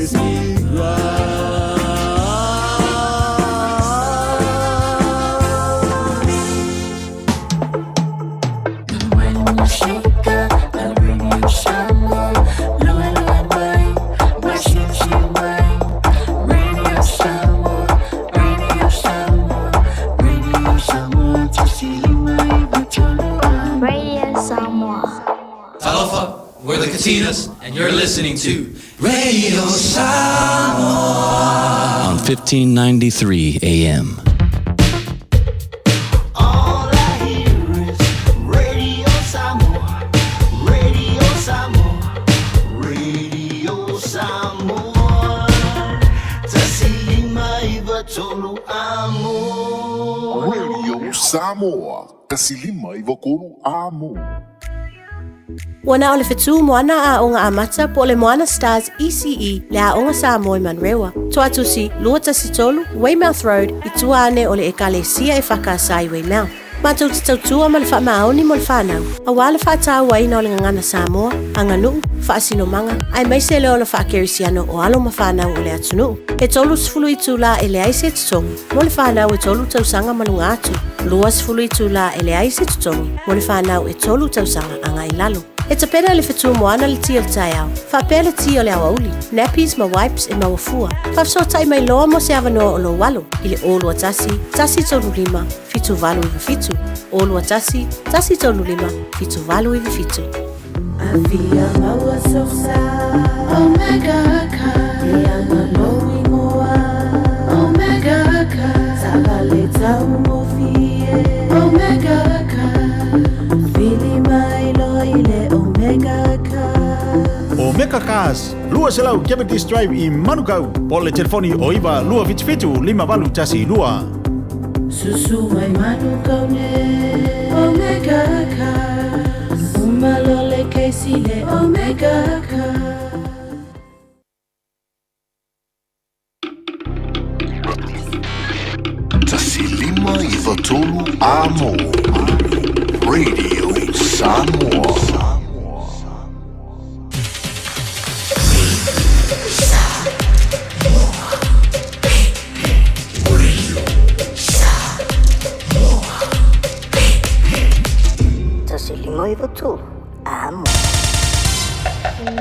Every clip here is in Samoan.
Always be right. When you shake up the radio Samoa, lua lua mai, mai sisi mai. Radio Samoa, Radio Samoa, Radio Samoa, 159 amo. Radio Samoa. Talofa, we're the Katinas, and you're listening to Radio Samoa on 1593 AM. All I hear is Radio Samoa, Radio Samoa, Radio Samoa. 159 amo. Radio Samoa, 159 amo. Ua na o le fetu moana aoga amata po o le Moana Stars ECE le Aoga Samoa i Manurewa. Toatusi, 213 Weymouth Road i tua ane o le Ekalesia EFKS i Weymouth. Matou te tautua ma le faamaoni mo le fanau, aua le faatauaina o le gagana Samoa, aganuu, faasinomaga, aemaise le ola faakerisiano o alo ma fanau o le atunuu. E 30 itulā e leai se totogi mo le fanau e tolu tausaga ma luga atu, 20 itulā e leai se totogi mo le fanau e tolu tausaga agai i lalo. E tapena e le fetu moana le ti o le taeao, faapea le ti o le aoauli, nappies ma wipes e maua fua. Faafesootai mai loa mo se avanoa o lou alo i le 021 135 7897, 021 135 7897. Afia maua sosa Omega Car E anga lou ingoa Omega Car Taavale taugofie Omega Car Vili mai loa i le Omega Car. Omega Cars, 200 Cavendish Drive i Manukau, po o le telefoni o 9 277 5812. Susu mai Manukau nei Omega Cars Uma loa le kesi le Omega Cars. 159 amo. Radio Samoa. 153 amo.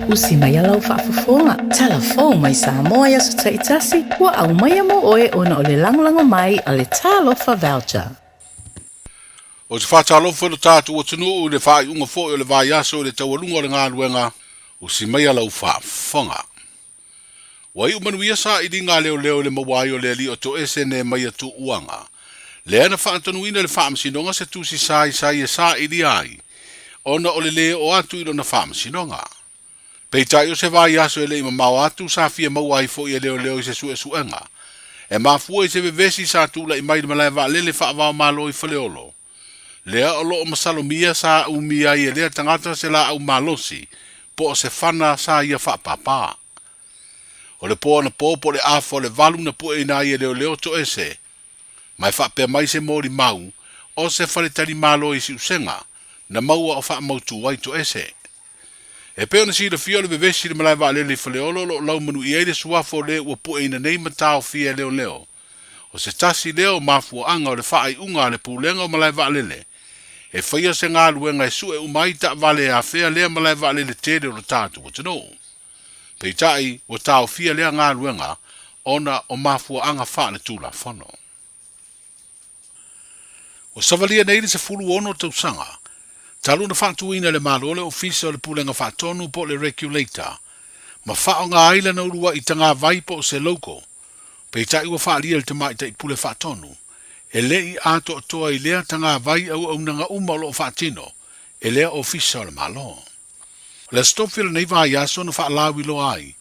Usi mai lau faafofoga, talafou mai Samoa i aso taitasi, ua aumaia mo oe ona o le lagolago mai a le Talofa Voucher. Ou te faatalofa i lo tatou atunuu i le faaiuga foi o le vaiaso i le taualuga o le galuega, usi maia lau faafofoga. Ua iu manuia sailiga a leoleo i le maua ai o le alii o Toese Nemaia Tuuaga, lea na faatonuina le Faamasinoga se tusi saisai e sailia ai ona o le lē oo atu i lona faamasinoga. Peitai o se vaiaso e le i mamao atu sa fia maua ai foi e leoleo i se suesuega e mafua i se vevesi sa tulai mai i le malae vaalele faava-o-Malo i Faleolo, lea o lo o masalomia sa umia ai e lea tagata se laau malosi po o se fana sa ia faapāpā. O le po anapo po o le afa o le valu na pueina ai e leoleo Toese, ma e faapea mai se molimau o se faletalimalo i Siusega na maua o faamautū ai Toese. E pei ona silafia o le vevesi i le malae vaalele i Faleolo o lo o laumanu i ai le suafa o le ua pueina nei ma taofia e leoleo. O se tasi lea o mafuaaga o le faaiuga a le Pulega o Malae Vaalele e faia se galuega e sue uma ai taavale e afea lea malae vaalele tele o lo tatou atunuu. Peitai, ua taofia lea galuega ona o mafuaaga faaletulafono. Ua savalia nei le 16 tausaga talu ona faatuina e le Malo le Ofisa o le Pulega Faatonu po o le Regulator ma faaaoga ai lana uluai tagavai po o se logo. Peitai ua faaalia e le Tamaitai Pule Faatonu e le i atoatoa i lea tagavai auaunaga uma o lo o faatino e lea Ofisa o le Malo. O le Aso Tofi o lenei vaiaso na faalauiloa ai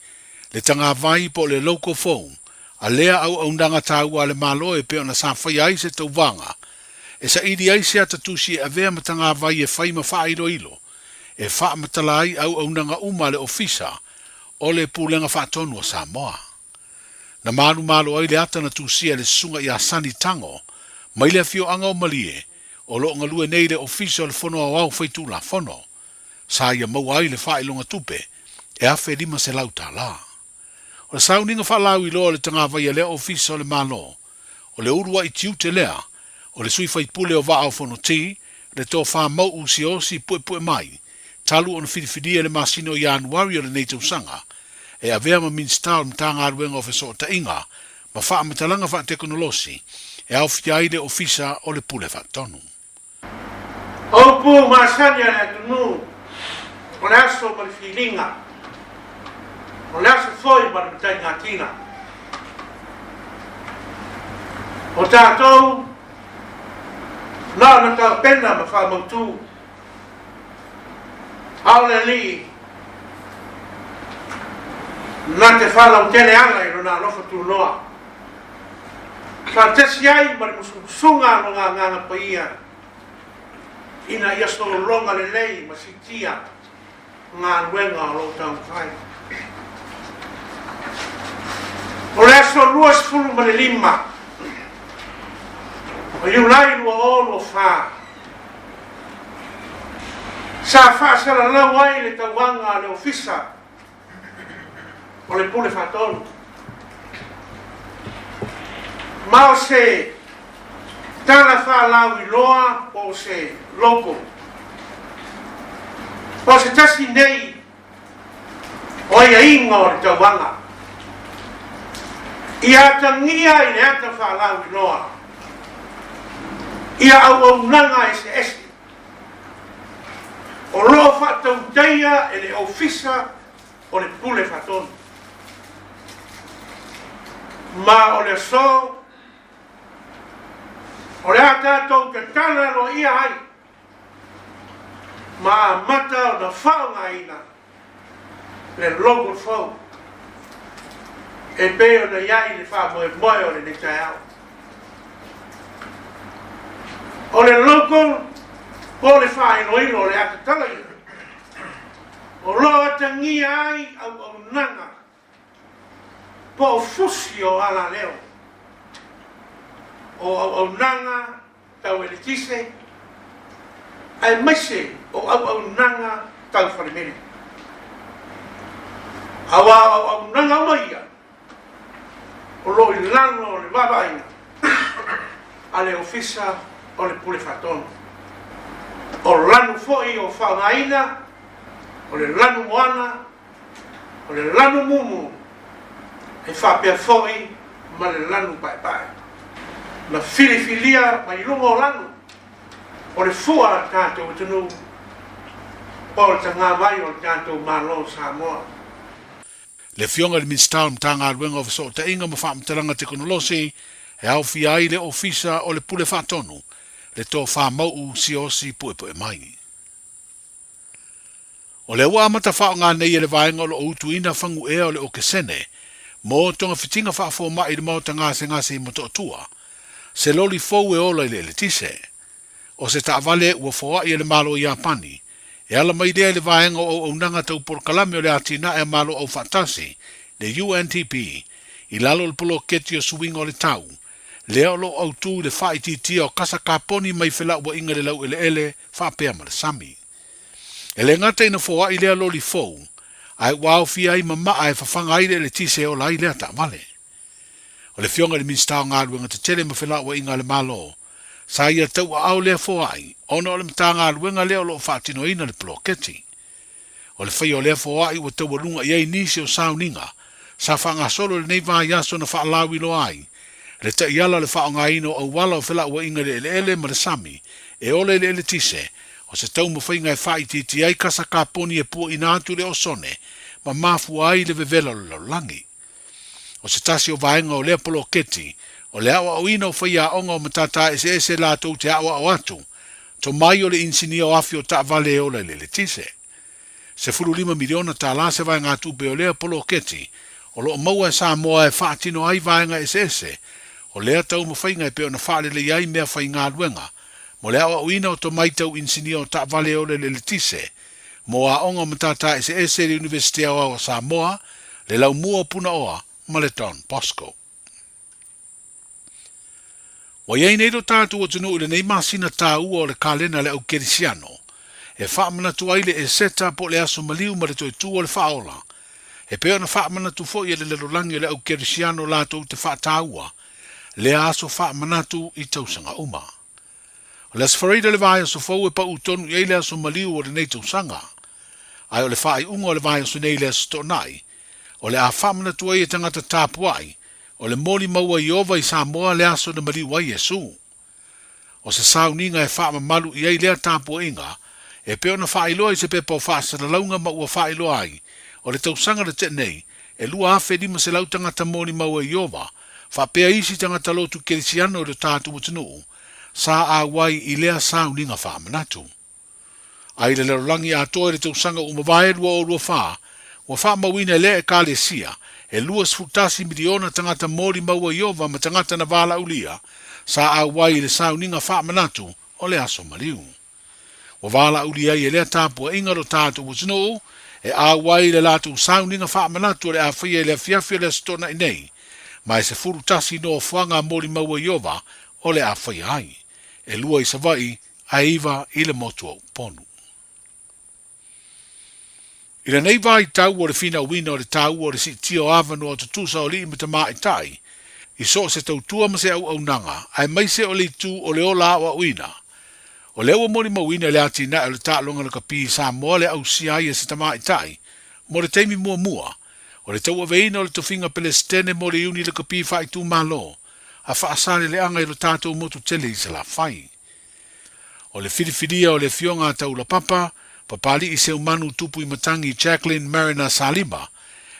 le tagavai po o le logo fou a lea auaunaga taua a le Malo e pei ona sa faia ai se tauvaga e saili ai se ata tusi e avea ma tagavai e fai ma faailoilo e faamatala ai auaunaga uma a le Ofisa o le Pulega Faatonu a Samoa. Na malumalo ai le ata na tusia e le susuga ia Sonny Tango mai le afioaga o Malie o lo o galue nei i le Ofisa o le Fono Aoao Faitulafono. Sa ia maua ai le faailoga tupe e $1,500. O le sauniga faalauiloa o le tagavai a lea Ofisa o le Malo, o le uluai tiute lea o le sui faipule o Vaa o Fonoti, le Tofa Mau'u Siaosi Puepue Mai, talu ona filifilia i le masina o Ianuari o lenei tausaga, e avea ma Minisita o le Matagaluega o Fesootaiga ma Faamatalaga Faatekonolosi e aofia ai le Ofisa o le Pule Faatonu. O upu masani a le atunuu, o le aso ma le filiga, o le aso foi ma le mataigatina. O tatou, na ona taupena ma faamautu, a o le Alii, na te faalautele ala i Lona alofa tunoa, faatasi ai ma le musumusuga a Lona Agaga Paia, ina ia sologa lelei ma siitia galuega o lo o taumafai. O le aso 25 o Iulai 2024, sa faasalalau ai le tauaga a le Ofisa o le Pule Faatonu. Ma o se tala faalauiloa po o se logo. O se tasi nei o aiaiga o le tauaga ia atagia i le ata faalauiloa ia auaunaga eseese o lo o faatautaia e le Ofisa o le Pule Faatonu. Ma o le aso o le a tatou tatala aloaia ai ma amata ona faaaogaina le logo fou e pei ona i ai le faamoemoe o lenei taeao. O le logo po o le faailoilo o le a tatala ia, o lo o atagia ai auaunaga po o fusi o alaleo o auaunaga tau eletise aemaise o auaunaga tau falemele. Aua o auaunaga uma ia o lo o i lalo o le vaavaaiga a le Ofisa o le Pule Faatonu. O lanu foi o faaaogaina o le lanu moana, o le lanu mumu, e faapea foi ma le lanu paepae. Na filifilia mai luga o lanu o le fua a le tatou atunuu po o le tagavai o le tatou Malo o Samoa. Le Afioga i le Minisita o le Matagaluega o Fesootaiga ma Faamatalaga Tekonolosi e aofia ai le Ofisa o le Pule Faatonu, le Tofa Mau'u Siaosi Puepue Mai. O lea ua amata faaaoga nei e le vaega o lo o utuina faguea o le okesene mo togafitiga faafomai i le maota gasegase i Motootua, se loli fou e ola i le eletise. O se taavale ua foai e le Malo o Iapani, e ala mai lea i le vaega o auaunaga tau polokalame o le atinae a Malo Aufaatasi, le UNDP, i lalo o le poloketi o suiga o le tau, lea o lo o autū i le faaitiitia o kasa kaponi mai felauaiga i le laueleele faapea ma le sami. E le gata ina foai lea loli fou, ae ua aofia ai ma maa e fafaga ai le eletise e ola ai lea taavale. O le Afioga i le Minisita o Galuega Tetele ma Felauaiga a le Malo, sa ia tauaao lea foai ona o le Matagaluega lea o lo o faatinoina le poloketi. O le faia o lea foai ua taualuga i ai nisi o sauniga sa faagasolo i lenei vaiaso na faalauiloa ai le taiala o le faaaogaina o auala o felauaiga i le eleele ma le sami e ola i le eletise o se taumafaiga e faaitiitia ai kasa kaponi e puaina atu i le osone ma mafua ai le vevela o le lalolagi. O se tasi o vaega o lea poloketi, o le aoaoina o faiaoga o matata eseese latou te aoao atu, tomai o le inisinia o afi o taavale e ola i le eletise. $15 miliona tala se vaegatupe o lea poloketi o lo o maua e Samoa e faatino ai vaega eseese o lea taumafaiga e pei ona faaleleia ai mea faigaluega mo le aoaoina o tomai tau inisinia o taavale e ola i le eletise mo aoga o matata eseese i le Iunivesite Aoao o Samoa, le Laumua o Punaoa ma le Don Bosco. Ua i ai nei lo tatou atunuu i lenei masina taua o le kalena a le au kerisiano e faamanatu ai le Eseta po o le aso maliu ma le toe tu o le faaola. E pei ona faamanatu foi e le lalolagi o le Au Kerisiano latou te faataua lea aso faamanatu i tausaga uma. O le Aso Faraile o le vaiaso fou e pau tonu i ai le aso maliu o lenei tausaga. Ae o le faaiuga o le vaiaso nei i le Aso Toonai, o le a faamanatu ai e tagata tapuai o le molimau a Ieova i Samoa le aso na maliu ai Iesu. O se sauniga e faamamalu i ai lea tapuaiga e pei ona faailoa i se pepa o faasalalauga ma ua faailoa ai o le tausaga na tea nei e 2,500 tagata molimau a Ieova faapea isi tagata lotu kerisiano i lo tatou atunuu sa auai i lea sauniga faamanatu. A i le lalolagi atoa i le tausaga ua mavae 2024, ua faamauina e lea Ekalesia e 21 miliona tagata molimau a Ieova ma tagata na valaaulia sa auai i le sauniga faamanatu o le Aso Maliu. Ua valaaulia ai e lea tapuaiga lo tatou atunuu e auai i le latou sauniga faamanatu o le a faia i le afiafi o le Aso Toonai nei, ma e 11 nofoaga molimau a Ieova o le a faia ai, e lua i Savaii ae iva i le motu o Upolu. I lenei vaitau o le finauina o le taua o le siitia o avanoa tutusa o alii ma tamaitai i so o se tautua ma se auaunaga, aemaise o le itu o le ola aoaoina, o lea ua molimauina i le atinae o le taaloga lakapi i Samoa le ausia ai e se tamaitai mo le taimi muamua o le tauaveina o le tofiga Pelesitene mo le Iuni Lakapi Faaitumalo a Faasaleleaga i lo tatou motu tele i Salafai. O le filifilia o le Afioga a Taulapapa, Papali'i Seumanu Tupuimatangi Jacqueline Mariner Salima,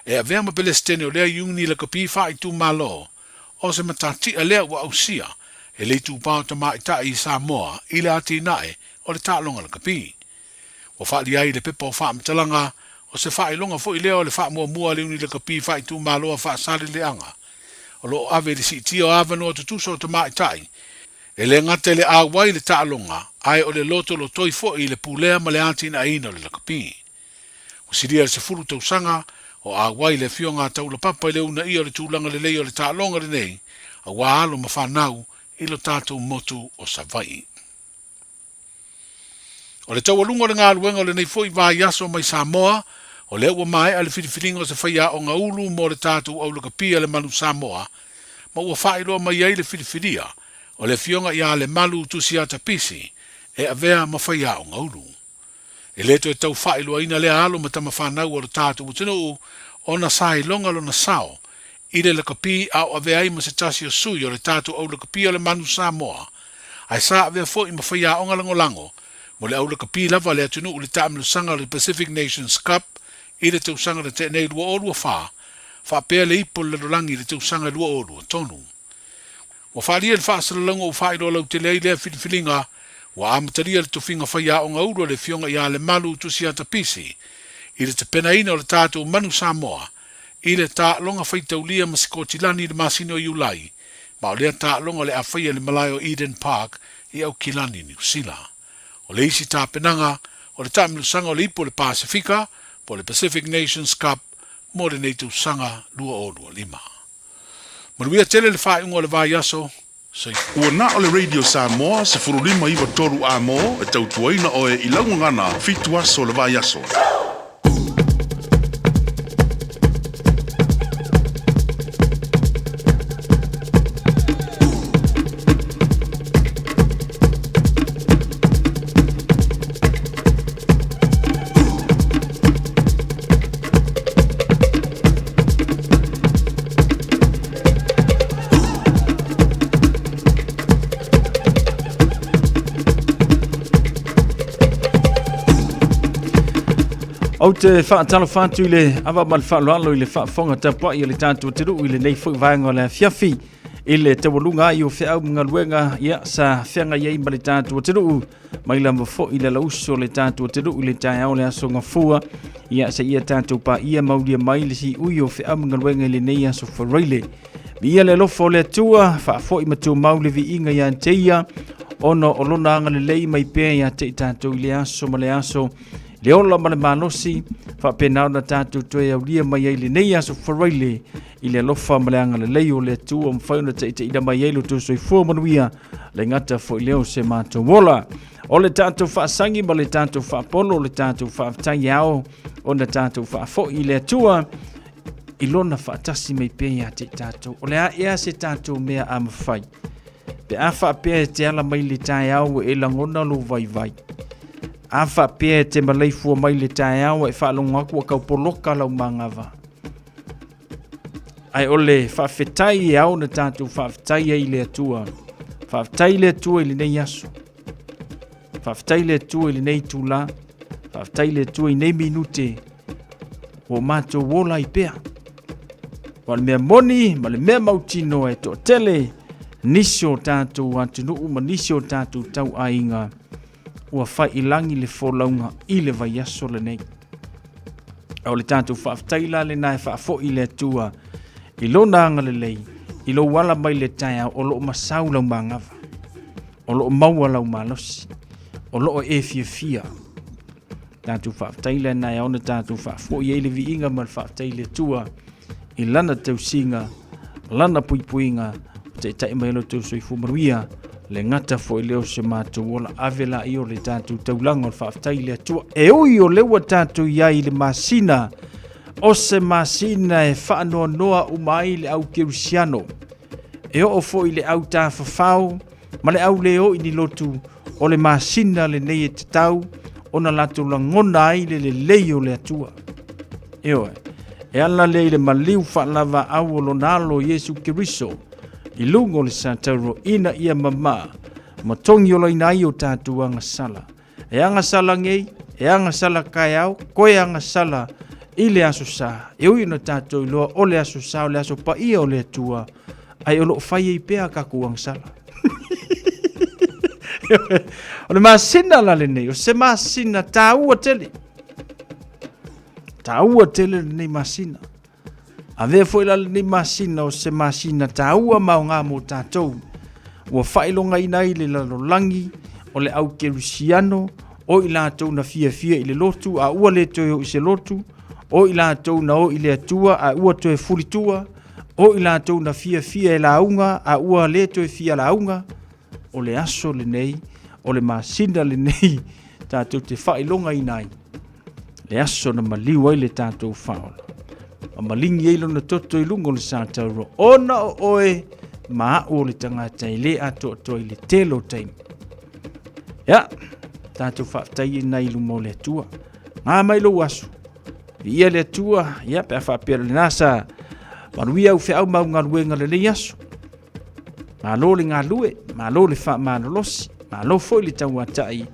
e avea ma Pelesitene o lea Iuni Lakapi Faaitumalo, o se matatia lea ua ausia e le itupa o tamaitai i Samoa i le atinae o le taaloga lakapi. Ua faaalia ai i le pepa o faamatalaga, o se faailoga foi lea o le faamuamua a le Iuni Lakapi Faaitumalo a Faasaleleaga, o lo o ave i le siitia o avanoa tutusa o tamaitai, e le gata i le auai i le taaloga, ae o le lotolotoi foi i le pulea ma le atinaeina o le lakapi. Ua silia i le 10 tausaga o auai le Afioga a Taulapapa i le uunaia o le tulaga lelei o le taaloga lenei, aua alo ma fanau i lo tatou motu o Savaii. O le taualuga o le galuega o lenei foi vaiaso mai Samoa, o lea ua maea le filifiliga o se faiaoga ulu mo le tatou aulakapi a le Manu Samoa, ma ua faailoa mai ai le filifilia o le Afioga ia Lemalu Tusiata Pisi e avea ma faiaoga ulu. E le toe tau faailoaina lea alo ma tamafanau o lo tatou atunuu ona sa iloga lona sao i le lakapi a o avea ai ma se tasi o sui o le tatou aulakapi o le Manu Samoa, ae sa avea foi ma faiaoga lagolago mo le aulakapi lava a le atunuu i le taamilosaga o le Pacific Nations Cup i le tausaga na tea nei 2024, faapea le ipo o le lalolagi i le tausaga 2023. Ua faaalia i le faasalalauga ua faailoa lautele ai lea filifiliga, ua amatalia le tofiga faiaoga ulu a le Afioga ia Lemalu Tusiata Pisi i le tapenaina o le tatou Manu Samoa i le taaloga faitaulia ma Sikotilani i le masina o Iulai, ma o lea taaloga o le a faia i le malae o Eden Park i Aukilani, Niu Sila. O le isi tapenaga, o le taamilosaga o le Ipu o le Pasefika, po o le Pacific Nations Cup mo lenei tausaga 2025. Manuia tele le faaiuga o le vaiaso. Soifua. Ua na o le Radio Samoa 15 93 A-mo e tautuaina oe i lau gagana fitu aso o le vaiaso. Ou te faatalofa atu i le ava ma le faaaloalo i le faafofoga tapuai a le tatou atunuu i lenei foi vaega o le afiafi i le taualuga ai o feau ma galuega ia sa feagai ai ma le tatou atunuu mai lava foi le alauso o le tatou atunuu i le taeao le aso gafua ia seia tatou paia maulia mai le siui o feau ma galuega i lenei aso Faraile. Viia le alofa o le Atua, faafoi ma tumau le viiga ia te ia, ona o lona agalelei mai pea ia te i tatou i le aso ma le aso, le ola ma le malosi, faapena ona tatou toe aulia mai ai lenei aso Faraile i le alofa ma le agalelei o le Atua, mafai ona taitaiina mai ai lo outou soifua manuia, le gata foi lea o se matou ola. O le tatou faasagi ma le tatou faapolo, o le tatou faafetai e ao ona tatou faafoi i le Atua. i lona faatasi mai pea ia te i tatou. O le a ea se tatou mea a mafai? Pe a faapea e te ala mai le taeao e lagona lou vaivai. A faapea e te maleifua mai le taeao e faalogo atu ua taupoloka lau magava. Ae o le faafetai e ao ona tatou faafetai ai i le Atua. Faafetai i le Atua i lenei aso. Faafetai i le Atua i lenei itula. Faafetai i le Atua i nei minute ua o matou ola ai pea. Aua o le mea moni ma le mea mautinoa e toatele nisi o tatou atunuu ma nisi o tatou tauaiga ua fai i lagi le folauga i le vaiaso lenei. A o le tatou faafetai la lena e faafoi i le Atua i lona agalelei i lou ala mai le taeao o lo o masau lau magava, o lo o maua lau malosi, o lo o e fiafia. Tatou faafetai lena e ao ona tatou faafoi ai le viiga ma le faafetai i le Atua i lana tausiga, lana puipuiga, taitai mai lo outou soifua manuia, le gata foi lea o se matou ola. Ave laia o le tatou taulaga o le faafetai i le Atua. E ui o lea ua tatou i ai i le masina, o se masina e faanoanoa uma ai le au kerisiano, e oo foi i le au tafafao ma le au le oo i ni lotu, o le masina lenei e tatau ona latou lagona ai le lelei o le Atua. Ioe, e ala lea i le maliu faalavaau o lona alo Iesu Keriso i luga o le satauro ina ia mamā ma togiolaina ai o tatou agasala. E agasala nei, e agasala taeao, koe agasala i le aso sa. E ui ona tatou iloa o le aso sa o le aso paia o le Atua, ae o lo o fai ai pea a tatou agasala. O le masina la lenei, o se masina taua tele. Taua tele lenei masina. Avea foi la lenei masina o se masina taua ma aoga mo tatou. Ua faailogaina ai le lalolagi o le au kerisiano, o i latou na fiafia i le lotu a ua le toe o i se lotu, o i latou na o i le Atua a ua toe fulitua, o i latou na fiafia e lauga a ua le toe fia lauga. O le aso lenei, o le masina lenei tatou te faailogaina ai le aso na maliu ai le tatou faaola ma maligi ai lona toto i luga o le satauro, ona o oe ma a'u o le tagata e le atoatoa i le tele o taimi. Ia, tatou faafetai ai nai luma o le Atua. Ngā mai lou aso. Viia le Atua, ia pe a faapea lena sa manuia au feau ma au galuega lenei aso. Malo le galue, malo le faamalolosi, malo foi le tauatai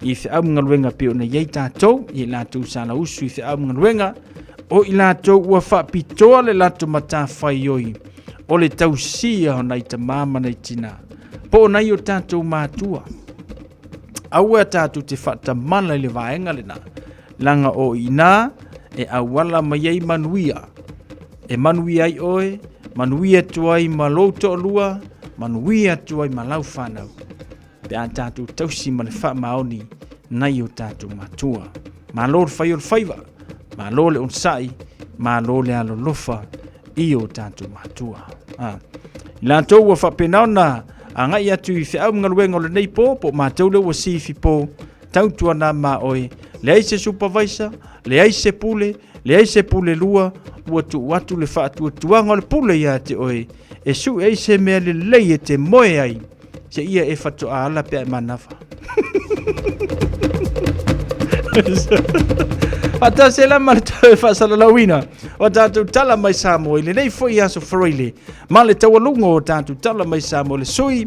i feau ma galuega pei ona i ai tatou, i latou sa lausu i feau ma galuega, o i latou ua faapitoa le latou matafaioi o le tausia o nai tamā ma nai tinā, po o nai o tatou matua. Aua tatou te faatamala i le vaega lena, laga o i ina e auala mai ai manuia, e manuia ai oe, manuia atu ai ma lou toalua, manuia atu ai ma lau fanau, pe a tatou tausi ma le faamaoni nai o tatou matua. Malo le fai o le faiva, malo le onosai, malo le alolofa i o tatou matua. I latou ua faapena ona agai atu i feau ma galuega o lenei po, po o matou lea ua sifi po, tautuana ma oe, leai se supervisor, leai se pule, leai se pule lua, ua tuu atu le faatuatuaga o le pule ia te oe, e sue ai se mea lelei e te moe ai, se ia e faatoa ala pe a e manava. Faatasi la ma le toe faasalalauina o tatou tala mai Samoa i lenei foi aso Faraile ma le taualuga o tatou tala mai Samoa le sui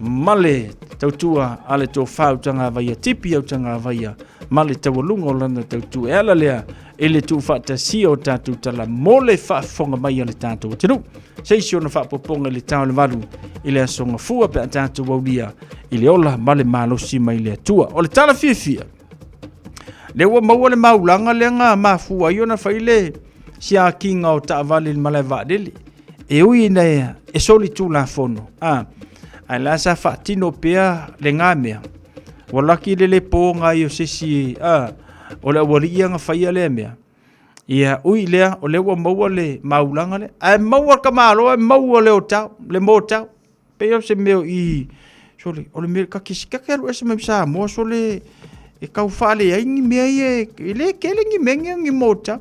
ma le tautua a le tofa Utagavaia Tipi Utagavaia ma le taualuga o lana tautua e ala lea i le tuufaatasia o tatou tala mo le faafofoga mai a le tatou atunuu. Se isi ona faapopoga i le tao le valu i le aso gafua pe a tatou aulia i le ola ma le malosi mai le Atua. O le tala fiafia, lea ua maua le maulaga lea na mafua ai ona fai le siakiga o taavale i le malae vaalele. E ui ina e soli tulafono, ae la sa faatino pea le mea. Ua laki le le po ngai o se isi, o le aualii ia na faia lea mea. Ia, ui lea, o lea ua maua le maulaga lea. Ae maua le tamaloa, e maua le otau, le motau. Pei o se mea i, sole, o le mea, ka kisi, ka alu ese mai Samoa, sole, e tau faaleai ni mea ia, e le tele ni mea ni, ni motau.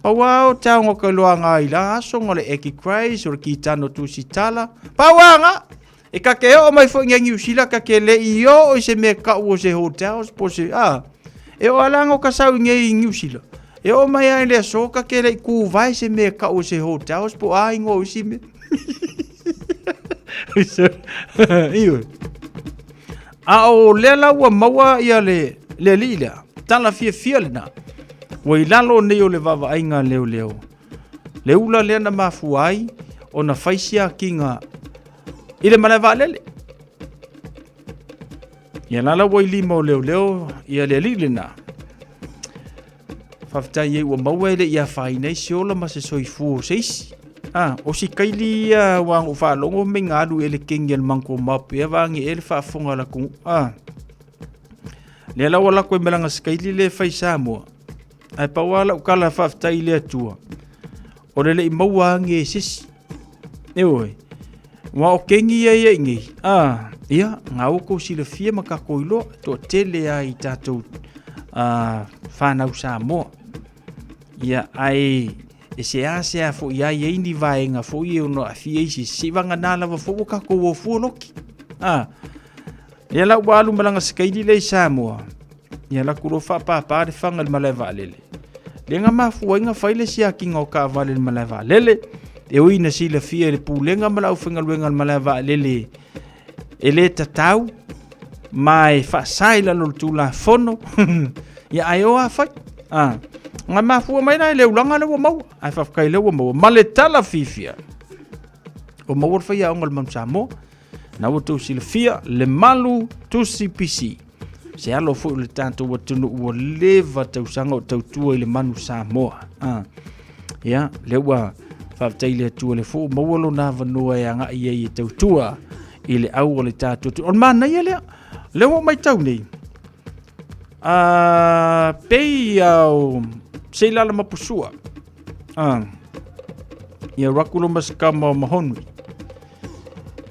Pau a o te aonga o ka iloaga ai la aso nga le Eki Grace o le Kitano Tusitala. Pau a nga! E ka ke oo mai foi ngai Niu Sila ka ke le i oo i se mea kau o se hotels po se, a. E oo ala nga o ka sau i ngai Niu Sila. E oo mai ai le aso ka ke le i kūwae se mea kau o se hotels po a ingoa o isi mea. Ioe. A o lea la ua maua ia le, le alii lea, tala fiafia lena. Ua i lalo nei o le vaavaaiga leoleo. Le ula lea na mafua ai ona fai siakiga i le malae vaalele. Ia la la ua i lima o leoleo ia le alii lena. Faafetai ai ua maua e le i afaina ai se ola ma se soifua o se isi. A, o si kaili ia ua ago faalogo me ngā alu ele kengi al manko mapu ia vaangi ele faafofoga la ku. A, lea la ua lako e melanga sikaili le fai Samoa. Ae pau lava lau kala faafetai i le Atua, o le lei maua age e sesi. Ioe, ua o kengi ia ia i nei, a, ia, ngā ua kou silafia ma kakou iloa, toatele a i tatou whanau Samoa. Ia, ae, e se a se a fo i ai ei ni vaenga fo i e ono a fia i se se vanga nā lava fo ua kakou o fua loki. A, ia la ua alu malanga sikaili le i Samoa, Ia laku loa faapāpā le faga i le malae vaalele. Le ga mafua ai ga fai le siakiga o kaavale i le malae vaalele. E ui ina silafia e le pulega ma le aufaigaluega a le malae vaalele e lē tatau ma e faasa i lalo o le Tulafono, ia ae o a fai. A, ga mafua mai la i le ulaga lea ua maua, ae faafetai lea ua maua ma le tala fiafia ua maua le faiaoga o le Manu Samoa. Na ua tou silafia le malu tusi pisi. Se alo foi o le tatou atunuu ua leva tausaga o tautua i le manu Samoa. Ah. Ia, lea ua faafetai le Atua le fou maua lona avanoa e agai ai e tautua i le au o le tatou atunuu. O le manaia lea, lea ua matau nei, pei au seilala mapusua. Ah. Ia rakulo masikama o mahonui.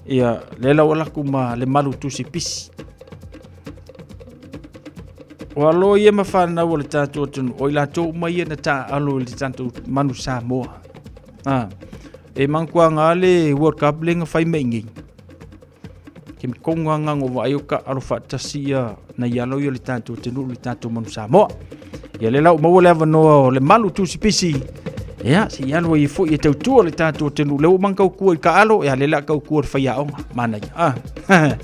Ia, le lau alaku ma le malu tusi pisi. O alo ia ma whanau o le tātou atunu, o i lātou uma ia na tā alo i le tātou manu Samoa. Ah, e mangkua ngā le World Cup le nga whai mei ngei. Ke mi konga ngā ngo vai o ka alo whaatasi ia na i alo ia le tātou atunu le tātou manu Samoa. Ia le lau maua le avanoa o le malu tusi pisi. Ia, se i alo ai foi e tautua le tātou atunuu. Le ua mang kau kua i ka alo, ia le la kau kua le whaiaonga. Mana ia. Ah.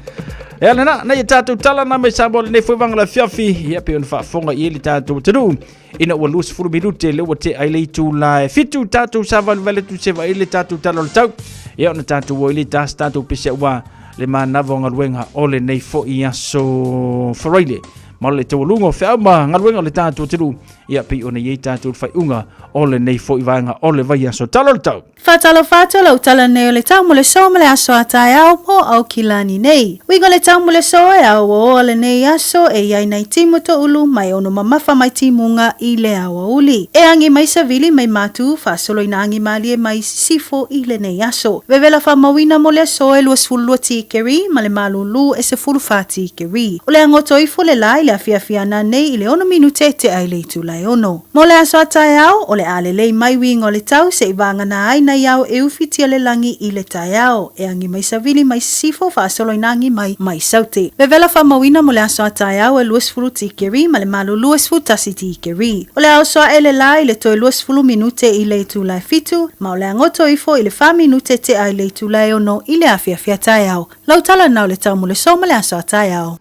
Ia lena, nei e tātou tala na mai Samoa lenei foi vanga la fiafi. Ia pe ona faafofoga i ai le tātou atunuu. Ina ua 20 minute le ua tea ai le itula e 7 tātou savalivali atu se vai le tātou tala o le tau. Ia ona tātou o i le tas tātou pese ua le manava o galuega o lenei foi aso Faraile. Ma le taualuga o feau ma galuega o le tātou atunuu. Ia pei ona i ai tātou le faaiuga o lenei foi vaega o le vaiaso. Tala o le tau! Faatalofa atu lau tala nei o le tau mo le so ma le aso a taeao mo Aukilani nei. Uiga le tau mo le so e aoaoa lenei aso e iai nai timu toulu mai ono mamafa mai timuga i le aoauli. E agi mai savili mai matu faasolo ina agi malie mai sisifo i lenei aso. Vevela faamauina mo le aso e 22 tikeri ma le malūlū e 14 tikeri. O le agoto ifo le la i le afiafi ana nei i le ono minute tea i le itula e ono. Mo le aso a taeao, o le a lelei mai uiga o le tau seʻi vāgana ai nai ao e ufitia le lagi i le taeao, e agi mai savili mai sisifo faasolo ina agi mai mai saute. Vevela faamauina mo le aso a taeao e 20 tikeri ma le malulu e 11 tikeri. O le a oso aʻe le lā i le toe 20 minute i le itula e 7, ma o le a goto ifo i le 4 minute tea i le itula e 6 i le afiafi a taeao. Lau tala na o le tau mo le so ma le aso a taeao.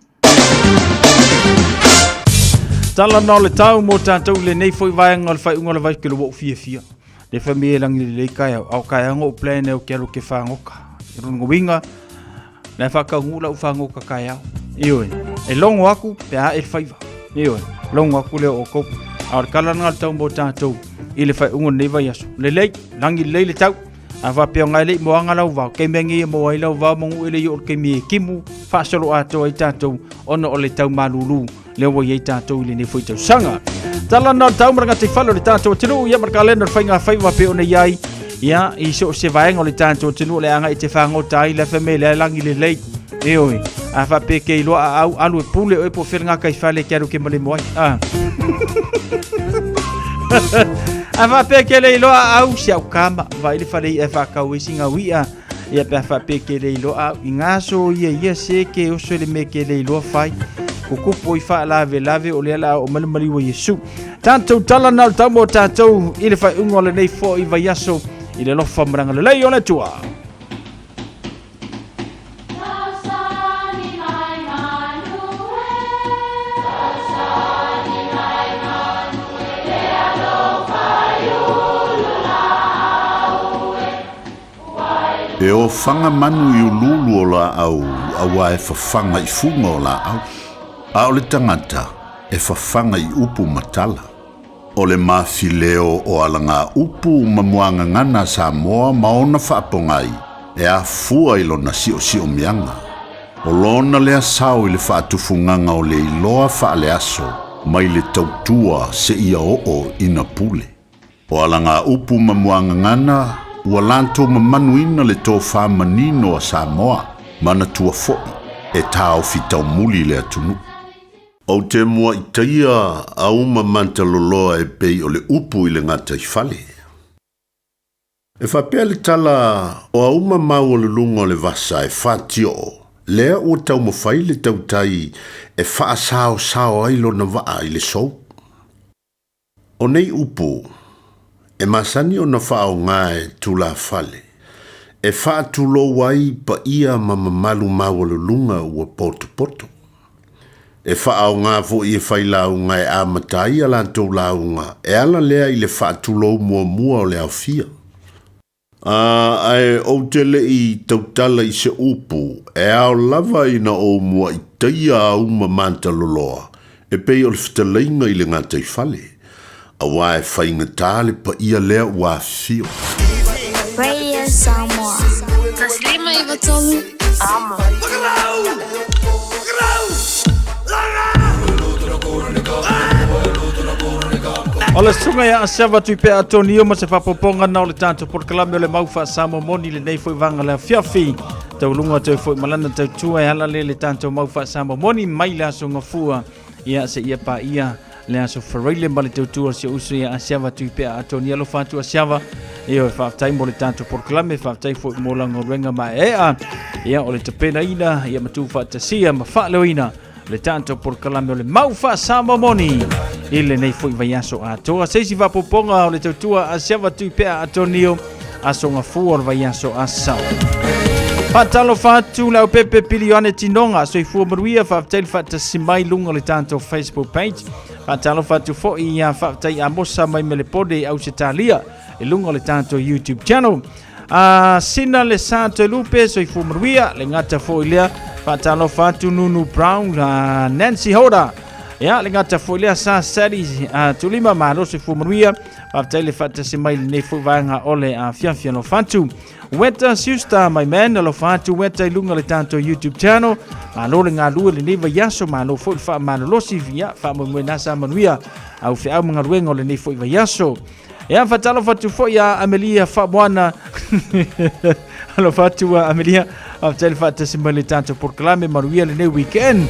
Tala na o le tau mō tātou lenei foi vaenga o le whaiunga o le vai ke lo wau fia fia. Le wha mi e langi le lei kai au, au kai anga o plan e o ke alo ke whangoka. E rongo winga, le whakaungu la u whangoka kai au. Ioe, e longo aku pe a e whaiva. Ioe, longo aku le o kou. A o le kala na le tau mō tātou i le whaiunga nei vai aso. Le lei, langi le lei le tau. A faapea o ngai lei moaga lau vao, kei mea ngeia mo ai lau vao mangu ele i o le keimi e kimu, faasolo atoa ai tātou, ona o le tau malūlū, lea ua i ai tātou i lenei foi tausaga. Tala na o le tau maranga te whale o le tātou atunuu, ia marka lena o le whainga whaiwa pe ona iai, ia, i so se vaenga o le tātou atunuu o le anga i te whangota ai, le whame le langi le lei, e oi, a whape ke iloa a au alu e pule o e po whiringa kai whale ke aru ke male moai. Ah. A faapea ke le iloa au si au kama vai le fale e whakau i singa wia. Ia pe faapea ke le iloa au i ngaso ia ia se ke oso le me ke le iloa fai. Kukupo i wha lave lave o le ala o malu wa Yesu. Tātou tala na o tau mo tātou i le whai ungo le nei fo i vaiaso i le lofa maranga le lei o le tua. E o whanga manu i ululu o la au, aua e whawhanga i funga o la au. A o le tangata, e whawhanga i upu matala. O le mafileo o alanga upu mamuanga ngana Samoa maona whaapongai, e a fua i lona sio sio mianga. O lona lea sao i le whaatufunganga o le iloa whaale aso, mai le tautua se ia oo ina pule. O alanga upu mamuanga ngana, ua lanto mamanuina le tō whamanino a Samoa, mana tua foi, e tāo whitau muli le atunu. O te mua i taia a uma manta loloa e pei o le upu i le ngata i fale. E whapea le tala o a uma mau o le lunga o le vasa e whātio o, lea ua tau mawhai le tautai e whaasao sao ai lona waa i le sou. O nei upu, e masani o na whaao ngae tūla fale, e whaatulou ai pa ia ma mamalu mau o le lunga ua poto poto. E whaao ngā fo i e whai launga e a matai a lantou launga, e ala lea i le whaatulou mua mua o le aufia. A ae o te le i tautala i se upu, e ao lava ina o mua i teia a uma manta loloa, e pei o le whitaleinga i le ngata i fale. A wā e whainga tā le pa ia lea ua fio. Radio Samoa. Taslima i Vatolu. Amo. O le sunga ia asiava tui pea Antonio ma se whapoponga na o le tātou porokalame o le mauwha Samoa moni le nei foi vanga le fiafi. Tau lunga tau foi malana tau tua e ala le le tātou mauwha Samoa moni mai le aso ngafua. Ia se ia pa ia le aso wharaile ma le tau tua si usu ia asiava tui pea Antonio alo whātu asiava. Ia o whaaftai mo le tātou porokalame, whaaftai foi mo langa renga ma ea. Ia o le tapena ina, ia matu whaatasia ma whaaleoina. Le tātou porokalame o le mauwha Samoa moni i le nei foi vaiaso atoa. Seisi whapoponga o le tautua a siava tui pea Antonio aso ngafua o le vaiaso asau. Whaatalo whaatu lau pepe pili tinonga soifua manuia whaaftai le whaatasi mai lunga le tātou Facebook page. Whaatalo whaatu foi ia whaaftai a mosa mai melepode au se talia i lunga le tātou YouTube channel. Sina le Santo Lupe soifua manuia le ngata foi lea whaatalo whaatu Nunu Brown Nancy Hoda. Ia le ngata foi lea sa sali tulima malo soifua manuia whaaftai le whaatasi mai le nei foi vaenga o le fiafia lo whatu. Weta Siusta, my man, alo whatu weta i lunga le tātou YouTube channel. Malo le ngā lua le nei vaiaso, malo foi le wha malolosi via, wha moe nasa manuia, au whiau mga ruenga o le nei foi vaiaso. Ia whatalo whatu foi a Amelia Whamoana. Alo whatu a Amelia, whaatele whaatasi mai le tātou porokalame manuia le nei weekend.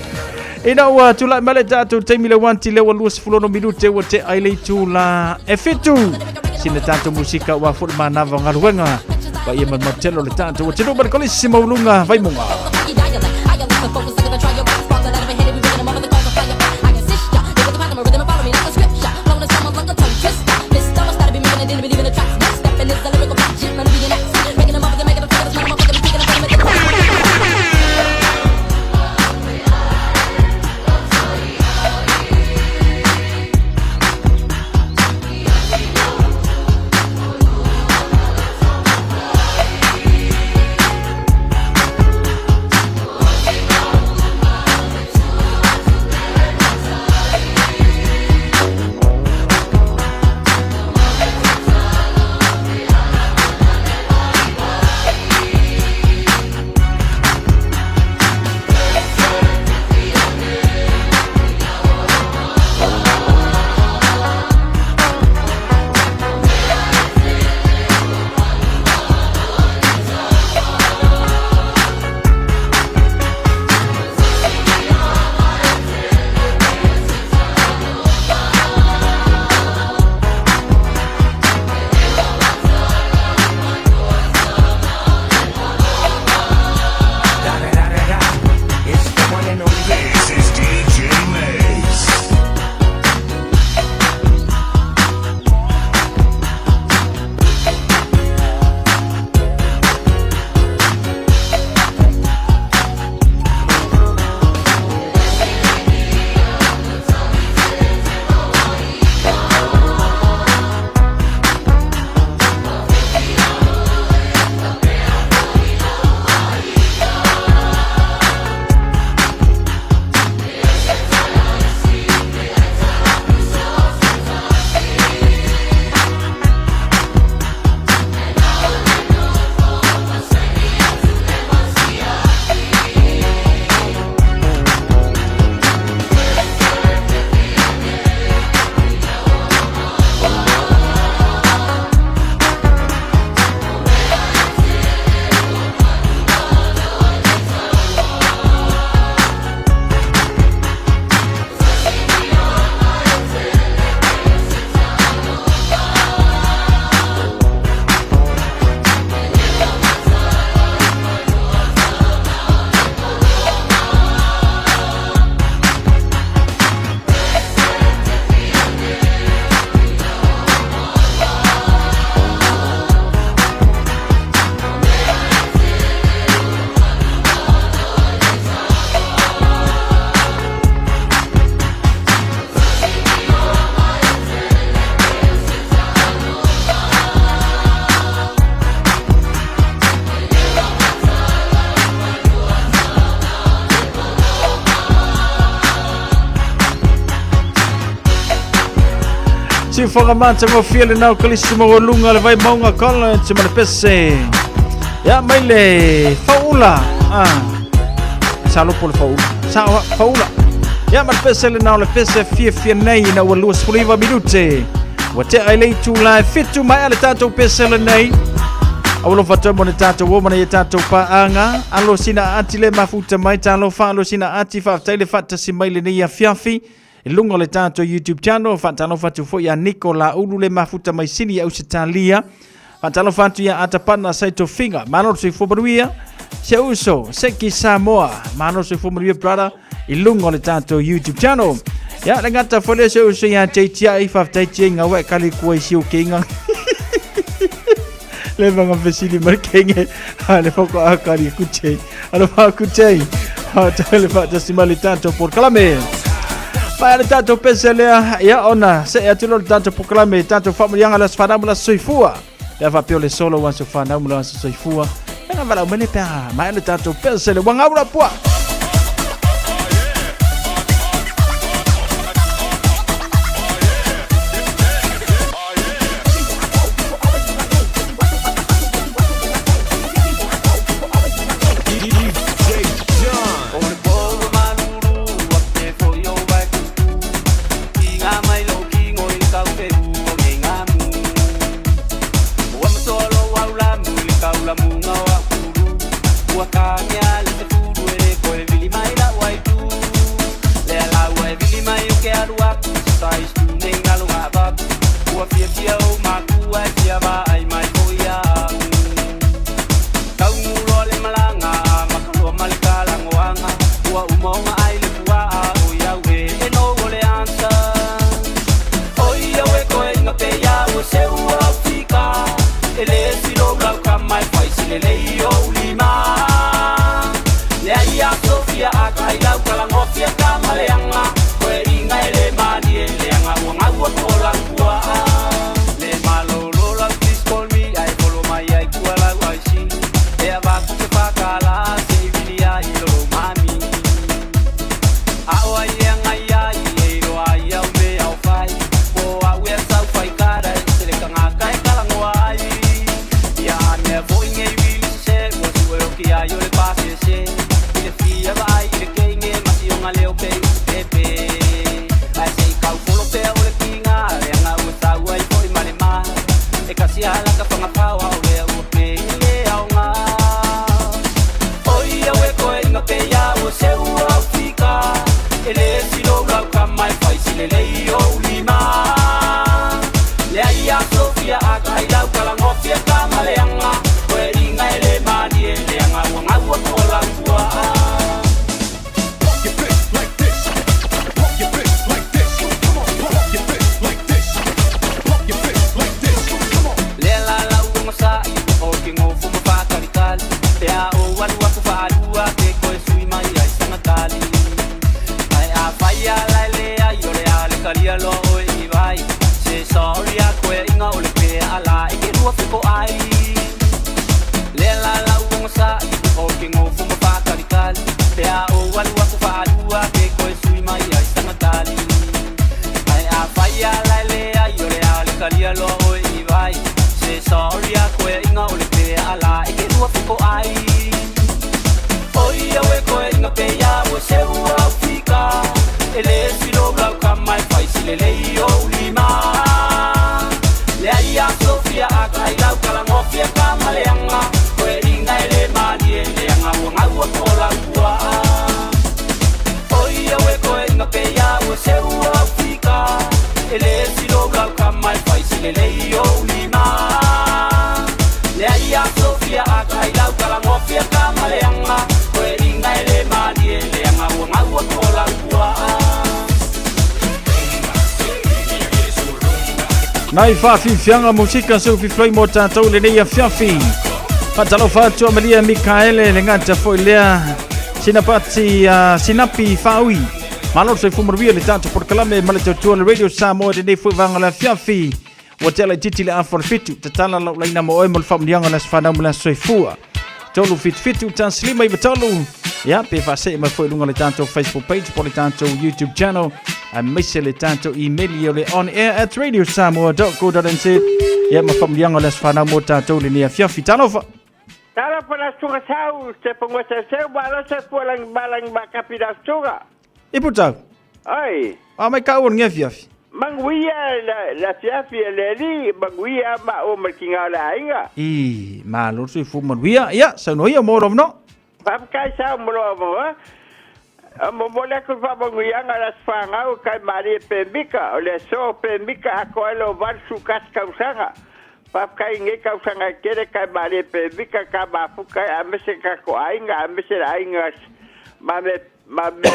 Ina ua tūlai mai le tātou taimi le wanti le ua 26 minute ua te ai le itu la e fitu. Sina tātou musika ua fo le manava o ngaluenga. Wa ia matelo le tātou ua te numa le kolisi maulunga vaimunga. Siufoga matagofie lenā o Kalisi maualuga le Vaimauga College ma le pese. Ia mai le Fauula. Ah. Salopo le Fauula. Sa Fauula. Ia ma le pese lenā o le pese fiafia nei ina ua 29 minute. Ua tea i le itula e 7 maea le tatou pese lenei. Aualofa toe mo le tatou o mana i tatou paaga. Alo sina ati le mafuta mai talofa alo sina ati faafetai le faatasi mai lenei afiafi. I luga o le tatou YouTube channel, faatalofa atu foi ia Niko Laulu le mafuta mai Sini i Ausetalia. Faatalofa atu ia Atapana Saitofiga, malo le soifua manuia. Se uso, Seki Samoa, malo le soifua manuia brother i luga o le tatou YouTube channel. Ia, le gata foi lea se uso ia JTI, faafetai tia ngau e kali kua i siu keinga. Le manga fesili mai kenge, ha le foko a kali ku tei. Alofa ku tei. Ha te le faatasi mai le tatou polokalame. Mai le tatou pese lea, ia ona se atu lo le tatou polokalame, tatou faamanuiaga le aso fanau ma le aso soifua. Lea faapea o le solo o aso fanau ma le aso soifua. Ena valau mai le pea, mai le tatou pese le wangau la pua. Nai faafiafiaga musika seu fifilai mo tatou lenei afiafi. Faatalofa atu a Malia Mikaele le gata foi lea sinapati sinapi faaui. Malo le soifua manuia le tatou polokalame ma le tautua le Radio Samoa lenei foi vaega o le afiafi. Ua tea laitiiti le afa o le 7, tatala lau laina mo oe mo le faamanuiaga o le aso fanau ma le aso soifua. 377 1 5 3. Ia, pe faasee mai foi i luga o le tatou Facebook page po o le tatou YouTube channel. Aemaise le tatou email o le onair@radiosamoa.co.nz. Ia ma faamanuiaga o le aso fanau mo tatou lenei afiafi. Talofa! Talofa la susuga sau, se pongo se seu ma lo se fualangi malangi ma kapi la susuga. I putau. Oi. A mai ka o nge fiafi. Manguia la la fiafi e le li, manguia ma o ma kinga o le aiga. I malo se fu manuia. Ia, sau ia mo rovno. Faafetai sau mo lo mo. A mo mo le ku fa manguianga la sfangau kai mari pe mika, o le so pe mika a ko elo valsu kas kausanga. Faafetai nge kausanga kere kai mari pe mika ka mafuka a mese ka ko ainga a mese la ainga ma me ma me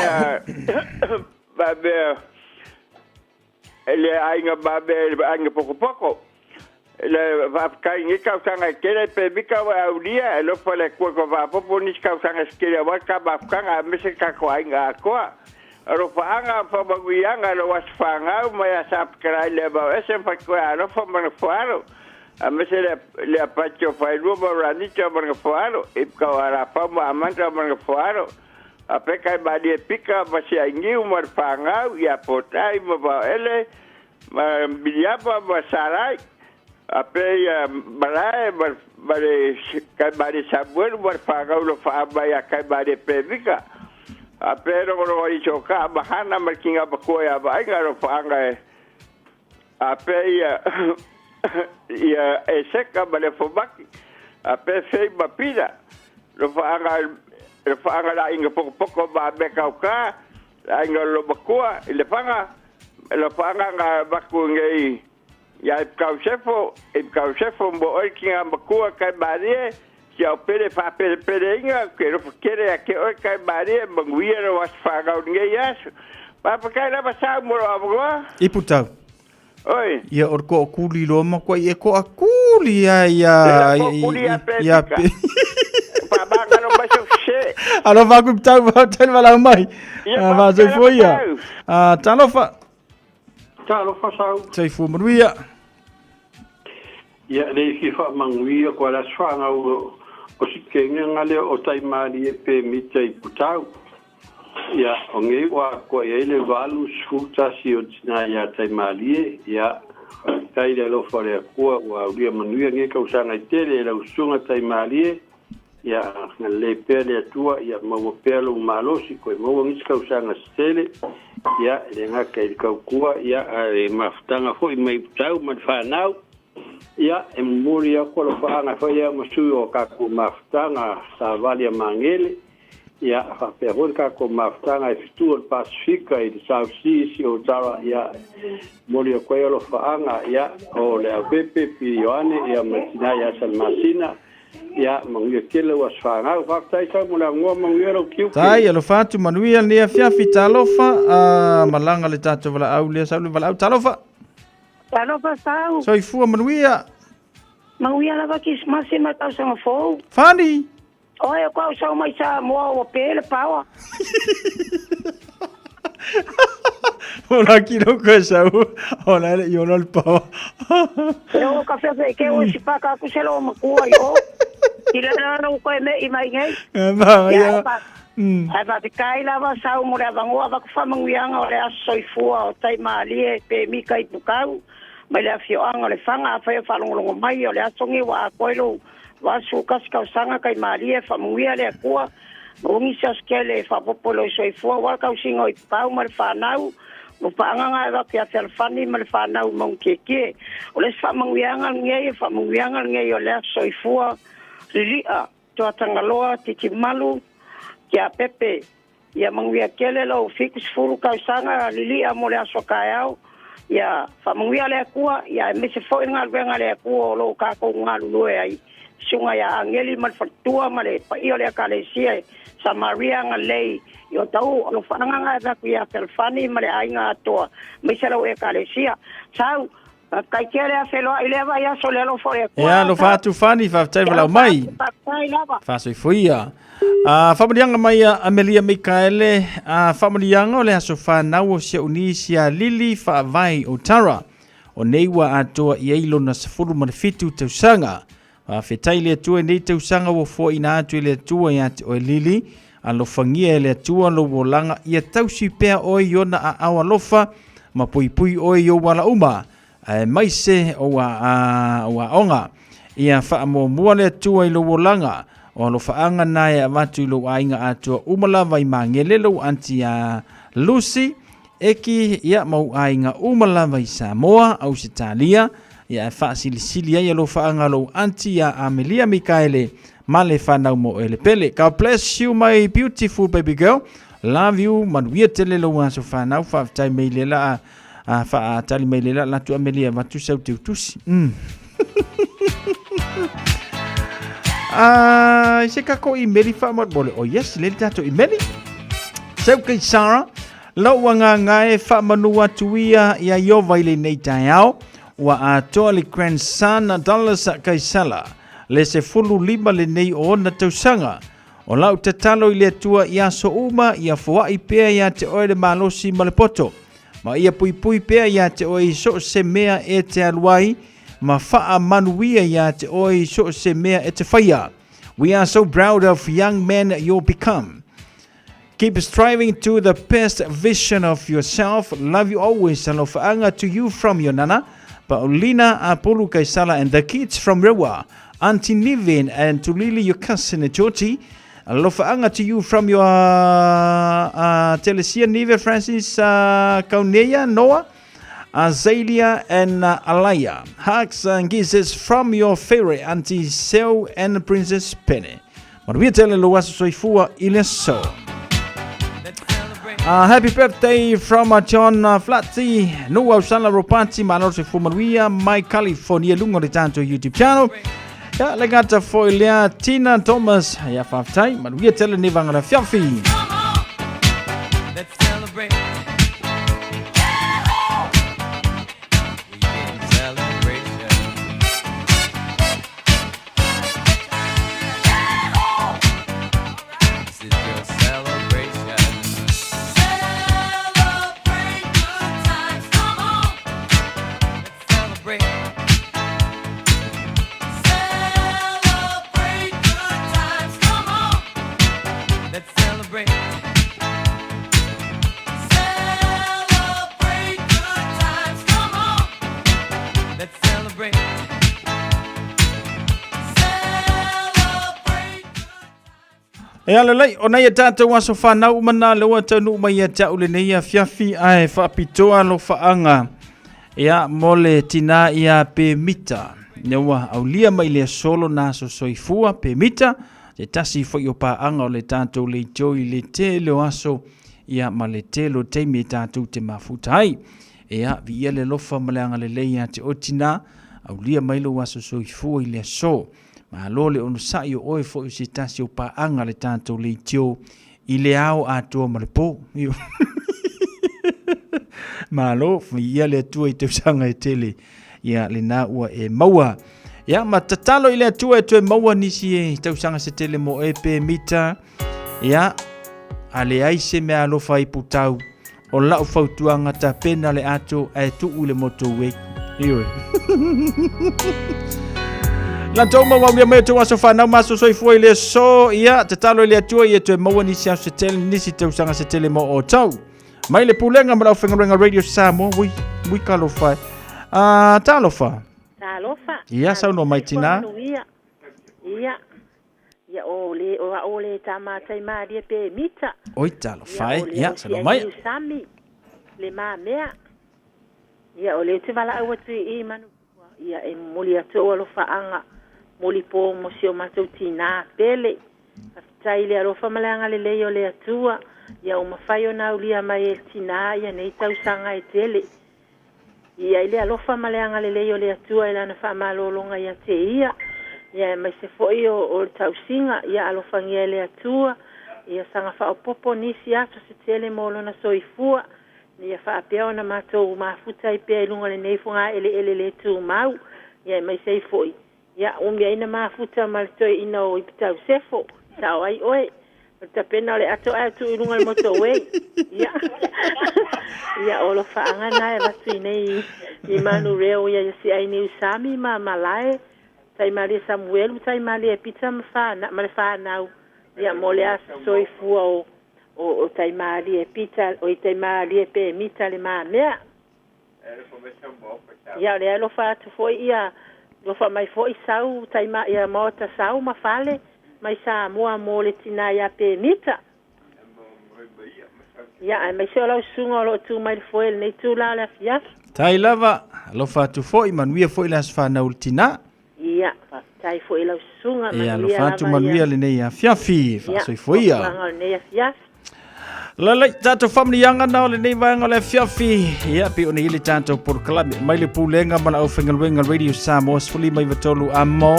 ma me le ainga ma me ainga poko poko. Le faafetai nge kausanga kere pe mika wa aulia e lofa le kua ko faapopo nisi kausaga sekele aua ka mafukaga a mese ka ko aiga akoa. Alofaʻaga faamanuiaga lo aso fagau mai a sapakalaai le mau ese ma faikoe alofa ma gafoalo. A mese le le apati o failua ma ranito ma gafoalo. I ka o alafau ma amanta ma gafoalo. A peka e malie pika ma se aingiu ma le fagau ia potai ma vaoele ma miliama ma sarai. A pe ia malae ma ma le kai malie Samuelu ma le fagau lo faamai a kai malie Pemika. A pe rongoro i so ka mahana ma kinga makua ia vaaiga lo faanga e a pe ia ia e seka ma le fomaki. A pe fei ma pina lo faanga lo faanga la inga poko poko ma me kauka la inga lo makua i le fanga lo faanga nga maku ngei ia i kau sefo i kau sefo mo oi ki ngā makua kai marie ki au pere whapere pere inga ke rofa kere a ke oi kai marie manguia ro as whangau ngei aso. Papa kai lava sau mo ro awangoa. I putau. Oi. Ia o ko kuli lo ma ko e ko akuli ia ia Ia ko kuli ia pe ia pika. Pa banga no mai so se. Alo va ku putau va tel vala mai. Ia, Va pa se kai foi ia. lava Ah talofa. Talofa sau. Soifua manuia. Ia le isi faamanguia koa le aso faagau o sikegaga lea o taimalie pe mita i Putau. Ia o nei ua atoa i ai le 81 o tinā iā Taimalie. Ia faafetai i le alofa o le Atua ua aulia manuia nei tausaga e tele e lau susuga Taimalie. Ia galelei pea le Atua, ia maua pea lou malosi, koe maua nisi tausaga se tele, ia, e le gata i le tautua, ia, a le mafutaga foi mai Putau ma le fanau. Ia, e momoli atu alofaaga e fai au ma sui o tatou mafutaga sa vali a Magele, ia, faapea foi le tatou mafutaga e fitu o le Pasifika i le South Seas i Otara, ia, e momoli atu ai alofaaga, ia, o Leaupepe, Pili Ioane, ia, ma le tina ia Salamasina, Ia, manuia tele ua aso fanau. Faafetai sau mo le avanoa, manuia lou tiute. Tai, alofa atu, manuia lenei afiafi, talofa, a malaga le tatou valaau lea, sau le valaau, talofa. Talofa sau. Soifua manuia. Manuia lava Kisimasi ma tausaga fou. Fani. Oe ko au sau mai Samoa ua pe le paoa. Ola kilo ko sau. Ola le iola le paoa. E o ka fefe ke o si paka ku se lo makua i o. I le na no ko e me i mai nei. Ba ia. Ai ba te kai lava sau mo le avangoa va ku whamanguianga o le aso soifua o tai maalie pe mika i pukau. Mai le afioanga o le whanga a whai o whalongolongo mai o le aso ngi wa a koelo Vasu kasi tausaga kai malie faamanuia le Atua ma ugi se aso tele e faaopoopo i lou soifua aua le tausiga o Ipukau ma le fanau ma paagaga e avatu ia Fealofani ma le fanau i Maugakiekie. O le isi faamanuiaga lenei e faamanuiaga lenei o le aso soifua lili'a Tuatagaloa Titimalu Tiapepe. Ia manuia tele lou 70 tausaga lili'a mo le aso taeao. Ia faamanuia le Atua, ia aemaise foi le galuega a le Atua o lo o tatou galulue ai. Susuga ia Ageli ma le faletua ma le paia o le Ekalesia e Samaria agalelei i o tau alofaaga e avatu ia Fealofani ma le aiga atoa aemaise lau Ekalesia. Sau, faafetai tele a feiloai i lea vaiaso le alofa o le Atua. Ia, alofa atu Fani, faafetai valaau mai. Faafetai lava. Faasoifoia. A faamanuiaga mai a Amelia Mikaele, a faamanuiaga o le aso fanau o si au nisi a Lili Faavae o Tara. O nei ua atoa i ai lona 17 tausaga. Faafetai le Atua i nei tausaga ua foaina atu e le Atua ia te oe Lili. Alofagia e le Atua lou olaga ia tausi pea oe i ona aao alofa ma puipui oe i ou ala uma, aemaise o aoga. Ia faamuamua le Atua i lou olaga, o alofaaga na e avatu i lou aiga atoa uma lava i Magele, lou aunty ia Lucy, Eki, ia ma ou aiga uma lava i Samoa, Ausetalia, ia e faasilisili ai alofaaga a lou aunty ia Amelia Mikaele ma le fanau mo oe le pele. God bless you my beautiful baby girl. Love you. Manuia tele lou aso fanau. Faafetai mai le la a faatali mai le la latu Amelia avatu sau teutusi. Ah, se kako imeli faamolemole. Oh yes, le tatou imeli. Seu kei Sarah, lau agaga e faamanu atu ia ia Iova i lenei taeao, ua atoa le grandson Dallas Kaisala, le 15 lenei o ona tausaga. O lau tatalo i le Atua i aso uma ia foai pea ia te oe le malosi ma le poto, ma ia puipui pea ia te oe i so o se mea e te alu ai, ma faamanuia ia te oe i so o se mea e te faia. We are so proud of young man you become. Keep striving to the best vision of yourself. Love you always. Alofaanga to you from your nana, Paulina Apolu Kaisala and the kids from Rewa. Auntie Nivin and to Lily, your cousin Joti. Alofaanga to you from your Telesia Nive, Francis Kauneia, Noah, Azalea and Alaya. Hugs and kisses from your favorite Auntie Seo and Princess Penny. Manuia tele lou aso soifua i le aso. Happy birthday from John Flatty, Nu'u Ausala Ropati, malo soifua manuia mai California luga o le tatou YouTube channel. Ia, le gata foi lea Tina Thomas, ia faafetai, manuia tele ni vanga le afiafi. Let's celebrate. Weekend celebration. This is your celebration. Celebrate good times, come on. Let's celebrate. Celebrate good times, come on. Let's celebrate. Celebrate good times, come on. Let's celebrate. Celebrate. E ala lei, o nei e tātou aso whanau uma nā leua taunuu mai ia te au lenei afiafi ae whaapitoa alofaaga ia mo le tinā ia pe mita. Ina ua aulia mai le aso lona aso soifua pe mita, se tasi foi o paaga o le tātou leitio i le tele o aso ia ma le tele o taimi e tātou te mafuta ai. Ea, viia le alofa ma le agalelei ia te oe tinā, aulia mai lou aso soifua i le aso. Malo le onosai o oe foi o se tasi o paaga le tatou leitio i le ao atoa ma le po. Malo, viia le Atua i tausaga e tele ia lena ua e maua. Ia, ma tatalo i le Atua e toe maua nisi e tausaga se tele mo e pe mita. Ia, a leai se mea alofa i putau, o lau fautuaga tapena le ato ae tuu i le motorway. Ioe. Lantou ma waulia mai o tou aso whanau ma aso soifua i le aso. Ia, tatalo i le Atua ia toe maua nisi aso se tele, nisi tausaga se tele mo outou. Mai le pulega ma le aufaigaluega Radio Samoa, ui, ui talofa e. Ah, talofa. Talofa. Ia, saunoa mai tinā. Manuia. Ia. Ia o le o a o le tamatai malie pe mita. Oi talofa e. Ia, saunoa mai. Ia o le sami le mamea. Ia o le te valaau atu i i manu. Ia e momoli atu ou alofaaga molipo mo si o matou tinā pele. Faafetai i le alofa ma le agalelei o le Atua, ia ua mafai ona aulia mai e le tinā ia nei tausaga e tele. Ia i le alofa ma le agalelei o le Atua i Lana faamalologa ia te ia, ia aemaise foi o, o le tausiga, ia alofagia e le Atua, ia saga faaopoopo nisi aso se tele mo lona soifua, Ia faapea ona matou mafuta ai pea i luga o lenei fogaeleele le tumau, ia aemaise ai foi, ia umi ai na mafuta ma le toeaina o Ipitau Sefo, sao ai oe. O le tapena o le ato ae tuu i luga o le motorway. Ia, ia o alofaaga na e avatu i nei i Manureo ia ia Siai Niusami ma Malae, Taimalie Samuelu, Taimalie Pita ma ma le fanau. Ia mo le aso soifua o o Taimalie Pita o i Taimalie pe mita le mamea. Ia o le alofa atu foi ia alofa mai foi sau taima ia maota sau ma fale mai Samoa mo le tina ia pe mita. Ia ae mai se o lau susuga o loo tu mai le foe lenei tula o le afiafi. Tai lava, alofa atu foi, manuia foi le aso fanau i le tina. Ia, faafetai foi i lau susuga, Ia, manuia alofa atu lava manuia ia. lenei afiafi, Ia, faasoifua ia. fuafuaga o lenei afiafi. Lalai, tatou faamanuiaga na o lenei vaega o le afiafi. Ia, pei ona i ai le tatou polokalame. Mai le Pulega ma le Aufaigaluega Radio Samoa 13 amo.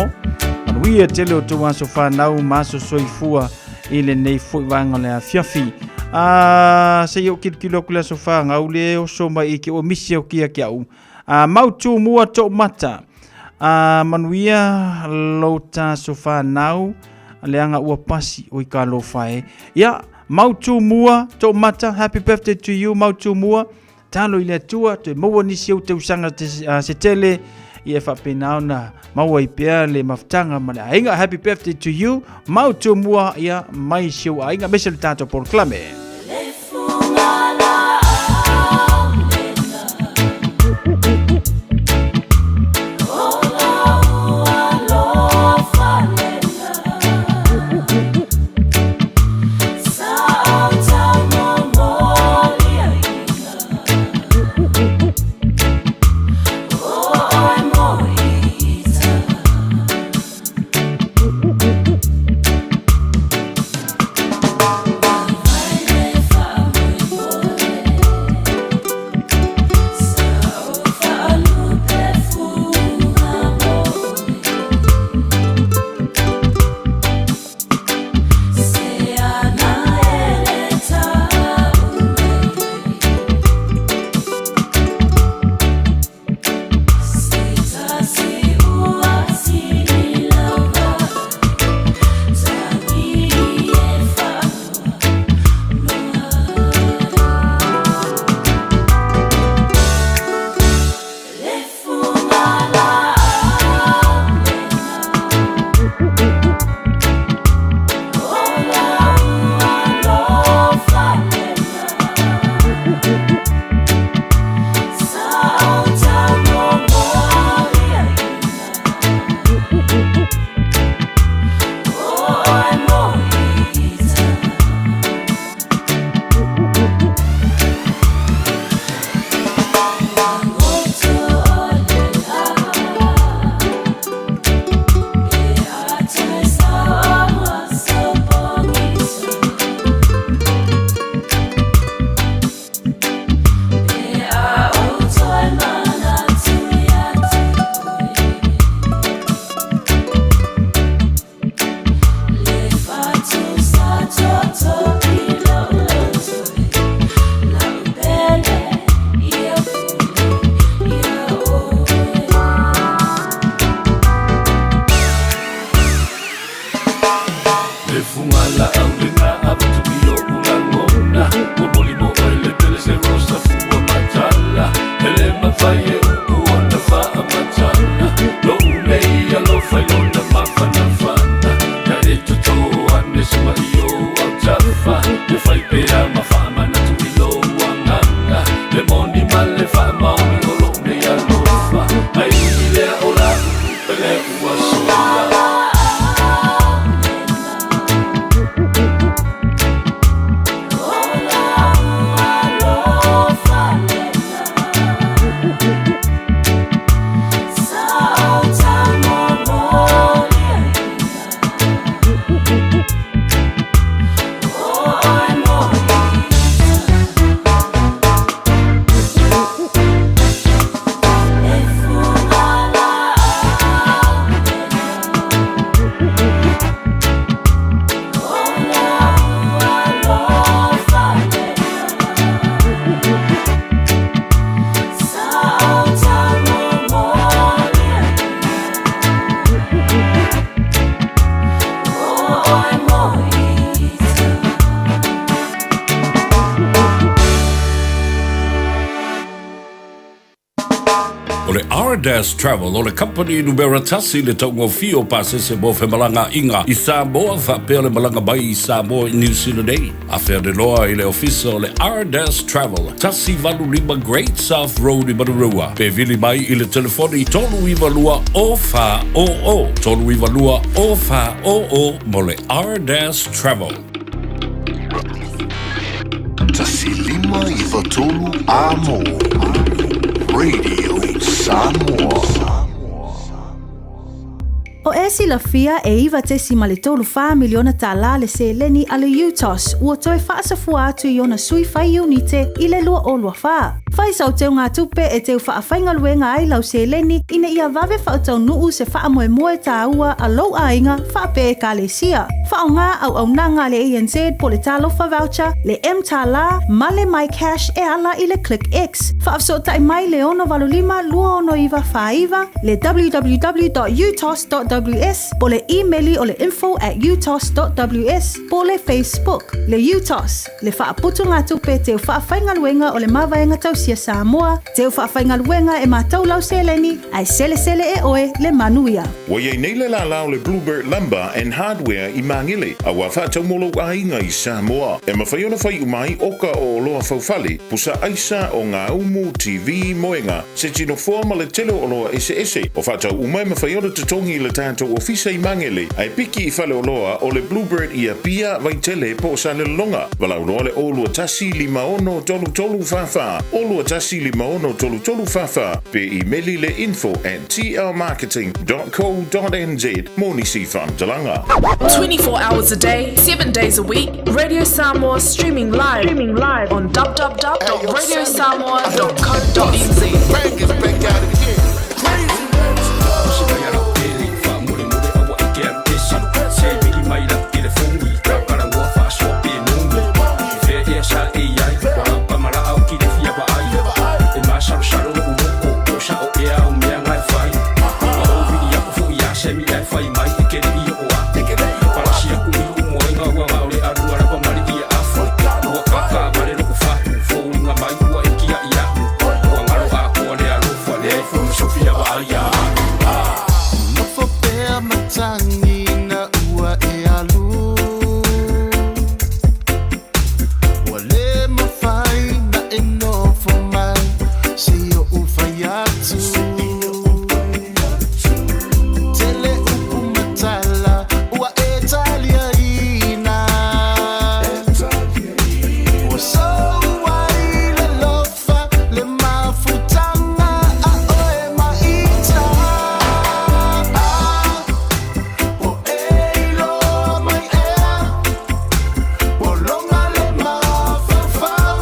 Manuia tele o tou aso fanau ma aso soifua i lenei foi vaega o le afiafi. A, se i ou kilokilo atu i le aso fanau le oso mai i ke ua misi au kia ki au. A, mau tu mua tō mata. A, manuia lo taso fanau leaga ua pasi o i ka lofa e. Ia, mau tu mua tō mata. Happy birthday to you, mau tu mua. Talo i le Atua, toe maua nisi ou tausaga se tele, ia e faapena ona maua ai pea le mafutaga ma le aiga. Happy birthday to you, mau tu mua, ia mai si ou aiga, aemaise le tatou polokalame. Ardas Travel o le company numera tasi le taugofie o pasese mo femalagaaʻiga i Samoa faapea le malaga mai i Samoa i New Zealand nei. Afe ane loa i le ofisa o le Ardas Travel, 185 Great South Road i Manurewa, pe vili mai i le telefoni 392 0400, 392 0400 mo le Ardas Travel. 1593 Amo. Radio Samoa. O e silafia e 9.34 miliona tālā le seleni a le UTOS ua toe faasafua atu i ona sui fai iunite i le 2024. Fai sau teugatupe e teu faafaigaluega ai lau seleni ina ia vave faataunu'u se faamoemoe tāua a lou aiga faapea ekalesia. Faaaogā auaunaga a le ANZ po o le Talofa Voucher, le mTālā ma le MyCash e ala i le ClickX. Faafesootai mai le 685 269 49, le www.utos.ws po o le imeli o le info@utos.ws po o le Facebook. Le UTOS, le faaputugatupe teu faafaigaluega o le Mavaega Tausia Samoa, teu faafaigaluega e matau lau seleni, ae selesele e oe le manuia. Ua i ai nei le lālā o le Bluebird Lumber and Hardware i Magele, auā faatau mo lou aiga i Samoa. E mafai ona fai uma ai oka o oloa faufale, pusa aisa, ogaumu, TV, moega, seti nofoa ma le tele o oloa eseese. O faatau uma e mafai ona totogi i le tatou ofisa i Magele, ae piki i faleoloa o le Bluebird i Apia, Vaitele po o Salelologa. Valaau loa le 021 56 33 44, 021 56 33 44, pe imeli le info@tlmarketing.co.nz mo nisi faamatalaga. 24 hours a day, 7 days a week, Radio Samoa streaming live, streaming live on www.radiosamoa.co.nz. Bang it back out again. Nofo pea matagi ina ua e alu Ua le mafai na e nofo mai Se i oʻu fai atu Tele upu ma tala ua e taliaina Ua sou ai le alofa le mafutaga a oe ma ita Po e iloa mai ea Pologa le mafaufau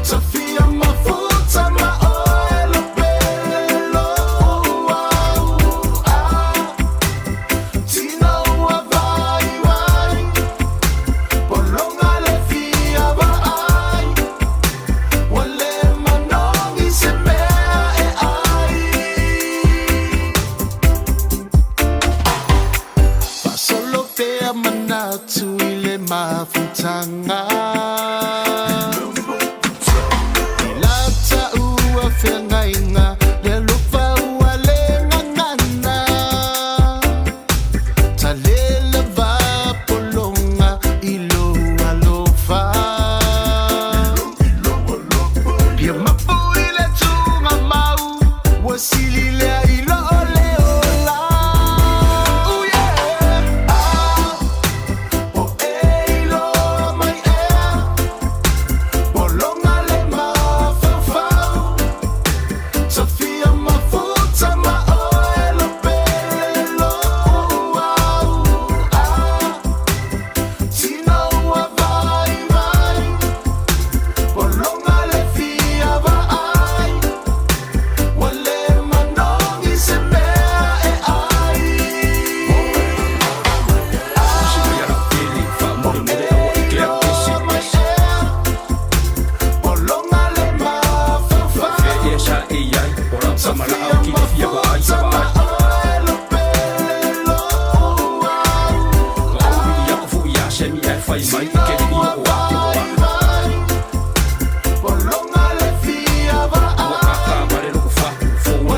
Tafia mafuta ma oe lo pele lo'u au Tino ua vaivai Pologa le fia vaai Ua le manogi se mea e ai Faasolo pea manatu i le mafutaga I la taua feagaiga le alofa ua le gagana Talela pologa i lou alofa Pia mapu i le tugamau Ua sili lea i loo le ola Ooh, yeah. Ah, po e iloa mai ea Pologa le mafaufau Tafia mafuta ma oe lo pele lo'u au Tino ua vaivai Pologa le fia vaai Ua le manogi se mea e ai Pologa le mafaufau Tafia mafuta ma oe lo pele lo'u au Tino ua vaivai Pologa le fia vaai Ua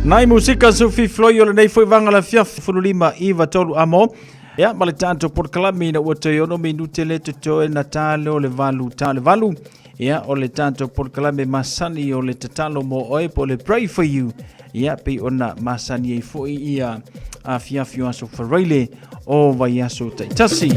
Nai musika sufi floi o lenei foi vanga la fiafi fululima iva tolu amo. Ia, ma le tatou polokalame ina ua toe ono minute le totoe na ta lea o le valu ta le valu. Ia, o le tatou polokalame masani o le tatalo mo oe po o le pray for you. Ia, pei ona masani ai foi ia afiafi o aso Faraile o vaiaso taitasi.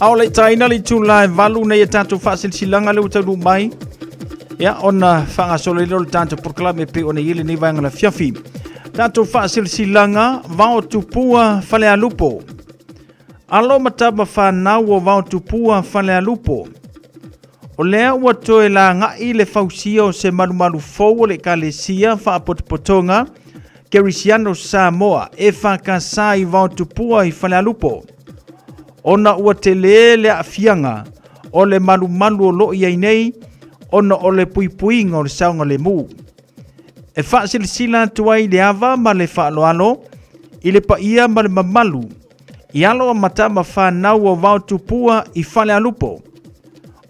A o le taina le itula e valu nei e tatou faasilasilaga le ua taunuu mai ia ona faagasolo ai lea o le tatou polokalame pei ona i ai lenei vaega lafiafi. Tatou faasilasilaga vao tupua Falealupo. Alo ma tama fanau o vao tupua Falealupo. O lea ua toe lagai le fausia o se malumalu fou o le Ekalesia Faapotopotoga Kerisiano Samoa, EFKS i Vaotupua i Falealupo. Ona ua tele le aafiaga o le malumalu o lo o i ai nei ona o le puipuiga o le saogalemu. E faasilasila atu ai le ava ma le faaaloalo i le paia ma le mamalu i alo a matama fanau o Vaotupua i Falealupo.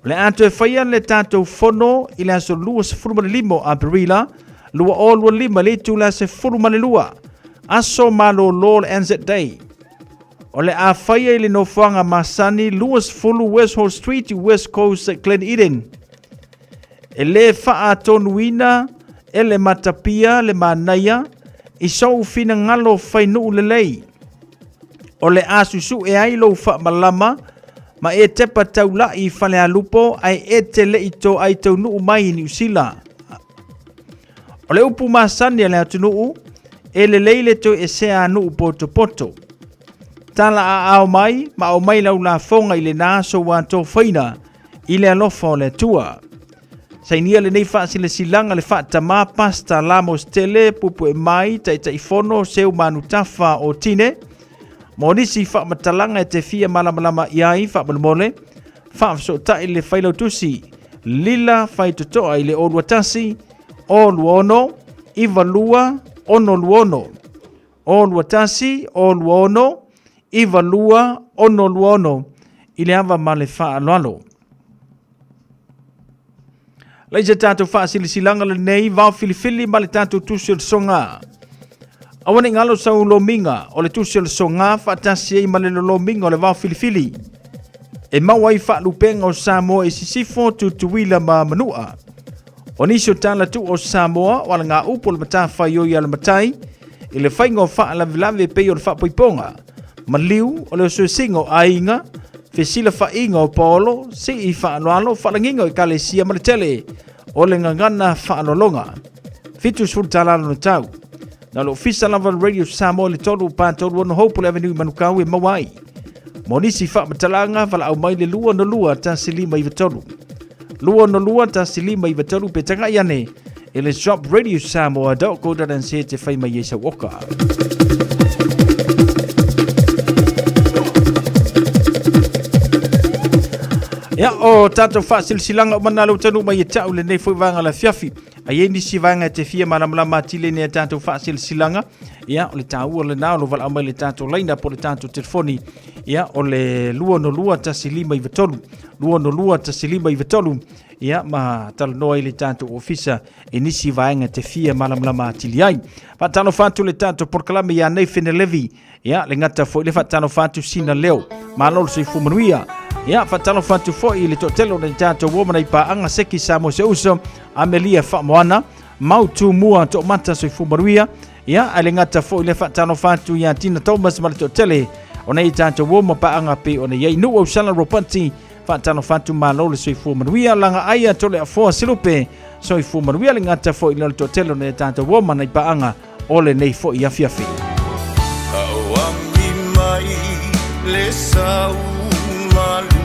O le a toe faia le tatou fono i le aso 25 o Aperila 2025 i le itula 12, aso malolo o le Anzac Day. O le a faia i le nofoaga masani 20 West Hall Street, West Coast, Glen Eden. E le faatonuina e le matapia le manaia i sou finagalo fainuu lelei. O le a susue ai lou faamalama ma e tepa taula'i i Falealupo ae e te le i toai taunuu mai i Niu Sila. O le upu masani a le atunuu, e lelei le toe esea a nuu potopoto. Tala aao mai ma aumai lau lafoga i lena aso ua atofaina i le alofa o le Atua. Sainia lenei faasilasilaga le faatamā Pastor Lamos Tele Puepuemai Taitaifono Seu Manutafa o Tine. Mo nisi faamatalaga e te fia malamalama i ai faamolemole, faafesootai le failautusi Lila Faitotoa i le 021 026 92 626. 021 026 92 626 i le ava ma le faaaloalo. Lai se tatou faasilasilaga lenei vao filifili ma le tatou tusi o le soga. Aua ne i galo sau lomiga o le tusi o le soga faatasi ai ma le lolomiga o le vao filifili. E maua ai faalupega o Samoa i Sisifo, Tutuila ma Manua. O nisi o tala tuu o Samoa o alagaupu o le matafaioi a le matai i le faiga o faalavelave pei o le faapoipoga, maliu o le osuesiga o aiga, fesilafaiga o paolo, sii faaaloalo, faalagiga o ekalesia ma le tele o le gagana faaaloaloga. 70 tala lona tau. Na le ofisa lava o le Radio Samoa i le 3 pa 36 Hopeful Avenue i Manukau e maua ai. Mo nisi faamatalaga, valaau mai le 262 1593. 262 1593 pe tagai ane i le shop radiosamoa.co.nz te whai mai ai sau oka. Ia, o tātou whaasilasilaga o mana lau tanu mai e tau lenei foi vaega la fiafi. A i ai nisi vaega e te fia malamalama atili nei a tātou faasilasilaga, ia, o le tāua lena o lo valaau mai le tātou laina po le tātou telefoni, ia, o le 262 1593, 262 1593, ia, ma talanoa i le tātou ofisa i nisi vaega te fia malamalama atili ai. Faatalofa atu le tātou polokalame ia nei Fenelevi, ia, le gata foi le faatalofa atu sina leo. Malo le soifua manuia. Ia, faatalofa atu foi i le toatele o le tātou uo mana i paaga seki Samoa se uso, Amelia Faamoana, Mau Tumua Toomata soifua manuia. Ia, ae le gata foi le faatalofa atu ia Tina Thomas ma le toatele o nei tātou uo ma paaga pei ona i ai Nuu Ausala Ropati, faatalofa atu malo le soifua manuia, laga aia tole afoa Silupe, soifua manuia le gata foi le toatele o nei tātou uo ma nei paaga o lenei foi afiafi. Auami mai le sau malu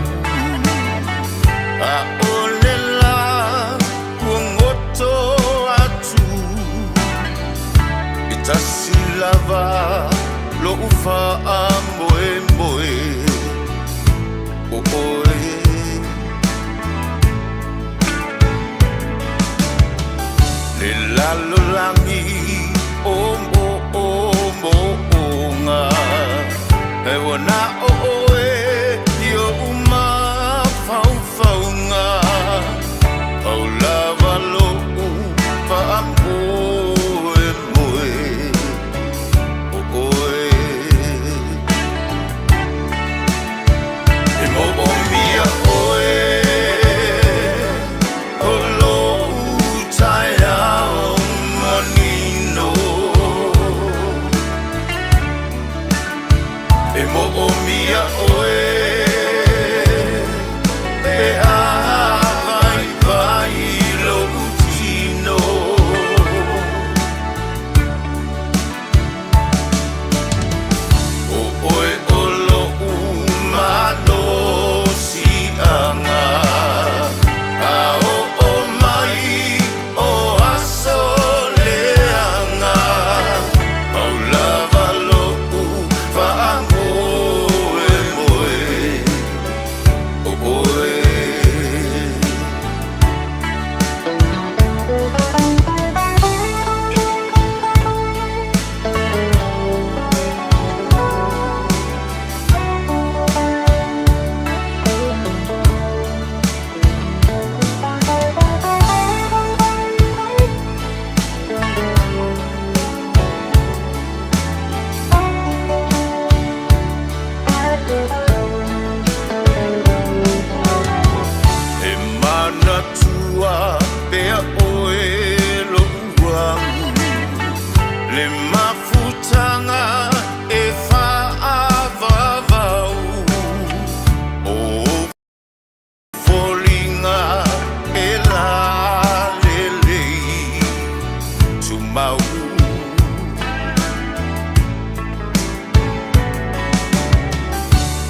A o le la ua goto atu E tasi lava lo'u faamoemoe O oe. E moʻomia ʻoe pe a waiwai loʻu tino. ʻO ʻoe ʻo loʻu malosiʻaga, A oʻo mai o aso leaga, Pau lava loʻu faamoemoe ʻo ʻoe. E manatua pea ʻoe loʻu au, Le mafutaga e fa'avavau, O ou foliga e lalelei tumau.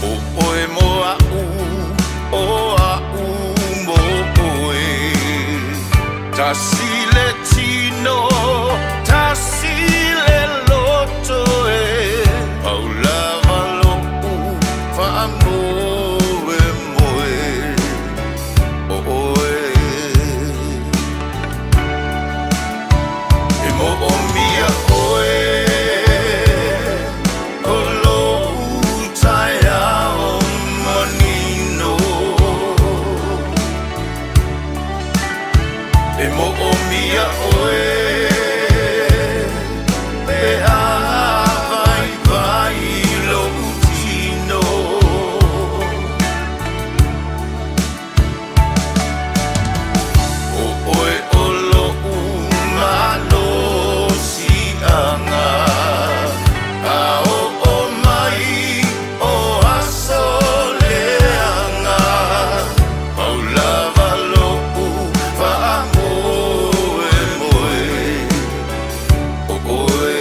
ʻO ʻoe mo aʻu, ʻo aʻu mo ʻoe. Tasi le tino, tasi le loto e. Pau lava loʻu faamoemoe ʻo ʻoe. E moʻomia ʻoe o lou taeao manino. E moʻomia ʻoe pe a waiwai loʻu tino. ʻO ʻoe ʻo loʻu malosiʻaga, A oʻo mai o aso leaga, Pau lava loʻu faamoemoe ʻo ʻoe.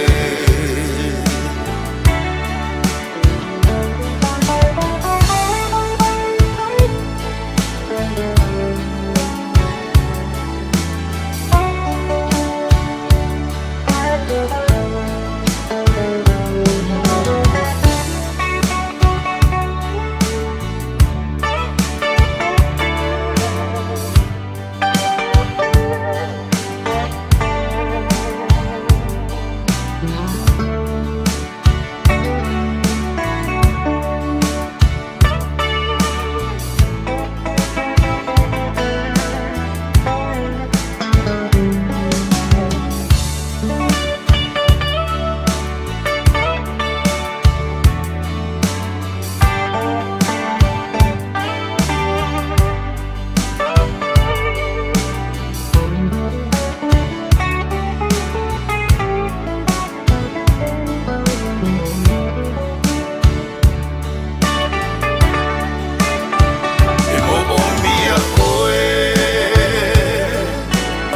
E moʻomia ʻoe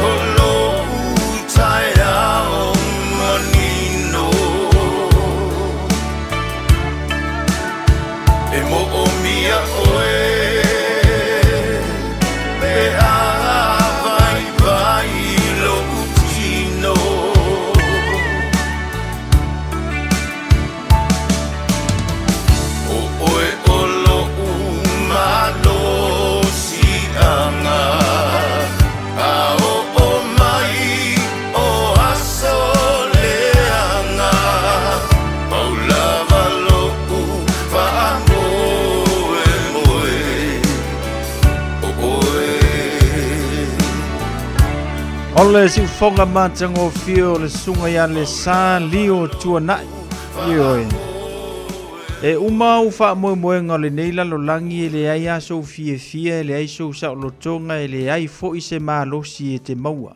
o lou taeao manino. E moʻomia ʻoe pe a waiwai loʻu tino. ʻO ʻoe ʻo loʻu malosiʻaga, A oʻo mai o aso leaga, Pau lava loʻu faamoemoe ʻo ʻoe. O le siufoga matagofie o le susuga ia Lesa Lio Tuanai. Ioe. E uma au faamoemoega o lenei lalolagi e leai a sou fiafia, e leai sou saolotoga, e leai foi se malosi e te maua.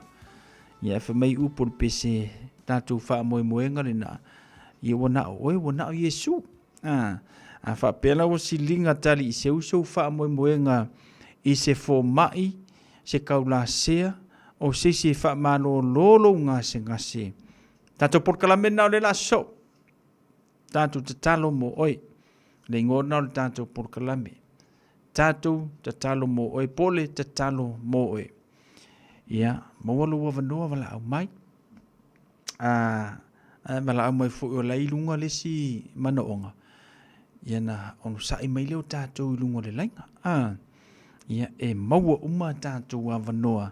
Ia e fai mai upu o le pese tatou faamoemoega lena, ia ua na o oe, ua na o Iesu. A, a faapea la ua siliga taliiseu sou faamoemoega i se fomai, se kaulasea, o se isi e faamalōlō lou gasegase. Tatou polokalame lena o le la soo. Tatou tatalo mo oe. Le igoa lena o le tatou polokalame. Tatou tatalo mo oe, po o le tatalo mo oe. Ia, maua lou avanoa valaau mai. A, a valaau mai foi o la i luga le isi manaoga, ia na onosai mai lea o tatou i luga o le laina. A, ia, e maua uma tatou avanoa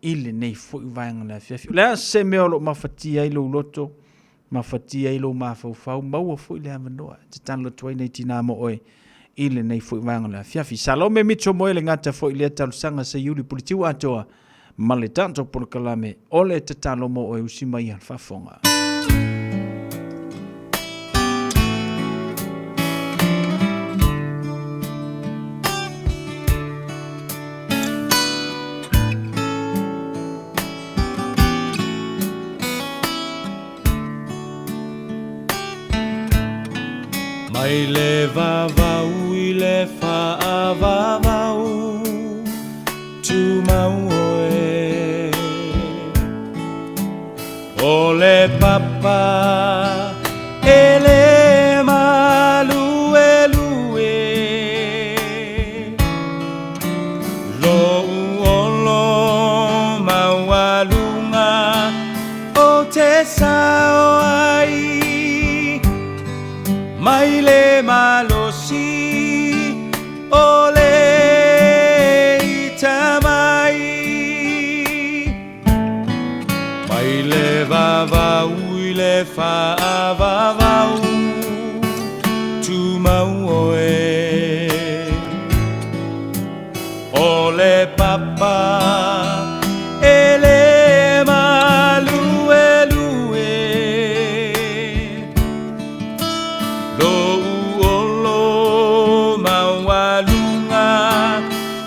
i lenei foi vaega o le afiafi. O le a se mea o lo o mafatia ai lou loto, mafatia ai lou mafaufau, maua foi le avanoa e tatalo atu ai nei tinā mo oe i lenei foi vaega o le afiafi. Salome Mitchell Moe le gata foi i lea talosaga Seiuli Puletiu atoa ma le tatou polokalame o le tatalo mo oe usi mai a le faafofoga. Mai le vavau i le faavavau Tumau oe O le papa e le maluelue Lou olo maualuga O te sao ai mai le malosi o le ita mai. Mai le vavau i le faavavau tumau oe. O le papa e le maluelue Lou olo maualuga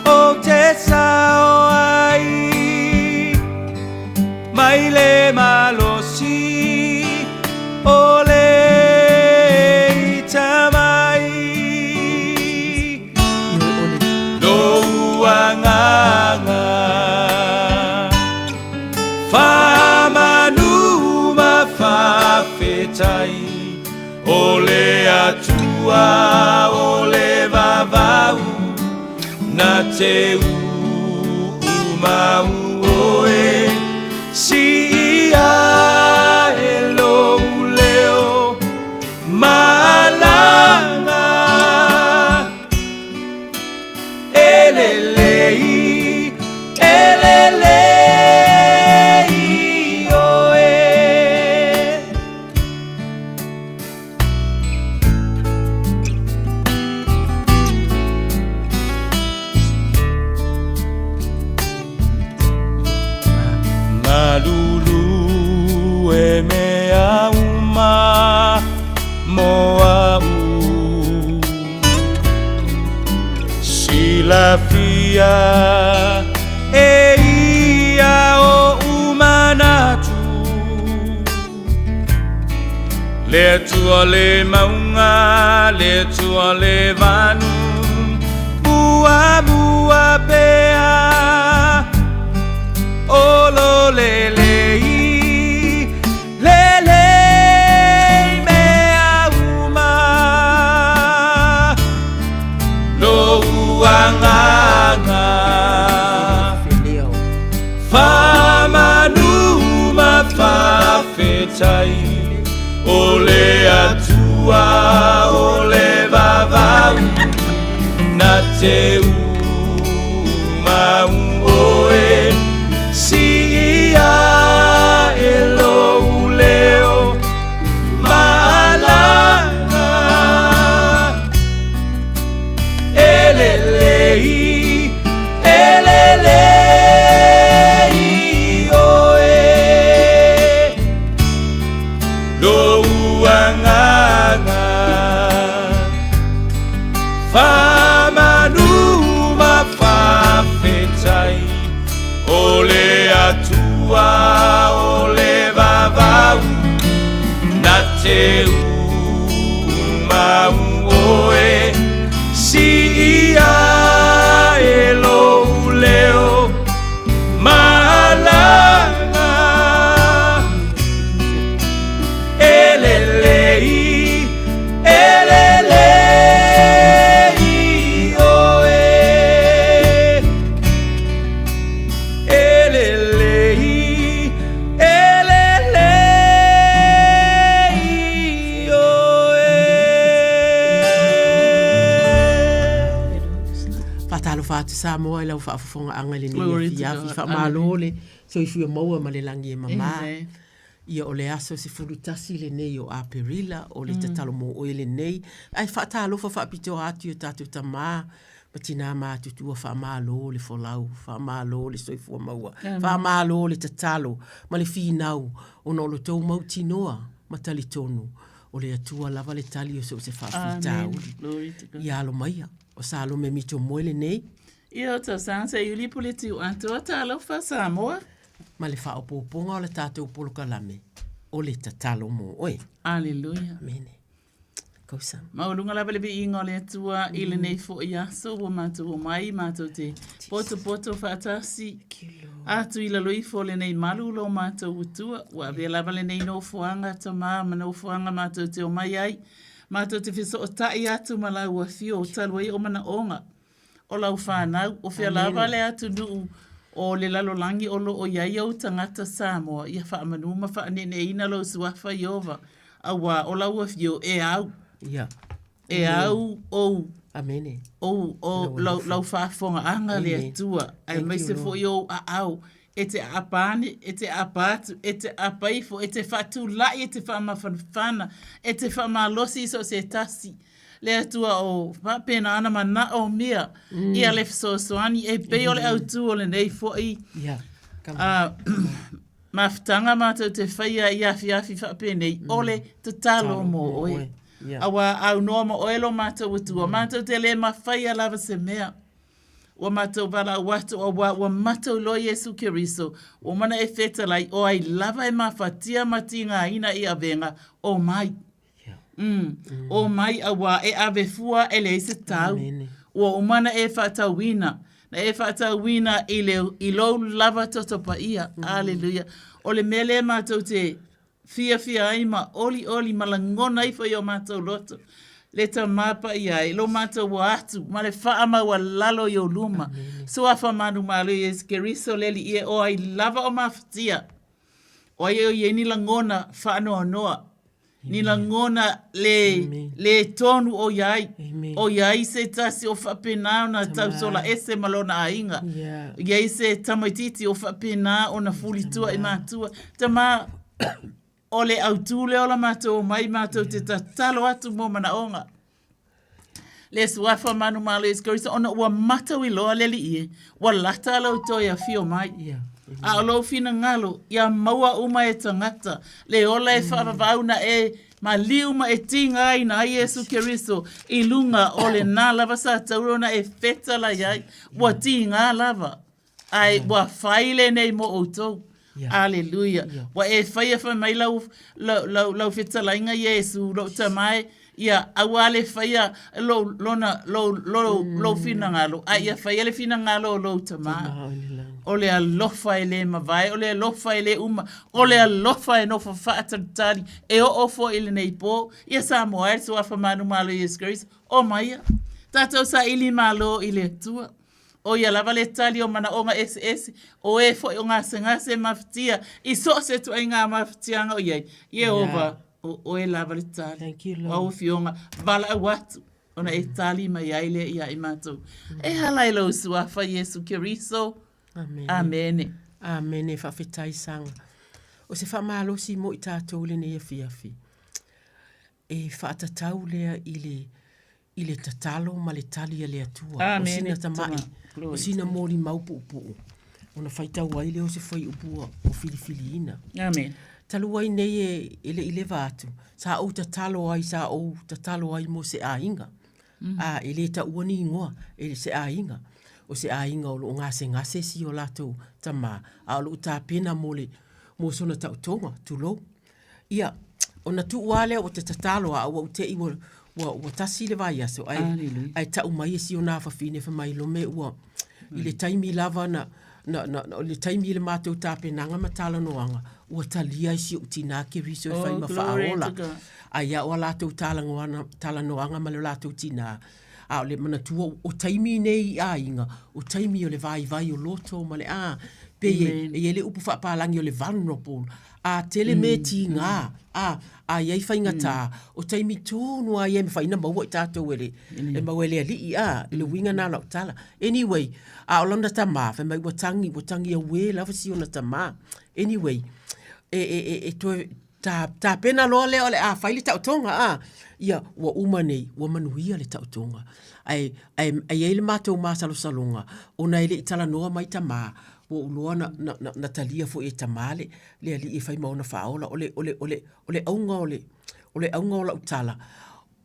o te sao ai Mai le malosi o le ita mai Lou agaga faamanu ma faafetai O le Atua o le vavau na te uumau oe Siia e lou leo malaga E lelei, e lelei oe. Galulue mea uma mo a'u Silafia e ia oʻu manatu Le Atua le mauga, le Atua le vanu Muamua pea Olo lelei, lelei mea uma Lou agaga Faamanu ma faafetai O le Atua o le vavau Na te umau oe Siia e lou leo malaga E lelei, e lelei oe Lou agaga Faamanu Faatalofa atu Samoa i lau faafofogaaga i lenei Glory to afiafi. God. Faamalo le soifua maua ma le lagi e mamā. Amen. Ia o le aso 11 lenei o Aperila, o le tatalo mo oe lenei. Ae faatalofa faapitoa atu i o tatou tamā ma tinā matutua, faamalo le folau, faamalo le soifua maua, Amen. faamalo le tatalo ma le finau ona o lo tou mautinoa ma talitonu o le Atua lava le tali o so o se faafitauli. Amen. Glory to God. Ia alo maia, o Salome Mito Moe lenei. Ia o tausaga sa iuli pule tiu atoa talofa Samoa. Ma le faaopoopoga o le tatou polokalame, o le tatalo mo oe. Aleluia. Amene. Kausa. Maualuga lava le viiga o le Atua i lenei foi aso ua matou omai matou te potopoto faatasi atu i lalo ifo o lenei malu lo matou Atua. Ua avea lava lenei nofoaga tamā ma nofoaga matou te omai ai matou te fesootai atu ma lau afio talu ai o manaoga o lau fanau, o fea lava le atunuu o le lalolagi o lo o i ai ou tagata Samoa, ia faamanu ma faaneeneeina lou suafa Ieova, auā o lau afio e au, Ia. e au ou, Amene. ou, o, lau, lau faafofogaaga le Atua, aemaise Lord. foi ou aao, e te aapa ane, e te aapa atu, e te aapa ifo, e te faatulai, e te faamafanafana, e te faamalosi i so o se tasi. Le Atua o faapena ana manaomia ia le fesoasoani e pei o le autū o lenei foi mafutaga matou te faia i afiafi faapenei, o le tatalo mo oe. Auā aunoa ma oe lo matou Atua, matou te le mafaia lava se mea. Ua matou valaau atu auā ua matou iloa Iesu Keriso, ua uma ona e fetalai, o ai lava e mafatia ma tigaina i avega, omai. Mm. Omai auā e ave fua e leai se tau. Ua uma ona e faatauina, na e faatauina i le i lou lava toto paia. Aleluia. O le mea lea matou te fiafia ai ma olioli ma lagona ifo i o matou loto, le Tama Paia e, lo matou o atu ma le faamaualalo i ou luma. Suafa manumalo Iesu Keriso le Alii e o ai lava o mafatia. O ai o i ai ni lagona faanoanoa, ni lagona le, le tonu o i ai, o i ai se tasi o faapena ona tausola ese ma lona aiga, i ai se tamaitiiti o faapena ona fulitua i matua. Tama, o le autū lea o la matou omai matou te tatalo atu mo manaoga. Le suafa manumalo Iesu Keriso ona ua matau iloa le Alii e, ua lata lou toe afio mai. A o lou finagalo, ia maua uma e tagata le ola e faavavau na e maliu ma e tigaina ai Iesu Keriso i luga o lena lava sa taua ona e fetalai ai, ua tiga lava. Ae ua fai lenei mo outou. Aleluia. Ua e faia fai mai lau, lau, lau, lau fetalaiga Iesu, lou tama e, ia aua le faia lou, lona, lou, lou, lou finagalo, a ia faia le finagalo o lou tama. O le alofa e le mavae, o le alofa e le uma, o le alofa e nofo faatalitali, e oo foi i lenei po. Ia Samoa e le Suafa manumalo Iesu Keriso, omaia. Tatou saili malo i le Atua. ʻO ia lava le tali o manaoga eseese, o e foi o gasegase mafatia i so o se ituaiga mafatiaga o i ai. Ieova, ʻo ʻoe lava le tali. Thank you, Lord. O āu afioga, valaau atu, ona e tali mai ai lea iā i matou. E hala i lou Suafa Iesu Keriso. Amene. Amene. Amene, faafetai Saga. O se faamalosi mo i tatou i lenei afiafi, e faatatau lea i le i le tatalo ma le tali a le Atua. O sina tama'i, o sina molimau puupuu, ona faitau ai lea o se fuaiupu ua filifiliina. Amen. Talu ai nei e, e le i leva atu, sa ou tatalo ai, sa ou tatalo ai mo se aiga. A, e le taua ni igoa, e se aiga. O se aiga o lo o gasegase si o latou tamā, a o lo o tapena mo le, mo sona taotoga, tulou. Ia, ona tuu lava lea o te tatalo a ua ou te i ua, ua, ua tasi le vaiaso, ae, ae tau mai e si ona afafine fai mai Lome ua, i le taimi lava na, na, na, na, le taimi i le matou tapenaga ma talanoaga, ua talia e si ou tinā Keriso e fai Oh, ma glory faaola. to God. A ia o a latou talanoana, talanoaga ma le latou tinā, a o le manatua, o taimi nei i aiga, o taimi o le vaivai o loto ma le, a, pei e, Amen. e i ai le upu faapalagi o le vulnerable. A tele mea tigā, a, a i ai faigata, o taimi tonu lava ia e mafai ona maua i tatou e le, e maua e le alii, a, i le uiga lena o lau tala. Anyway, a o lana tamā, fai mai ua tagi, ua tagi auē lava si ona tamā. Anyway, e, e, e, e toe ta, tapena loa lea o le a fai le taotoga, a, ia, ua uma nei, ua manuia le taotoga. Ae, ae, ae i ai le matou masalosaloga, ona e le i talanoa mai tamā, ua ou iloa na, na, na, na talia foi e tamā le, le alii e fai ma ona faaola. O le, o le, o le, o le auga o le, o le auga o lau tala,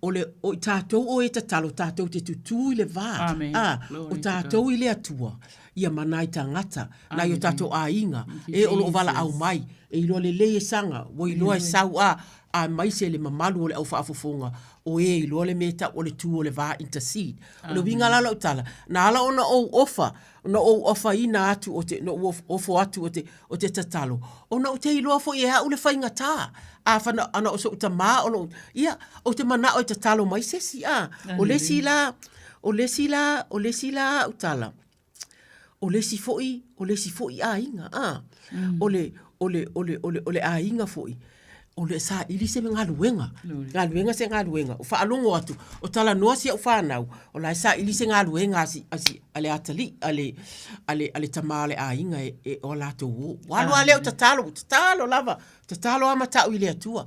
o le, o i tatou o e tatalo, tatou te tutū i le va, Amen. a, Glory o to tatou God. i le Atua, ia ma nai tagata, nai o Amen. tatou aiga, Thank you, e o lo o valaau Jesus. mai, e iloa lelei e saga, ua iloa e Amen. sau, a, aemaise le mamalu o le au faafofoga, o e iloa le mea e tau o le tū o le va intercede. O le uiga Amen. la o lau tala, na ala ona ou ofa, na ou ofaina atu o te, na ou ofo atu o te, o te tatalo, ona ou te iloa foi e au le faigata, a whana, ana o so'u tamā o lou, ia, ou te mana'o e tatalo mai se isi, a, o le isi la, o le isi la, o le isi la a'u tala, o le isi foi, o le isi foi aiga, a, o le, o le, o le, o le, o le aiga foi, o le saili se galuega, galuega se galuega, o faalogo atu, o talanoa si au fanau, o la e saili se galuega a si, a si, a le atalii, a le, a le, a le tama o le aiga e, e o latou o. Ua alu lava lea o tatalo, ua tatalo lava, tatalo lava ma tau i le Atua.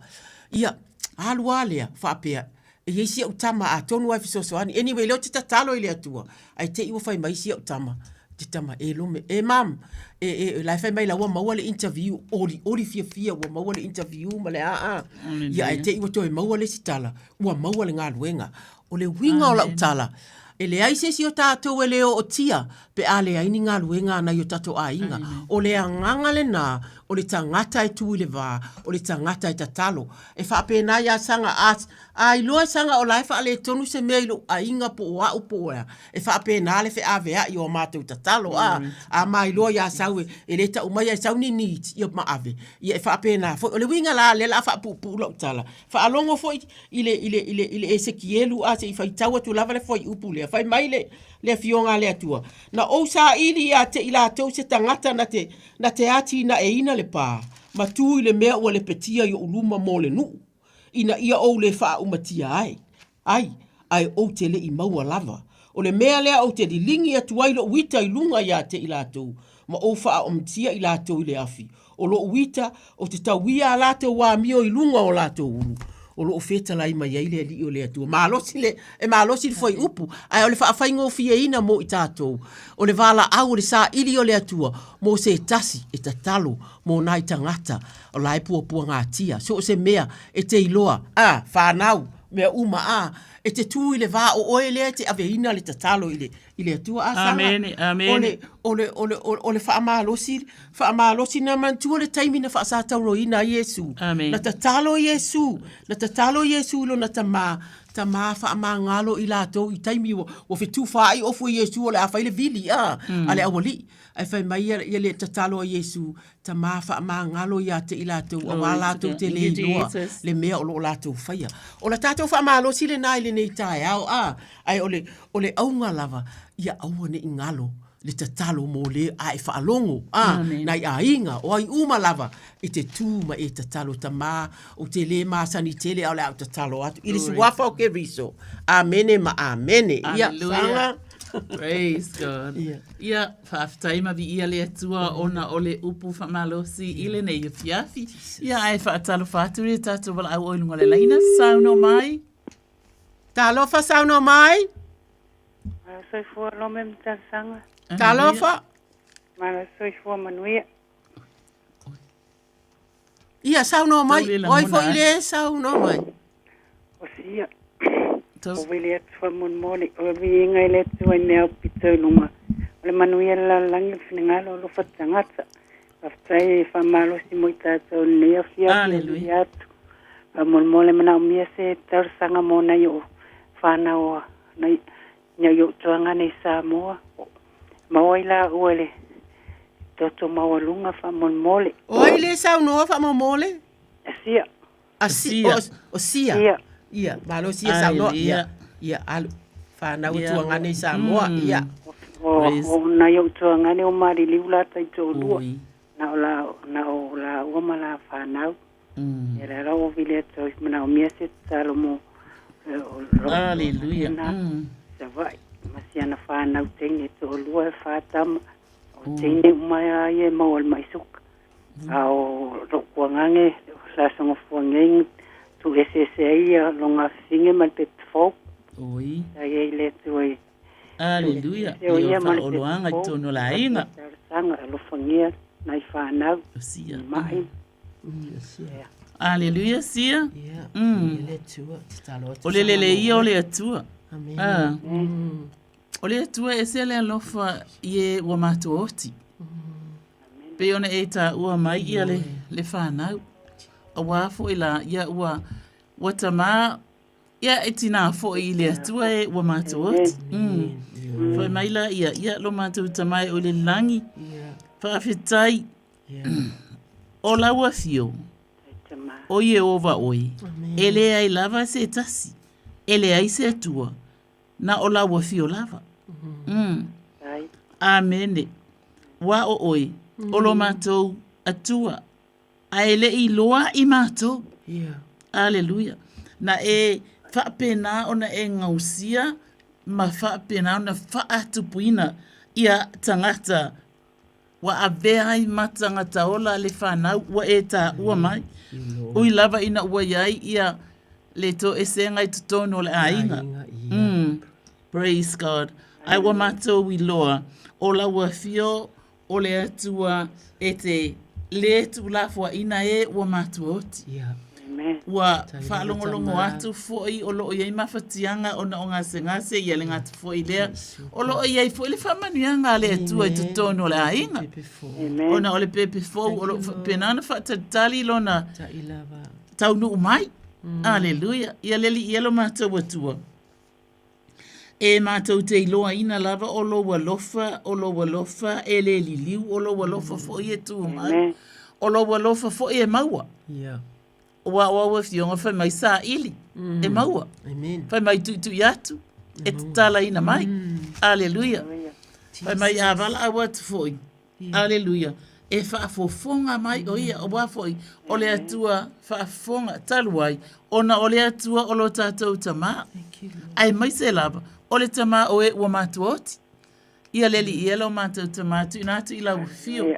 Ia, alu lava lea, faapea, e i ai si au tama atonu lava e fesoasoani. Anyway, lea ou te tatalo i le Atua, ae te i ua fai mai si au tama, te tama, e Lome, e mum, e, e, e, la e fai mai la ua maua le interview, oli, oli fiafia ua maua le interview ma le a a. Ia, ae te i ua toe maua le isi tala, ua maua le galuega. O le uiga o lau tala, e leai se isi o tatou e le ootia pe a leai ni galuega a nai o tatou aiga. O le agaga lena o le tagata e tu i le va, o le tagata e tatalo. E faapena ia Saga, a, a iloa e Saga o la e faaletonu se mea i lou aiga po o au po o ea, e faapena le feaveai o a matou tatalo, a, a mailoa ia Sau e, e le tau maia e sau ni needs, ia ma ave. Ia e faapena foi. O le uiga la, lea o le a faapuupuu lau tala, faalogo foi i le, i le, i le, i le Esekielu, a se i faitau atu lava le fuaiupu lea, fai mai le, le Afioga a le Atua, Na ou saili ia te i latou se tagata na te, na te atinaeina le pā, ma tū i le mea ua lepetia i oʻu luma mo le nuʻu, ina ia ou le faaʻumatia ai, ai, ae ou te le i maua lava. O le mea lea ou te liligi atu ai loʻu ita i luga iā te i latou, ma ou faaʻomatia i latou i le afi, O loʻu ita, o te tauia a latou amio i luga o latou ulu, o loo fetalai mai ai le Alii o le Atua. Malosi le, e malosi le fuaiupu, ae o le faafaigofieina mo i tatou, o le valaau o le saili o le Atua mo se tasi e tatalo mo nai tagata o la e puapuagatia, so o se mea e te iloa, a, fanau, mea uma, a, e te tū i le va o oe lea e te aveina le tatalo i le, i le Atua. A, Saga, Amene, amene. o le, o le, o le, o le, o le faamalosi, faamalosi na manatua le taimi na faasatauroina ai Iesu. Amene. Na tatalo Iesu, na tatalo Iesu i lona tamā, tamā faamagalo i latou i taimi ua, ua fetufaai ofu e Iesu o le a fai le vili, a, a le aualii. Ae fai mai ia, ia le tatalo a Iesu, Tamā faamagalo ia te i latou, auā latou te le iloa le mea o lo o latou faia. O la tatou faamalosi lenā i lenei taeao, a, ae o le, o le auga lava, ia aua ne i galo le tatalo mo le a e faalogo, a, nai aiga, o ai uma lava i te tū ma e tatalo, Tamā, ou te le masani tele a o le a ou tatalo atu. I le suafa o Keriso. Amene ma amene. Ia, Saga. Praise God. Ia. Ia, faafetai ma viia le Atua ona o le upu faamalosi i lenei afiafi. Ia, ae faatalofa atu i le tatou valaau o i luga o le laina, saunoa mai. Talofa saunoa mai. Mala soifua Lome ma Talosaga. Talofa. Mala soifua manuia. Ia, saunoa mai. Tau le O ai lagona foi ai. le saunoa mai? O sia. O vili atu faamolemole. O le viiga i le Atua i mea aupito i luga. O le manuia le lalolagi o le finagalo alofa tagata. Faafetai e faamalosi mo i tatou i lenei afiafi o Hallelujah. vili atu. Faamolemole manaomia se talosaga mo nai o'u fanau a nai nai o'u tuagana i Samoa. Maua ai laua i le toto maualuga faamolemole. O ai le saunoa faamolemole? Sia. A si, o, o sia. Sia. Ia, malo sia saunoa. Ai, Ia, ia. ia, alu. Fanau Ia. tuagana i Samoa. Ia. O, o nai o'u tuagana o maliliu la taitoalua. Na o la na o laua ma la fanau. Ia lea la ua vili atu ai manaomia se tatalo mo Aleluia. Savaii ma si ana fanau teine e toalua e fa tama. O teine uma lava ia e maua i le mai suka. A o lou kuagaga le aso gafua nei tuueseese ai ia lona afafine ma le pepe fou. Oi. Sa i ai le Atua i Aleluia. tuueseese o Ia ia ma le pepe faaoloaga i fou. totonu o le aiga. Talosaga alofagia nai fanau Sia. i mai. Aleluia sia. O le lelei ia o le Atua. Ah. O le Atua e ese le alofa i e ua matou oti. Pei ona e taua mai ia le, le fanau. Auā foi la, ia ua, ua tamā, ia e tinā foi i le Atua e ua matou oti. Mm. Fai mai la ia, ia lo matou tamā e o i le lagi. Faafetai. O lau afio, o Ieova oe, e leai lava se tasi, e leai se Atua, na o lau afio lava. Mm. Amene. Ua o oe, o lo matou Atua, a e le i loa i matou. Yeah. Aleluia. Na e faapena ona e gausia ma faapena ona faatupuina ia tagata Ua avea ai ma tagata ola le fanau ua e taua mai. Ui lava ina ua i ai ia le toesega i totonu o le aiga. Mm. Praise God. Ae ua matou iloa, o lau afio o le Atua e te le tuulafoaina e ua matua oti. Yeah. Ua faalogologo atu foi o lo o i ai mafatiaga ona o gasegase, ia le gata foi lea, o lo o i ai foi le faamanuiaga a le Atua i totonu o le aiga. Ona o le pepe fou o lo o faapena ona faatalitali lona taunuu mai. Aleluia. Ia le Alii e lo matou Atua. E matou te iloaina lava o lou alofa, o lou alofa e le liliu, o lou alofa foi e tumau, o lou alofa foi e maua. Yeah. Aua o au afioga fai mai saili e maua. Amen. Fai mai tuitui atu e tatalaina mai. Aleluia. Fai mai a valaau atu foi. Aleluia. E faafofoga mai o ia, aua foi o le Atua faafofoga talu ai, ona o le Atua o lo tatou Tamā. Aemaise lava, o le Tamā o e ua matua oti. Ia le Alii e lo matou Tamā, tuuina atu i lau afio.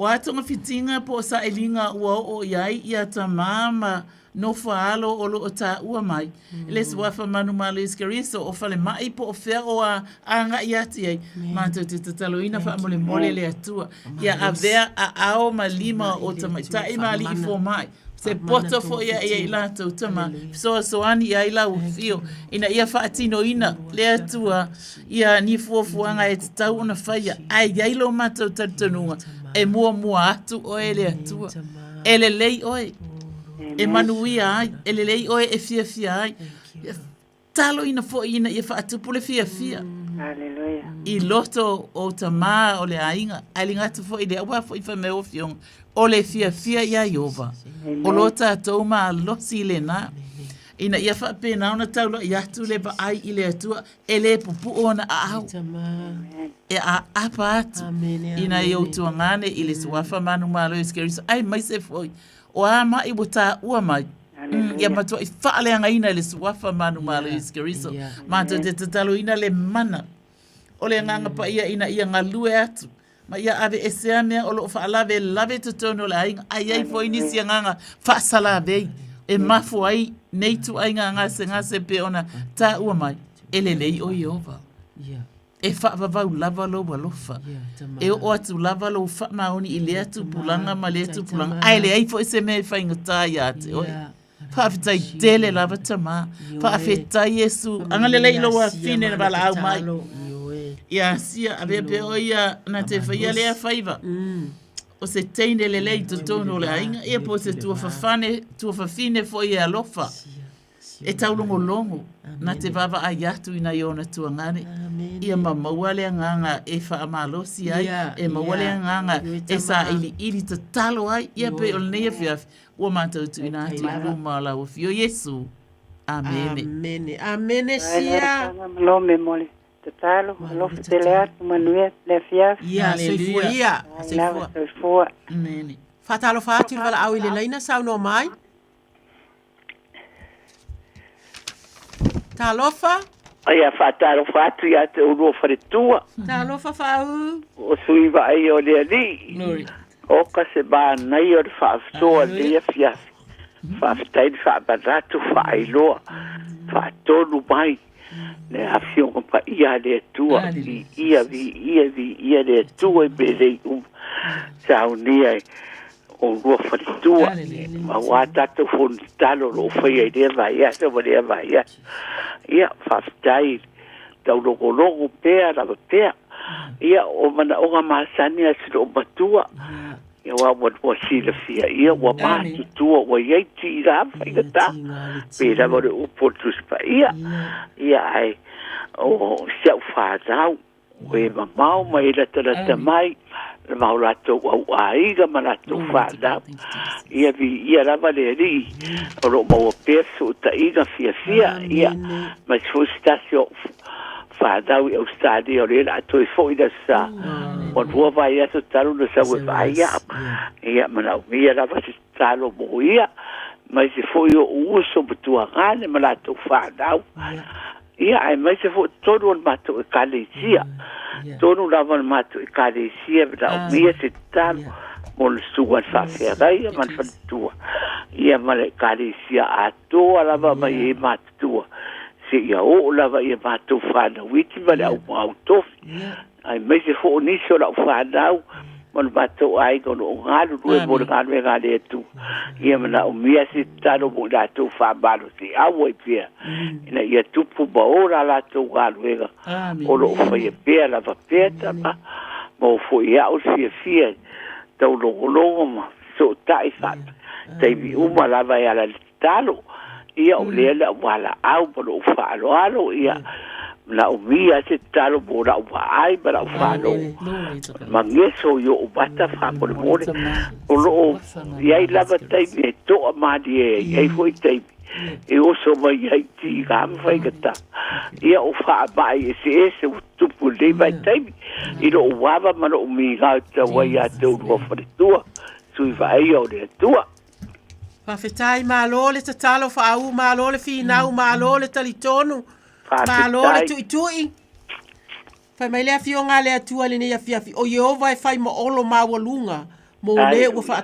O a togafitiga po o sailiga ua oo i ai ia tamā ma nofo a alo o lo o taua mai, le Suafa Manumalo Isikariso o falemai po o fea o a agai atu i ai, matou te tataloina faamolemole le Atua ia avea aao ma lima o tamaitai ma alii fomai, se poto foi ia i ai latou tama, fesoasoani i ai lau afio ina ia faatinoina le Atua ia ni fuafuaga e tatau ona faia, ae i ai lo matou talitonuga e muamua atu oe e le Atua. E lelei oe e manuia ai, e lelei oe e fiafia ai. Taloina foi ina ia faatupu le fiafia i loto o tamā o le aiga, ae le gata foi i lea, aua foi fai mai o Afioga, o le fiafia iā Ieova, o lo tatou malosi lena, ina ia faapena ona taula'i atu le vaai i le Atua, e le pupu'u ona aao, e aapa atu ina ia ou tuagane i le Suafa manumalo Iesu Keriso, aemaise foi o a ma'i ua taua mai, ia matua'i faaleagaina e le Suafa manumalo Iesu Keriso. Matou te tataloina le mana o le Agaga Paia ina ia galue atu ma ia aveesea mea o lo o faalavelave i totonu o le aiga, ae i ai foi nisi agaga faasalavei e mafua ai nei ituaiga gasegase pei ona taua mai, e lelei o Ieova. E faavavau lava lou alofa. E oo atu lava lou faamaoni i lea tupulaga ma lea tupulaga, ae leai foi se mea e faigata ia te oe. Faafetai tele lava tamā. Faafetai Iesu. Agalelei i lou afine na valaau mai. Ia Sia, avea pea oe ia na te faia lea faiva. O se teine lelei i totonu o le aiga, ia po o se tuafafane, tuafafine foi e alofa. E taulogologo na te vaavaai atu i nai ona tuagane. Ia ma maua le agaga e faamalosi ai, e maua le agaga e sailiili tatalo ai. Ia pei o lenei afiafi, Ua matou tuuina atu i luma o lau Afio Iesu. Amene. Amene. Amene sia. Malo me mo le Tatalo, alofa tele atu, manuia le afiafi. Ia, soifua ia. Ai lava, soifua. Amene. Faatalofa atu i le valaau i le laina, saunoa mai. Talofa. Ia faatalofa atu ia te oulua faletua. Talofa Faau. O sui vaai o le alii. O ka se manaia o le faasoa i lenei afiafi. Faafetai le faamanatu, faailoa, faatonu mai le Afioga Paia a le Atua. Viia, viia, viia le Atua i mea lelei uma. Saunia e oulua faletua, aua tatou fono tatalo o lo o faia i lea vaiaso ma lea vaiaso. Ia, faafetai taulogologo pea lava pea. Ia, o manaoga masani a si loomatua. Ia aua ua ua silafia ia ua matutua ua i ai tiga ma faigata. Pei lava o le upu o le Tusi Paia. Ia ae o si au fanau o e mamao ma e latalata mai ma o latou auaiga ma latou fanau. Ia viia lava le Alii o lo o maua pea fesootaiga fiafia. Ia ma se foi se tasi o fanau i Ausetalia o lea o le a toe foi i le Aso Sa ua lua vaiaso talu ona sau e vaai au. Ia manaomia lava se tatalo mo ia aemaise foi oʻu uso ma tuagane ma latou fanau. Ia aemaise foi totonu o le matou Ekalesia. Totonu lava o le matou Ekalesia e manaomia se tatalo mo le susuga i le faafeagaia ma le faletua, ia ma le Ekalesia atoa lava mai e matutua seia oo lava i a matou fanau iti ma le au au tofi, aemaise foi o nisi o lau fanau ma le matou aiga o lo o galulue mo le galuega a le Atua. Ia manaomia se tatalo mo i latou faamalosiau ai pea, ina ia tupu ma ola a latou galuega o lo o faia pea lava pea tama, maua foi e au le fiafia taulogologo ma fesootai faataimi uma lava e ala i le tatalo. Ia, o lea le au valaau ma lou faaaloalo, ia, manaomia se tatalo mo lau vaai ma lau faalogo mageso i ou mata faamolemole. O lo o i ai lava taimi e toa malie ai, e i ai foi taimi e oso mai ai tiga ma faigata. Ia, o faamai eseese ua tutupu i lenei vaitaimi i lou ava ma lou migao e tatau ai ia te oulua faletua, sui vaaia o le Atua. Faafetai, malo le tatalo faaū, malo le finau, malo le talitonu, malo le tuitui. Fai mai le Afioga a le Atua i lenei afiafi, o Ieova e fai ma olo maualuga mo le ua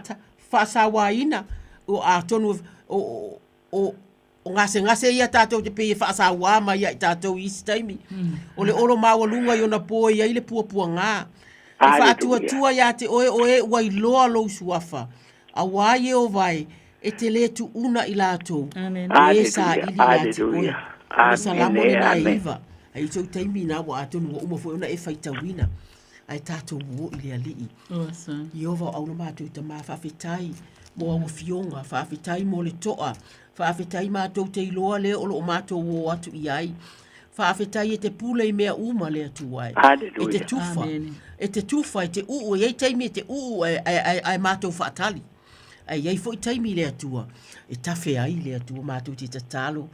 faasauaina, o atonu o, o, o gasegase ia tatou te pei e faasauā mai ia i tatou i isi taimi. O le olo maualuga i ona po e i ai le puapuagā. E faatuatua iā te oe o e ua iloa lou suafa, auā Ieova e, e te lē tuuna i latou, e saili iā te oe. O le Salamo lenā e iva. Ai i sou taimi nā ua atonu ua uma foi ona e faitauina. Ae tatou o i le Alii. Ieova o aula matou tamā, faafetai mo au afioga, faafetai mo le toa, faafetai matou te iloa le o lo o matou o atu i ai. Faafetai e te pule i mea uma le Atua e. E te tufa, e te tufa, e te uu, e i ai taimi e te uu ae matou faatali. Ae i ai foi taimi le Atua e tafe ai le Atua matou te tatalo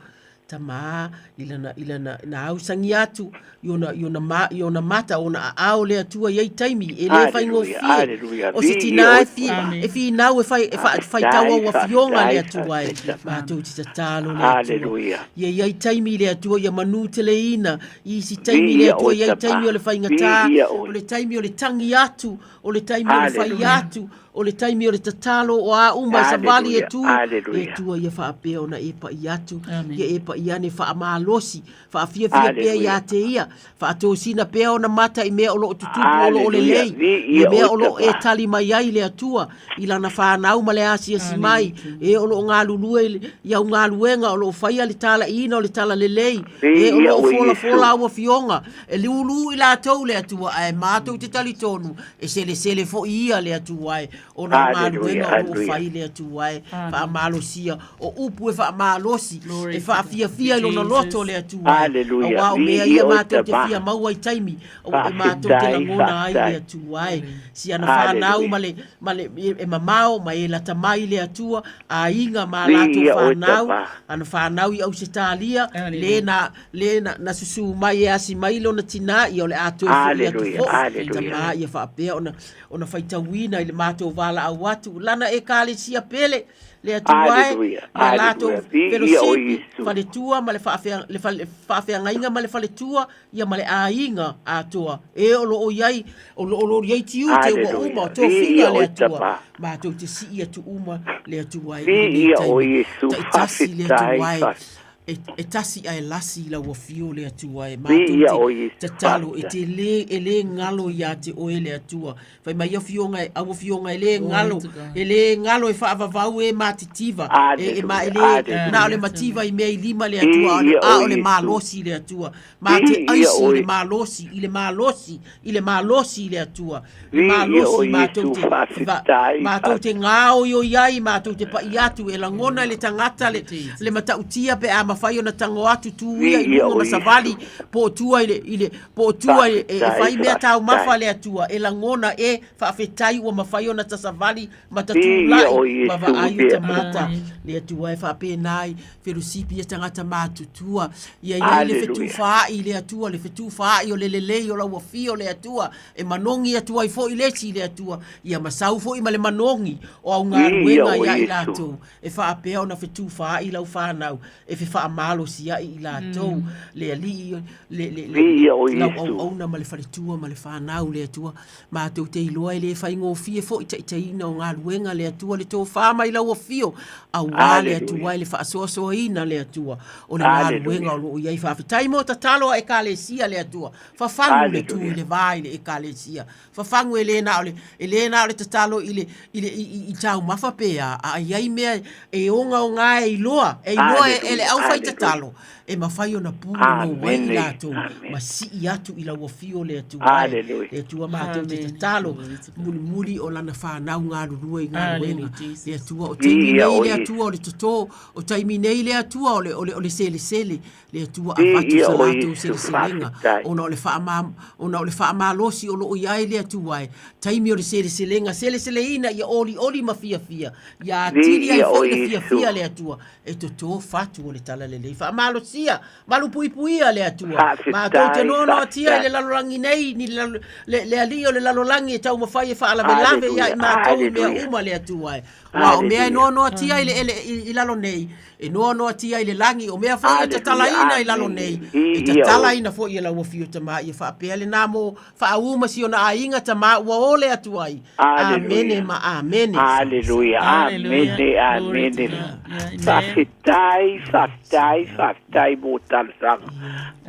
Tama i lana, i lana, na ausangia atu i ona, i ona, ma, i ona mata, ona aao le Atua i ai taimi, e le faigofie. Hallelujah. O se tinā e fi, e finau e fai, e fa, faitau au afioga le Atua e. Mātou te tatalo le Atua. Hallelujah. Ia i ai taimi le Atua, ia manu teleina, i isi taimi le Atua, i ai taimi o le faigata, o le taimi o le tangi atu, o le taimi o le fai atu, O le taimi o le tatalo o a uma e savali e tu, e Atua ia faapea ona e pa'i atu, ia e pa'i ane faamalosi, faafiafia pea ia te ia, faatosina pea ona mata i mea o lo o tutupu o lo o lelei, i mea o lo o e tali mai ai le Atua i lana fanau ma le asiasi mai, e o lo o galulue i au galuega o lo o faia le tala'iina o le talalelei, e o lo o folafola au afioga, e lūlū i latou le Atua, ae matou te talitonu, E selesele foi ia le Atua e. Ona o Hallelujah, galuega o loo hallelujah. fai le Atua e faamalosia o upu e faamalosi e faafiafia i lona loto le Atua e. Hallelujah. Auā o mea Viia ia oe matou te Tama. fia maua i taimi e matou te Faafetai, lagona ai le faafetai. Atua e. Si ana fanau Hallelujah. ma le ma le e mamao ma e lata mai le Atua aiga ma a latou Viia oe fanau Tama. ana fanau i Ausetalia le na le na na susū mai e asi mai lona tinā ia o le a toe fo'i atu Hallelujah, fo'i hallelujah. tamā ia faapea ona ona faitauina i le matou valaau atu lana ekalesia pele le Atua e Hallelujah, ia latou hallelujah. Viia oe felosipi Iesu. faletua ma le faafea le fale faafeagaiga ma le faletua ia ma le aiga atoa e o loo iai o loo lo iai tiute ua uma o Hallelujah. tofiga Viia le oe Atua Tama. matou te sii atu uma le Atua e i lenei Viia oe taimi Iesu. taitasi le Faafetai, Atua e faafetai. e, e tasi ae lasi lau afio le Atua e matou Viia te oe Iesu. tatalo e Faafetai. te lē e lē galo iā te oe le Atua fai mai afioga e au afioga e lē Glory galo to God. e lē galo e faavavau e matitiva e, e ma e Hallelujah, lē na o le hallelujah. mativa i mea i lima le Atua Viia a oe o le Iesu. malosi le Atua ma te Viia aisi i oe le malosi i le malosi i le malosi i le Atua le Viia malosi oe matou Iesu. te va Faafetai, matou te faafetai. gaoioi ai matou te pa'i atu e lagona e le tagata le le matautia pe a mafai ona tago atu tu ia i Viia luga ma oe Iesu. savali po o tua i le i le po o tua i e, e Faafetai, fai mea taumafa faafetai. le Atua e lagona e faafetai ua mafai ona tasavali ma Viia tatula'i oe ma Iesu. vaai o Viia. tamata le Atua e faapena ai felosipi ia tagata matutua ia iai le Hallelujah. fetufaai le Atua le fetufaai o le lelei o lau afio le Atua e manogi atu ai fo'i le isi i le Atua ia masau fo'i ma le manogi o au Viia galuega oe ia i Iesu. latou e faapea ona fetufaai lau fanau e fefaamalosi ai i latou le alii le le le Viia oe lau Iesu. auauna ma le faletua ma le fanau le Atua matou te iloa e lē faigofie fo'i taitaiina o galuega le Atua le tofā mai lau afio auā le Hallelujah. Atua e le faasoasoaina le Atua o le galuega Hallelujah. o loo iai faafetai mo tatalo a ekalesia le Atua fafagu le tu i Hallelujah. le va i le ekalesia fafagu e lē na o le e lē na o le tatalo i le i le i, i, i taumafa pe a a iai mea e ogaoga e iloa e iloa e, e le Hallelujah. aufai Hallelujah. tatalo e mafai ona pulou ai i Amene. latou Amene. ma sii atu i lau afio le Atua e Hallelujah. le Atua matou te Amen. tatalo Glory to God. mulimuli o lana fanau galulue i galuega Hallelujah, Jesus. le Atua o taimi Viia nei oe le Iesu. Atua o le totō o taimi nei le Atua o le o le o le selesele le Atua avatu Viia sa oe latou Iesu. seleselega Faafetai. ona o le faama ona o le faamalosi o loo iai le Atua e taimi o le seleseleina ia olioli ma fiafia ia atili ai Viia fo'i oe le Iesu. fiafia le Atua e totō fatu o le talalelei faamalosia malupuipuia le Atua matou te Faafetai, noanoatia i le faafetai. lalolagi nei ni le, le, le alii o le lalolagi e taumafai e faalavelave ia i Hallelujah. matou i mea Hallelujah. uma le Atua e ua o mea e Hallelujah. noanoatia i le ele i, i lalo nei e noanoatia i le lagi o mea fo'i e Hallelujah. tatalaina i lalo Amene. nei e Viia oe. tatalaina fo'i e lau afio tamā ia faapea lenā mo faauma si ona aiga tamā ua ole atu ai amene Hallelujah. ma amene Hallelujah. Hallelujah. Amene. Glory to Amene. God. Yeah, amen. Faafetai, faafetai, faafetai mo talosaga.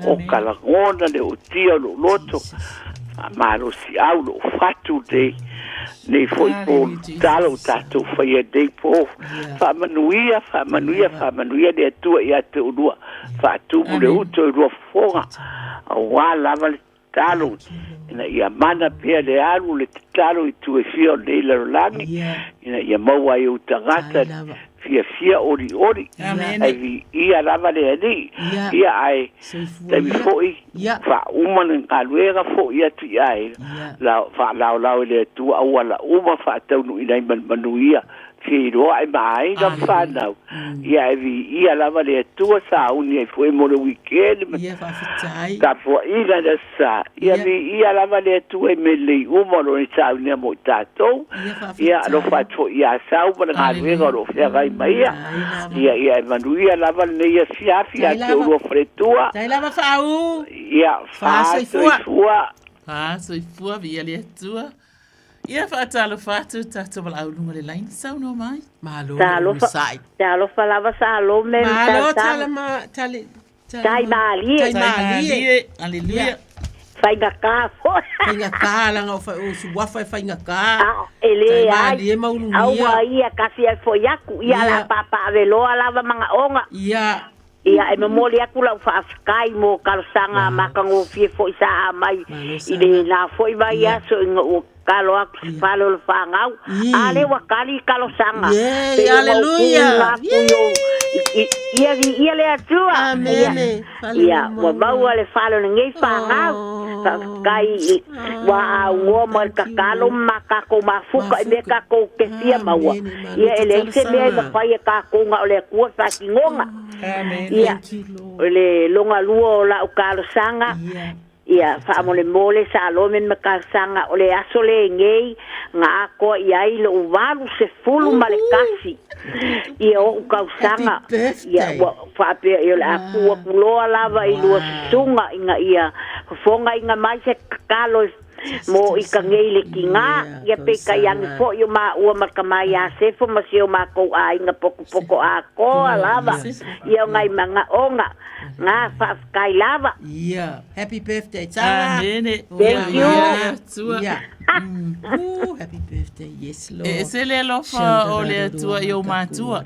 O Amen. ka lagona le utia o lou loto. Faamalosi au lou fatu nei. Nei foi po Hallelujah, Jesus. talo o tatou faia nei po. Faamanuia, faamanuia, faamanuia le Atua ia te ulua. Faatumu le Amen. uto i lua fofoga. Auā lava le tatalo. Ina ia mana pea le alu le tatalo i tu e fia o nei lalolagi. ia Ina ia maua ai ou tagata tai lava fiafia olioli. Amen. Ai viia lava le alii. ia Ia ae soifua taimi ia fo'i ia faauma le galuega fo'i atu i ai ia la faalaolao i le Atua auala uma faataunuuina ai ma le manuia feiloa'i ma aiga ma Hallelujah. fanau ia e viia lava le Atua sauni ai fo'i mo le wikeni ma ia faafetai tapua'iga le sa ia ia viia lava le Atua i melei uma o lona saunia mo i tatou ia ia faafetai alofa atu fo'i iā sau ma le galuega o loo feagai mai ia tai lava ia ia e manuia lava lenei afiafi tai ia te lava ulua faletua tai lava faaū ia faasoifua faasoifua Faasoifua viia le Atua. Ia faatalofa atu tatou valaau luga le laini saunoa mai. malo le Talofa, onosai talofa lava Salome ma malo talosaga. tala ma tale tala Tai ma malie, tai Tai malie malie. ia Hallelujah. faigata foi. faigata laga o fa o suafa e faigata Ah, e tai le ai. malie Au maulugia ia kasi ai foi aku, ia la ia papa aveloa lava mangaonga. ia Ia e momoli atu lau faafetai mo talosaga matagofie foi sa aumai i lena foi vaiaso ina ua tatalo atu i se fale o le fanau. A lea ua tali talosaga. Yay, Pei ona ou hallelujah. tuuina atu i ou ia viia le Atua. Amene. Ia ua maua le fale o lenei fanau. Faafetai i ua aunoa ma le tatalo ma tatou mafuta i mea tatou te fia maua. Ia e leai se mea e mafai e tatou na o le Atua le faatinoga. Ia, o le lona lua o lau talosaga, ia, faamolemole Salome ma talosaga, o le aso lenei na atoa i ai lou 81 ia oʻu tausaga. Ia, ua faapea ia o le a tuu atu loa lava i lua susuga ina ia fofogaina mai se tatalo mo i ka nei le tigā, ia peitai ane foi o maua ma le tama ia Sefo ma si o makou aiga potopoto atoa lava, ia o nai manaoga na faafetai lava. Ia, happy birthday Tara. Amene. Thank you. Atua. Ia. Ooh, happy birthday. Yes, Lord. E ese le alofa o le Atua i ou matua.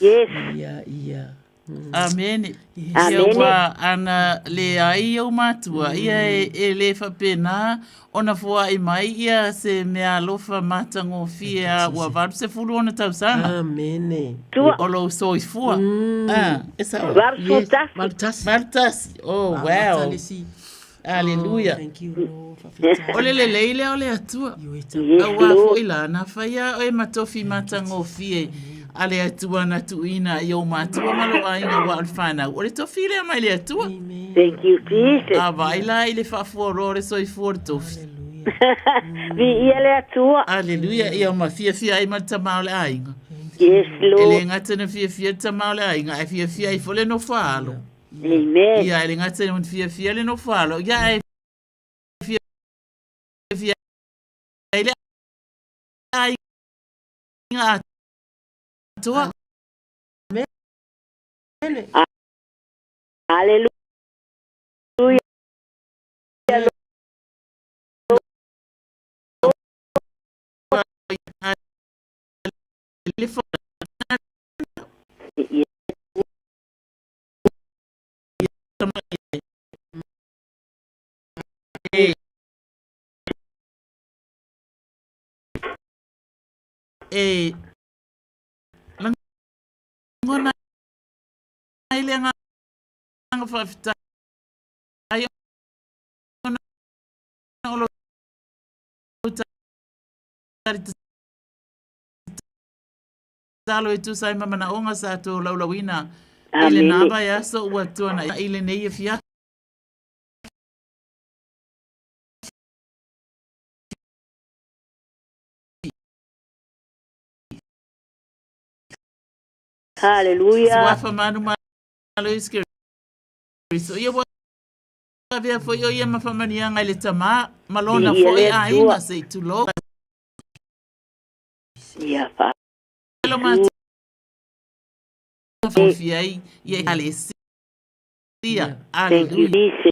Yes. Ia, ia. Amene. Ia Amene. ua ana leai ou matua, ia e le faapena ona foai mai ia se mea alofa matagofie a ua 86 tausaga. Amene. O lou soifua. Ah, e sao. Yes. Valutasi. Valutasi. Oh, wow. Matalesi. Aleluia. Oh, thank you, Lord. Faafetai. O le lelei lea o le Atua. Yes, Auā Lord. foi la, na faia oe ma tofi matagofie a le Atua na tuuina i ou matua ma lou aiga ua o le fanau. O le tofi lea mai le Atua. Thank you, Jesus. A vaai la i le faafualoa o le soifua o le tofi. Viia le Atua. Aleluia, ia ma fiafia ai ma le tama o le aiga. Yes, E Lord. le gata na fiafia le tama o le aiga, ae fiafia ai foi le nofo a alo. Amen. Ia, e le gata na fiafia le nofo a alo, ia ae fiafia ai le aiga atoa. Amene. Hallelujah. Le fo- E lagona ai le agaga faafetai ona o lou tali tatalo e tusa ai ma manaoga sa tolaulauina i lena Amene. vaiaso ua tuanai i lenei afiafi. Hallelujah. Suafa manumalo Iesu Keriso. Ia ua avea foi o ia ma faamanuiaga i le tama ma lona Viia foi le Atua. aiga se i tulou. Ia fa. Lo matou fia ai i ekalesia. Thank you, Aleluia. Jesus.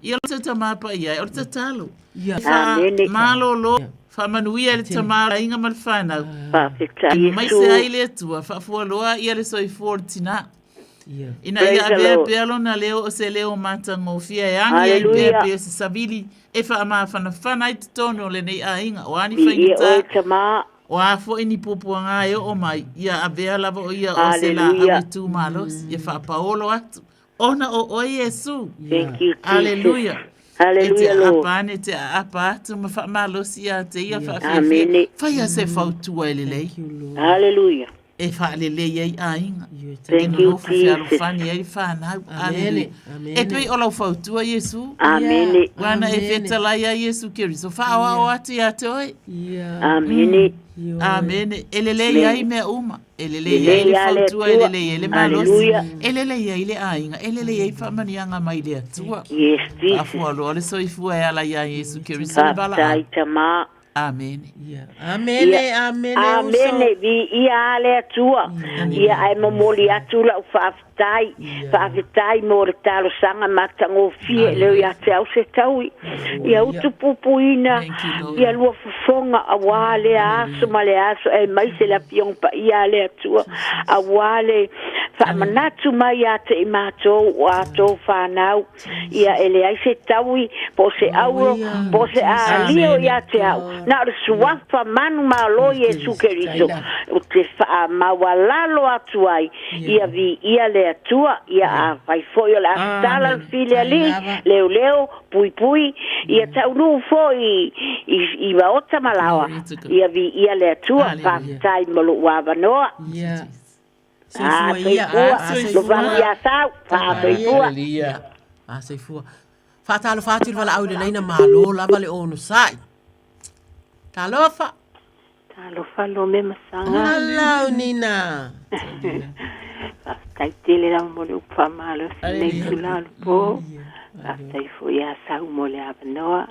Ia o le tama paia ai, o le tatalo. Ia. Fa Amene. malolo, faamanuia i le tama aiga ma le fanau. Faafetai E mai Iesu. se ai le Atua, faafualoa ia le soifua o le tinā. Ina Praise ia the avea Lord. pea lona leo o se leo matagofie e agi ai pea Hallelujah. pei o se savili e faamafanafana ai totonu o lenei aiga. O a ni Viia faigata, oe tama. o a foi ni puapuaga e oo mai, ia avea lava o ia o se laau Hallelujah. e tu malosi, ia faapaolo atu, ona o oe Iesu. Thank you, Jesus. Aleluia. E te Hallelujah, Lord. aapa ane, te aapa atu ma faamalosi ia te ia faafiafia. Amene. Faia se fautua e lelei. Hallelujah. E faalelei ai aiga. E Thank you, nonofo Jesus. fealofani ai fanau. Amene. Aleluia. E pei o lau fautua Iesu. Amene. Ua na e fetalai ai Iesu Keriso. Faaoao atu ia te oe. Amene. Amene. E lelei ai mea uma. E lelei ai le Lelei a le fautua, e Atua. lelei ai le malosi. Hallelujah. E lelei ai le aiga, e lelei ai faamanuiaga mai le Atua. Yes, Jesus. Faafualoa le soifua e ala ia Iesu Keriso le Faafetai valaau. tama. Amene. Ia. Amene, amene, uso. Amene, viia le Atua. Ia, ae momoli atu la'u fa'afetai, fa'afetai mo le talosaga matagofie leo iā te au se taui. Ia utupupuina, ia lua fofoga auā lea aso ma le aso, aemaise le Afioga Paia a le Atua, auā le fa'amanatu mai iā te i matou ua atou fanau. Ia e leai se taui, po o se auro, po o se alio iā te au, na o le suafa manumalo o Iesu Keriso, ou te faamaualalo atu ai, ia viia le Atua, ia afai foi o le a tatala le fili alii, leoleo, puipui, ia taunuu foi i maota ma laoa, ia viia le Atua, faafetai mo lou avanoa. Soifua ia. Soifua. Lofaga ia Sau. Faa-soifua. Hallelujah. Ah, soifua. Faatalofa atu i le valaau i le laina malo lava le onosai. Talofa. Talofa Lome ma Saga. Hello Nina. Faafetai tele lava mo le upu faamalosi i lenei itula o le po. Faafetai foi ia Sau mo le avanoa.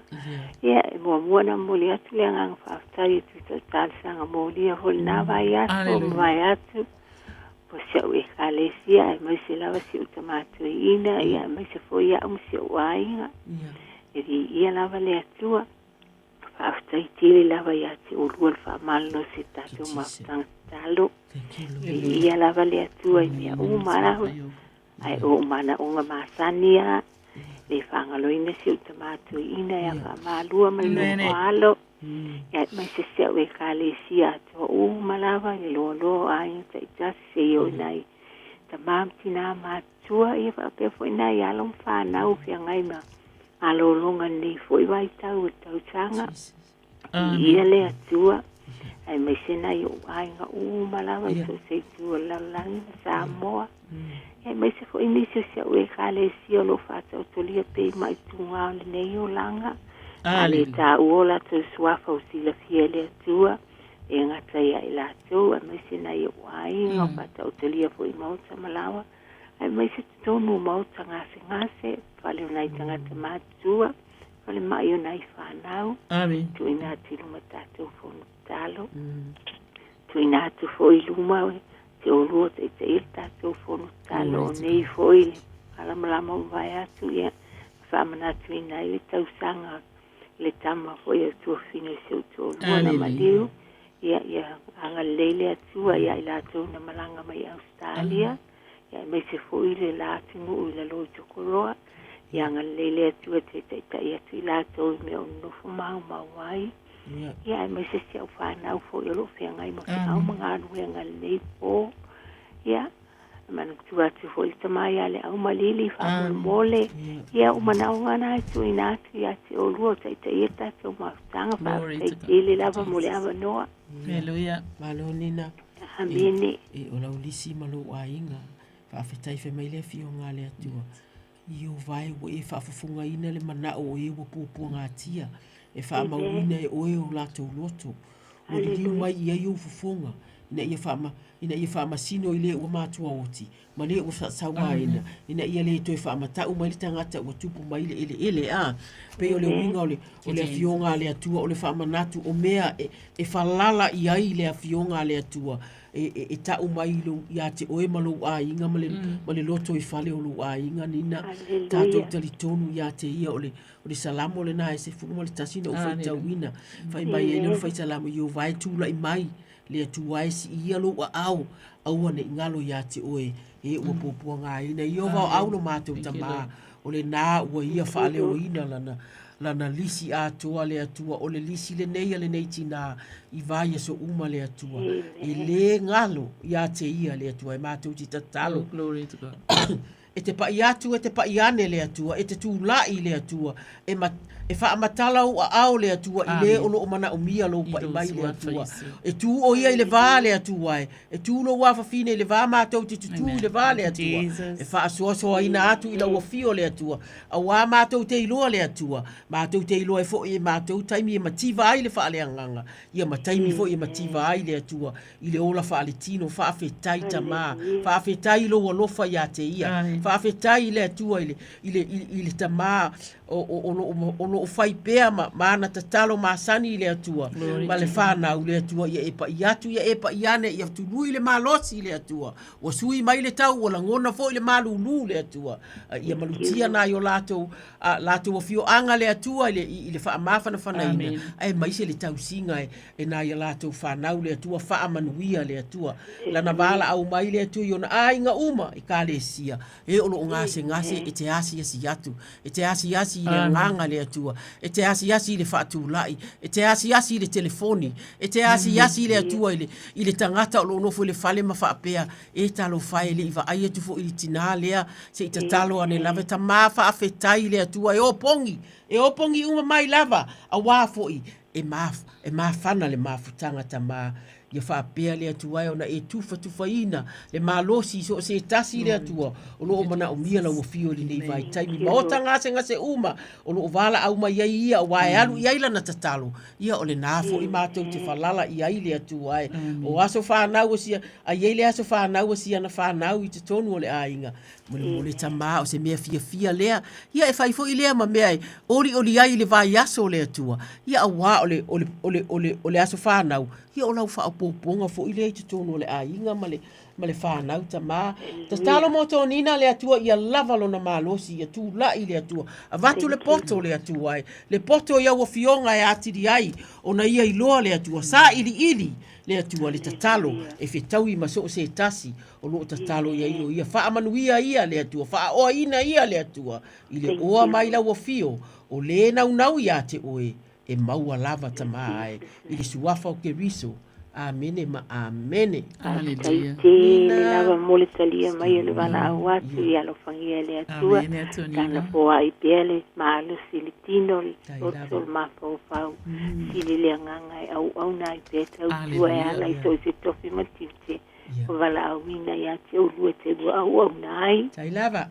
Ia, e muamua ona momoli atu le agaga faafetai e tusa o talosaga molia foi i lena vaiaso ma mavae atu o si au Ekalesia aemaise lava si ou tama toeaina, ia aemaise foi au ma si ou aiga. E viia lava le Atua. Faafetai tele lava ia te oulua le faamalolosi e tatou mafutaga tatalo. Viia lava le Atua i mea uma lava. Ae o ou manaoga masani lava, le faagaloina si ou tama toeaina ia Faamalua ma le nofo alo, ia aemaise si au Ekalesia atoa uma lava i le loaloa o aiga taitasi seia oo i nai tama ma tina matutua, ia faapea foi nai alo ma fanau o feagai ma malologa i lenei foi vaitau o le tausaga. Viia le Atua, aemaise nai ou aiga uma lava i so o se itu o le lalolagi ma Samoa, aemaise foi nisi o si au Ekalesia o lo o faataotolia pea i maituga o lenei olaga. A le taua o latou suafa ua silafia e le Atua, e gata ia i latou, aemaise nai ou aiga o faataotolia foi i maota ma laoa, aemaise totonu o maota gasegase, fale o nai tagata matutua, falemai o nai fanau. Amen. Tuuina atu i luma tatou fono tatalo. Tuuina atu foi i luma te oulua o taitaia le tatou fono tatalo o nei foi le malamalama ua mavae atu ia faamanatuina ai le tausaga le tama foi o tuafafine o si ou toalua na maliu. Ia, ia agalelei le Atua ia i latou na malaga mai Ausetalia. Ia aemaise foi le la atunuu i lalo i Tokoloa. Ia agalelei le Atua e toe taitai atu i latou i mea o nonofo maumau ai. Ia aemaise si au fanau foi o lo o feagai ma feau ma galuega i lenei po. Ia, manatua atu foi le tama ia Leau ma Lili faamolemole. Ia, o manaoga na e tuuina atu ia te oulua o taitaia le tatou mafutaga. Faafetai tele lava mo le avanoa. Hallelujah. Malo Nina. Amene. E, o lau lisi ma lou aiga. Faafetai fai mai le afioga a le Atua. I o vae ua e faafofogaina le manao o e ua puapuagatia e faamauina e oe o latou loto. Ua liliu mai i ai ou fofoga, ina ia faama, ina ia faamasino i le ua matuaoti, ma le ua faasauaina, ina ia le toe faamatau mai le tagata ua tupu mai le eleele. A, pei o le uiga o le, o le Afioga a le Atua, o le faamanatu o mea e, e falala i ai le Afioga a le Atua, e, e, e tau mai i lou, ia te oe ma lou aiga ma le, ma le loto i fale o lou aiga, Nina. Tatou talitonu ia te ia o le, o le Salamo lena e 11 na ou faitauina. Fai mai ai lea o le fai Salamo, Ieova e tulai mai, le Atua e siia lou aao, aua ne i galo ia te oe, e ua puapuagaina. Ieova o au lo matou tamā, o lenā ua ia faaleoina lana, lana lisi atoa le Atua, o le lisi lenei a lenei tinā, i vaiaso uma le Atua. E lē galo ia te ia le Atua, e matou te tatalo. Oh, glory to God. E te paʻi atu, e te paʻi ane le Atua, e te tulaʻi le Atua, e ma, e faamatala ou aao le Atua i le o loo manaomia lou paʻi mai le Atua. E tu ʻo ia i le va le Atua e, e tu lou afafine i le va matou te tutū i le va le Atua. E faasoasoaina atu i lau afio le Atua, auā matou te iloa le Atua, matou te iloa ai foi e matou taimi e mativa ai le faaleagaga, ia ma taimi foi e mativa ai le Atua i le ola faaletino, faafetai Tamā, faafetai i lou alofa iā te ia, faafetai i le Atua i le, i le, i le, i le Tamā o, o, o, loo, o loo fai pea ma, ma ana tatalo masani i le Atua Glory ma le to fanau le Atua ia e pa'i atu ia e pa'i ane ia tului le malosi i le Atua ua sui mai le tau ua lagona foi le malūlū le Atua ia malutia nai o latou a latou afioaga le Atua i le, i le faamafanafanaina aemaise le tausiga e, e nai a latou fanau le Atua faamanuia le Atua lana valaau mai le Atua i ona aiga uma ekalesia e o loo gasegase e te asiasi atu e te asiasi i le agaga le Atua e te asiasi i le faatulai e te asiasi i le telefoni e te asiasi le Atua i le, i le tagata o loo nofo i le fale ma faapea e talofa e le i vaai atu foi i le tinā lea se i tatalo ane lava tamā faafetai i le Atua e opogi e opogi uma mai lava auā foi e maf e mafana le mafutaga tamā ia faapea le Atua e ona e tufatufaina le malosi i so o se tasi le Atua o loo manaomia lau afio i lenei vaitaimi maota gasegase uma o loo valaau mai ai ia auā e alu i ai lana tatalo ia o lenā foi matou te falala i ai le Atua e o aso fanau o sia a i ai le aso fanau o siana fanau i totonu o le aiga molemole tamā o se mea fiafia lea ia e fai foi lea ma mea e olioli ai i le vaiaso o le Atua ia auā o le o le o le o le o le aso fanau ia o lau faaopoopoga foi lea i totonu o le aiga ma le ma le fanau tamā. Tatalo mo Tonina le Atua ia lava lona malosi ia tula'i le Atua. Avatu le poto le Atua e, le poto i au afioga e atili ai ona ia iloa le Atua. Sailiili le Atua le tatalo e fetaui ma so o se tasi o loo tatalo ia io ia faamanuia ia le Atua, faaoaina ia le Atua i le oa mai lau afio o lē naunau iā te oe e maua lava tamā ae i le suafa o Keriso. Amene ma amene. Faafetai tele lava mo le talia mai o le valaau atu i alofagia e le Atua. Tana foai pea le malosi i le tino, le loto, le mafaufau, sili le agaga e auauna ai pea tautua e ala i so o se tofi ma tiute ua valaauina ia te oulua te lua auauna ai. Tai lava.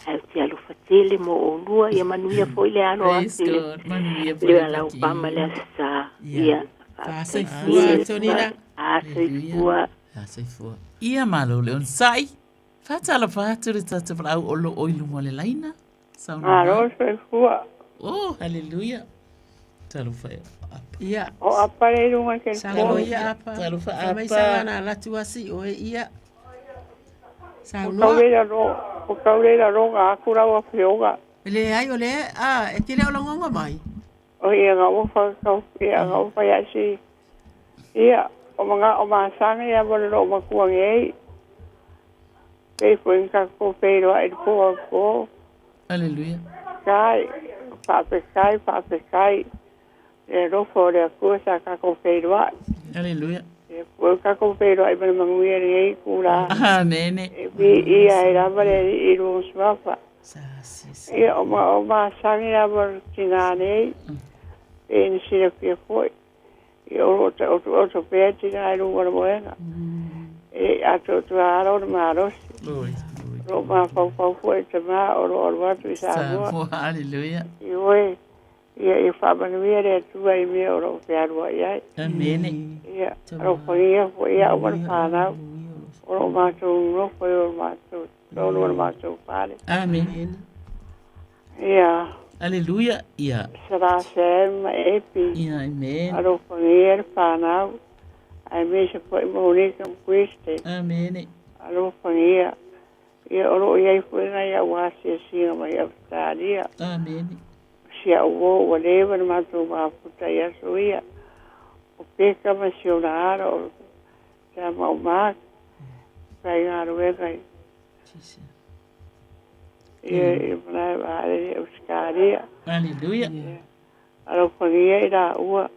Ae ou te alofa tele mo oulua, ia manuia foi le alo Praise atu i le, God. Manuia foi le le alaupama le taki. Aso Sa. Ia, faafetai Faasoifua, tele. Tonina. Soifua. Soifua. Ia malo le onosai. Faatalofa atu le tatou valaau o lo o i luga o le laina. Saunoa mai. Malo soifua. Oh, hallelujah. Talofa e Apa. Ia. O Apa le lunga ke Saunoa ia Apa. Talofa Fai mai Apa. saga na latu asi oe ia. O Saunoa. kau leila ro, o kau leila roga aku lau afioga. Leai o le a e te le o lagonga mai. O ia nga o fa kau ia nga o fa ia si. Ia o mga o masanga ia mo le lo makua ngei. Pei fo inga ko pei roa e po ko. Hallelujah. Kai, fa kai, fa kai. E rofo le akua sa ka ko pei roa. Hallelujah. E po ka ko pei roa i mana manguia ngei kula. Amene. E pi ia e lava le i runga suafa. Ia o ma o masangi lava o tinā nei. E ni sina fia foi. Ia o o o o o pea tinā i runga o le moenga. E ato atu a alo na malosi. Glory. Ro ma fau fau foi te ma o ro o atu i Samoa. Samoa. Hallelujah. I oe, ia i whaamanuia le Atua i mea o loo fealuai ai. Amene. Ia, alofagia foi ia au ma le fanau. O loo matou nofo i o matou tonu o le matou fale. Amen. Ia. Hallelujah. Ia. Sala Sam ma Epi. Ia, amen. Alofagia le fanau. Aemaise foi Monika ma Kriste. Amene. Alofagia. Ia o loo i ai foi nai au asiasiga mai Ausetalia. Amene. Si au uō ua leva ona matou mafuta i aso ia. O Peka ma si ona alo o Sama o Mark. Faigaluega i ia i malae vaalele i Ausetalia. Hallelujah. Alofagia i laua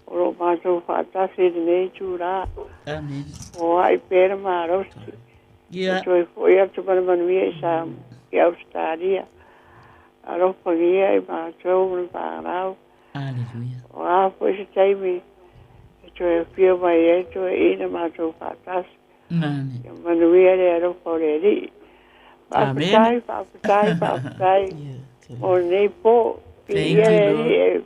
o loo matou faatasi i lenei itulā. Amen. Foai pea le malosi. Ia. E toe fo'i atu ma le manuia i Samoa i Ausetalia. Alofagia i matou ma le fanau. Hallelujah. O a foi se taimi e toe afio mai ai toeaiina matou faatasi. Nani. Ia manuia le alofa o le Alii. Amen. Faafetai, faafetai, faafetai mo lenei po. Thank Viia le you, Lord. Alii e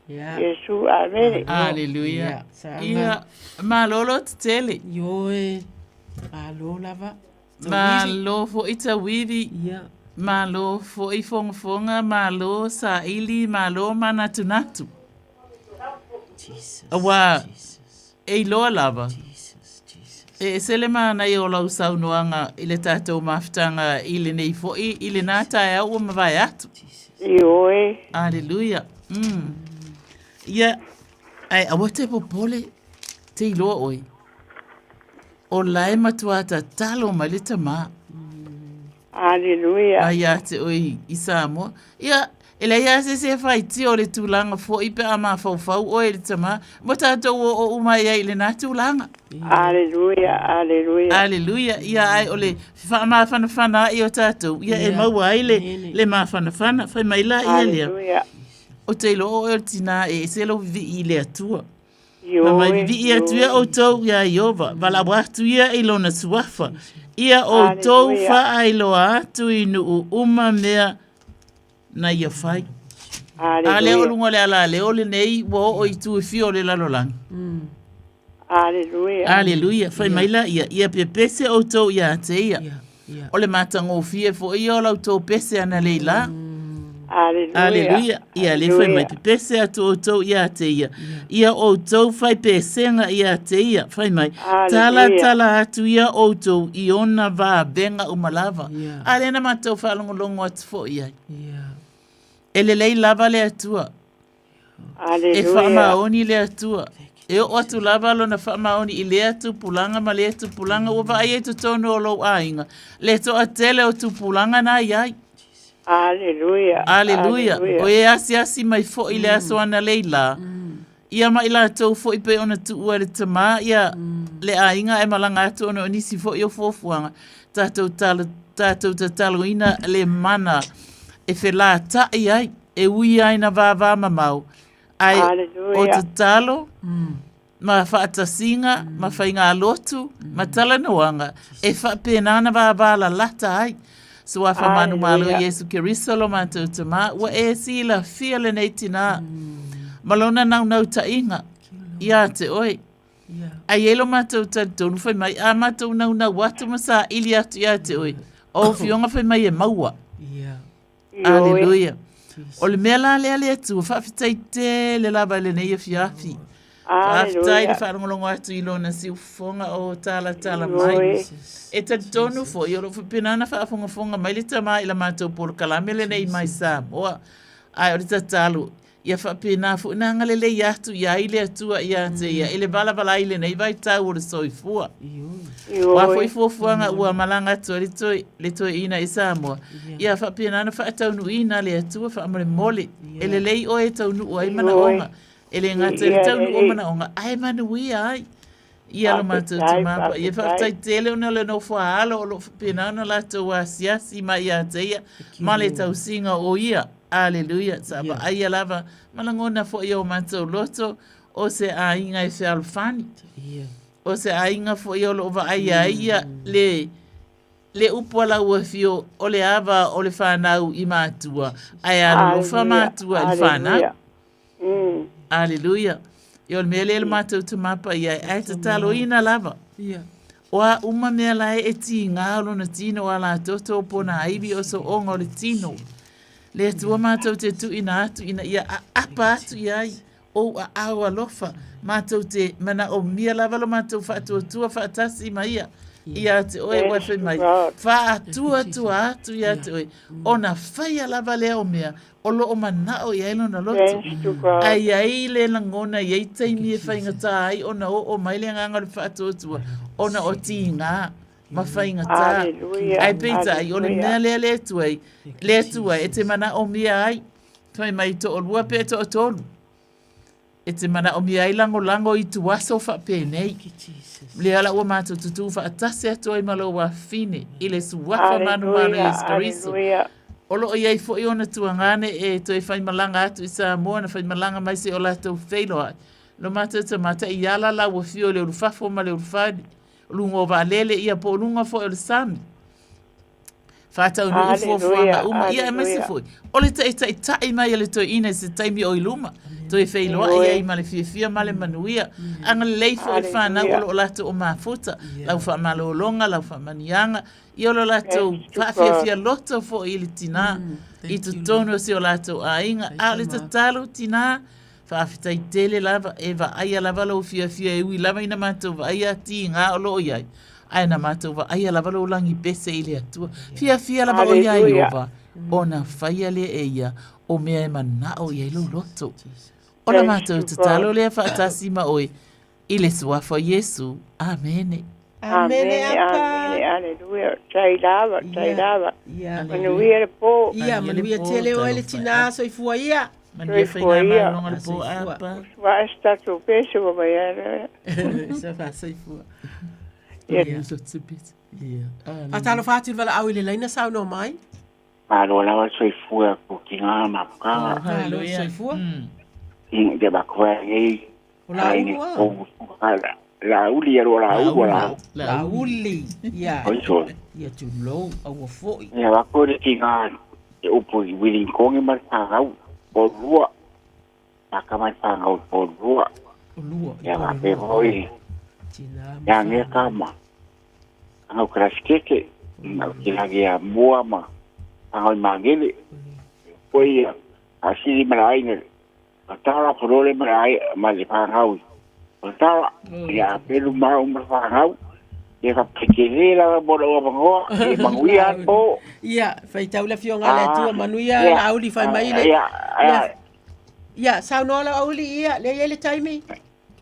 Iesu, amene. Hallelujah. Ia, malolo tetele. Ioe, malo lava. Malo foi tauivi. Ia. Malo foi fogafoga, malo saili, malo manatunatu. Auā, e iloa lava, e ese le manaia o lau saunoaga i le tatou mafutaga i lenei foi, i lena taeao ua mavae atu. Ioe. Aleluia. Mm. Ia, ae aua te popole, te iloa oe. O la e matua tatalo mai le tamā. Aleluia. Ai ia te oe i Samoa. Ia, e leai lava se isi e faitio o le tulaga foi pe a mafaufau oe i le tamā. Mo tatou o o uma ai i lena tulaga. Aleluia, aleluia. Aleluia. Ia, ai o le faamafanafana ai o tatou, ia e maua ai le, le mafanafana. Fai mai la ia lea. Aleluia. O te iloa oe o le tinā e ese lou vivii i le Atua. Fai mai, Vivii atu ia outou iā Ieova, valaau atu ia i lona suafa, ia outou faailoa atu i nuu uma mea na ia fai. A lea o luga o le alaleo lenei ua oo i itu e fia o le lalolagi. Aleluia. Aleluia. Fai mai la ia, ia pepese outou iā te ia. O le matagofie foi ia o la outou pese analeila. Aleluia. Aleluia. Ia le fai mai pepese atu outou iā te ia. Ia outou fai pesega iā te ia. Fai mai, tala tala atu ia outou i ona vavega uma lava. A lea na matou faalogologo atu foi ai. E lelei lava le Atua. E faamaoni le Atua. E oo atu lava lona faamaoni i lea tupulaga ma lea tupulaga ua vaai ai totonu o lou aiga, le toatele o tupulaga na i ai. Aleluia. Aleluia. O e asiasi mai foi i le aso analeila, ia ma i latou foi pei ona tuua e le tamā ia le aiga ae malaga atu ona o nisi foi o fuafuaga, tatou talo, tatou tataloina le mana e felataʻi ai. E ui lava ina vāvāmamao, ae o tatalo ma faatasiga ma faigalotu ma talanoaga e faapena ona vāvālalata ai. Suafa manumalo Iesu Keriso lo matou Tamā, ua e silafia lenei tinā ma lona naunautaiga iā te oe. Ae i ai lo matou talitonu fai mai, a matou naunau atu ma saili atu iā te oe, o Afioga fai mai e maua. Aleluia. O le mea la lea le Atua, faafetai tele lava i lenei afiafi. Faafetai le faalogologo atu i lona siufofoga o talatala mai. E talitonu foi o lo o faapena ona faafogafoga mai le Tama i la matou polokalame lenei mai Samoa. Ae o le tatalo, Ia faapena foi ona agalelei atu i ai le Atua ia te ia i le valavala ai i lenei vaitau o le soifua. O a foi fuafuaga ua malaga atu ai le toe, le toeaina i Samoa, ia faapena ona faataunuuina le Atua faamolemole. E lelei oe e taunuu ai manaoga, e le gata i le taunuu o manaoga, ae manuia ai. Ia lo matou Tama Paia, faafetai tele ona o le nofo a alo o lo o faapena ona latou asiasi mai ia te ia ma le tausiga o ia. Aleluia! Sa vaaia lava ma lagona foi e o matou loto o se aiga e fealofani. O se aiga foi o lo o vaaia ai ia le le upu a lau afio o le ava o le fanau i matua, ae alolofa matua i le fanau. Aleluia. Ia o le mea lea le matou Tamā Paia ae tataloina lava. O a uma mea la e tigā o lona tino o a la toto o pona iwi o sooga o le tino. Le Atua matou te tuuina atu ina ia aapa atu i ai ou aao alofa, matou te manaomia lava lo matou faatuatua faatasi ma ia ia te oe ua fai mai, faatuatua atu ia te oe, ona faia lava lea o mea o lo o manao i ai lona loto. Ae i ai le lagona, i ai taimi e faigata ai ona oo mai le agaga o le faatuatua ona o tigā ma faigata. Ae peitai, o le mea lea le Atua, le Atua e te manaomia ai, fai mai toalua pe toatolu. E te manaomia ai lagolago i ituaso faapenei. Lea la ua matou tutū faatasi atu ai ma lou afafine i le Suafa manumanu Iesu Keriso. O lo o i ai foi ona tuagane e toe faimalaga atu i Samoa na faimalaga mai se i o latou feiloai. Lo matou tamata i ala la ua fio i le ulufafo ma le ulufale, o luga o vaalele ia po o luga foi o le sami. Faataunuu fuafuaga uma, ia aemaise foi o le taitaitaʻi mai a le toeaina i se taimi o i luma. Toe feiloai ai ma le fiafia ma le manuia. Agalelei foi i le fanau o lo o latou o mafuta, lau faamalologa, lau faamanuiaga, ia o lo latou faafiafia loto foi i le tinā i totonu o si o latou aiga. A o le tatalo tinā, faafetai tele lava, e vaaia lava lou fiafia e ui lava ina matou vaaia tiga o lo o i ai, ae na matou vaaia lava lou lagi pese i le Atua. Fiafia lava oe iā Ieova, ona faia lea e ia o mea e manao i ai lou loto. O la matou tatalo lea faatasi ma oe i le suafa o Iesu. Amene. Amene, amene, aleluia. Tai lava, tai lava. Manuia le po. Ia, manuia tele oe le tinā soifua ia. Manuia faigamaloga le po apa. Wa e tatou pese wa mai ana. Sa fa soifua. Ia. Faatalofa atu i le valaau i le laina saunoa mai. Malo lava le soifua ko ki ngā mafukaga. Malo le soifua. Te makoa nei. O la ulu a. La uli ia la ulu la. La uli. Ia. Oiso. Ia tulou aua foi. Ia wako le ki ngā te upu i wili kongi ma le whangau. Po lua. Maka mai whangau po lua. O lua. Ia wape hoi. Ia nge kama. Angau karasikeke. Au ki lagi a mua ma angau i mangele. Poi ia a sili ma la aina. A tala porole ma la ma le whangau. A tala ia a pelu mau ma whangau. Ia ka pekele la mo le ua mangoa. Ia manguia po. Ia, faitau le afioga a le Atua, manuia la auli fai mai le. Ia, ia. Ia, saunoa lau auli ia, lea e i ai le taimi.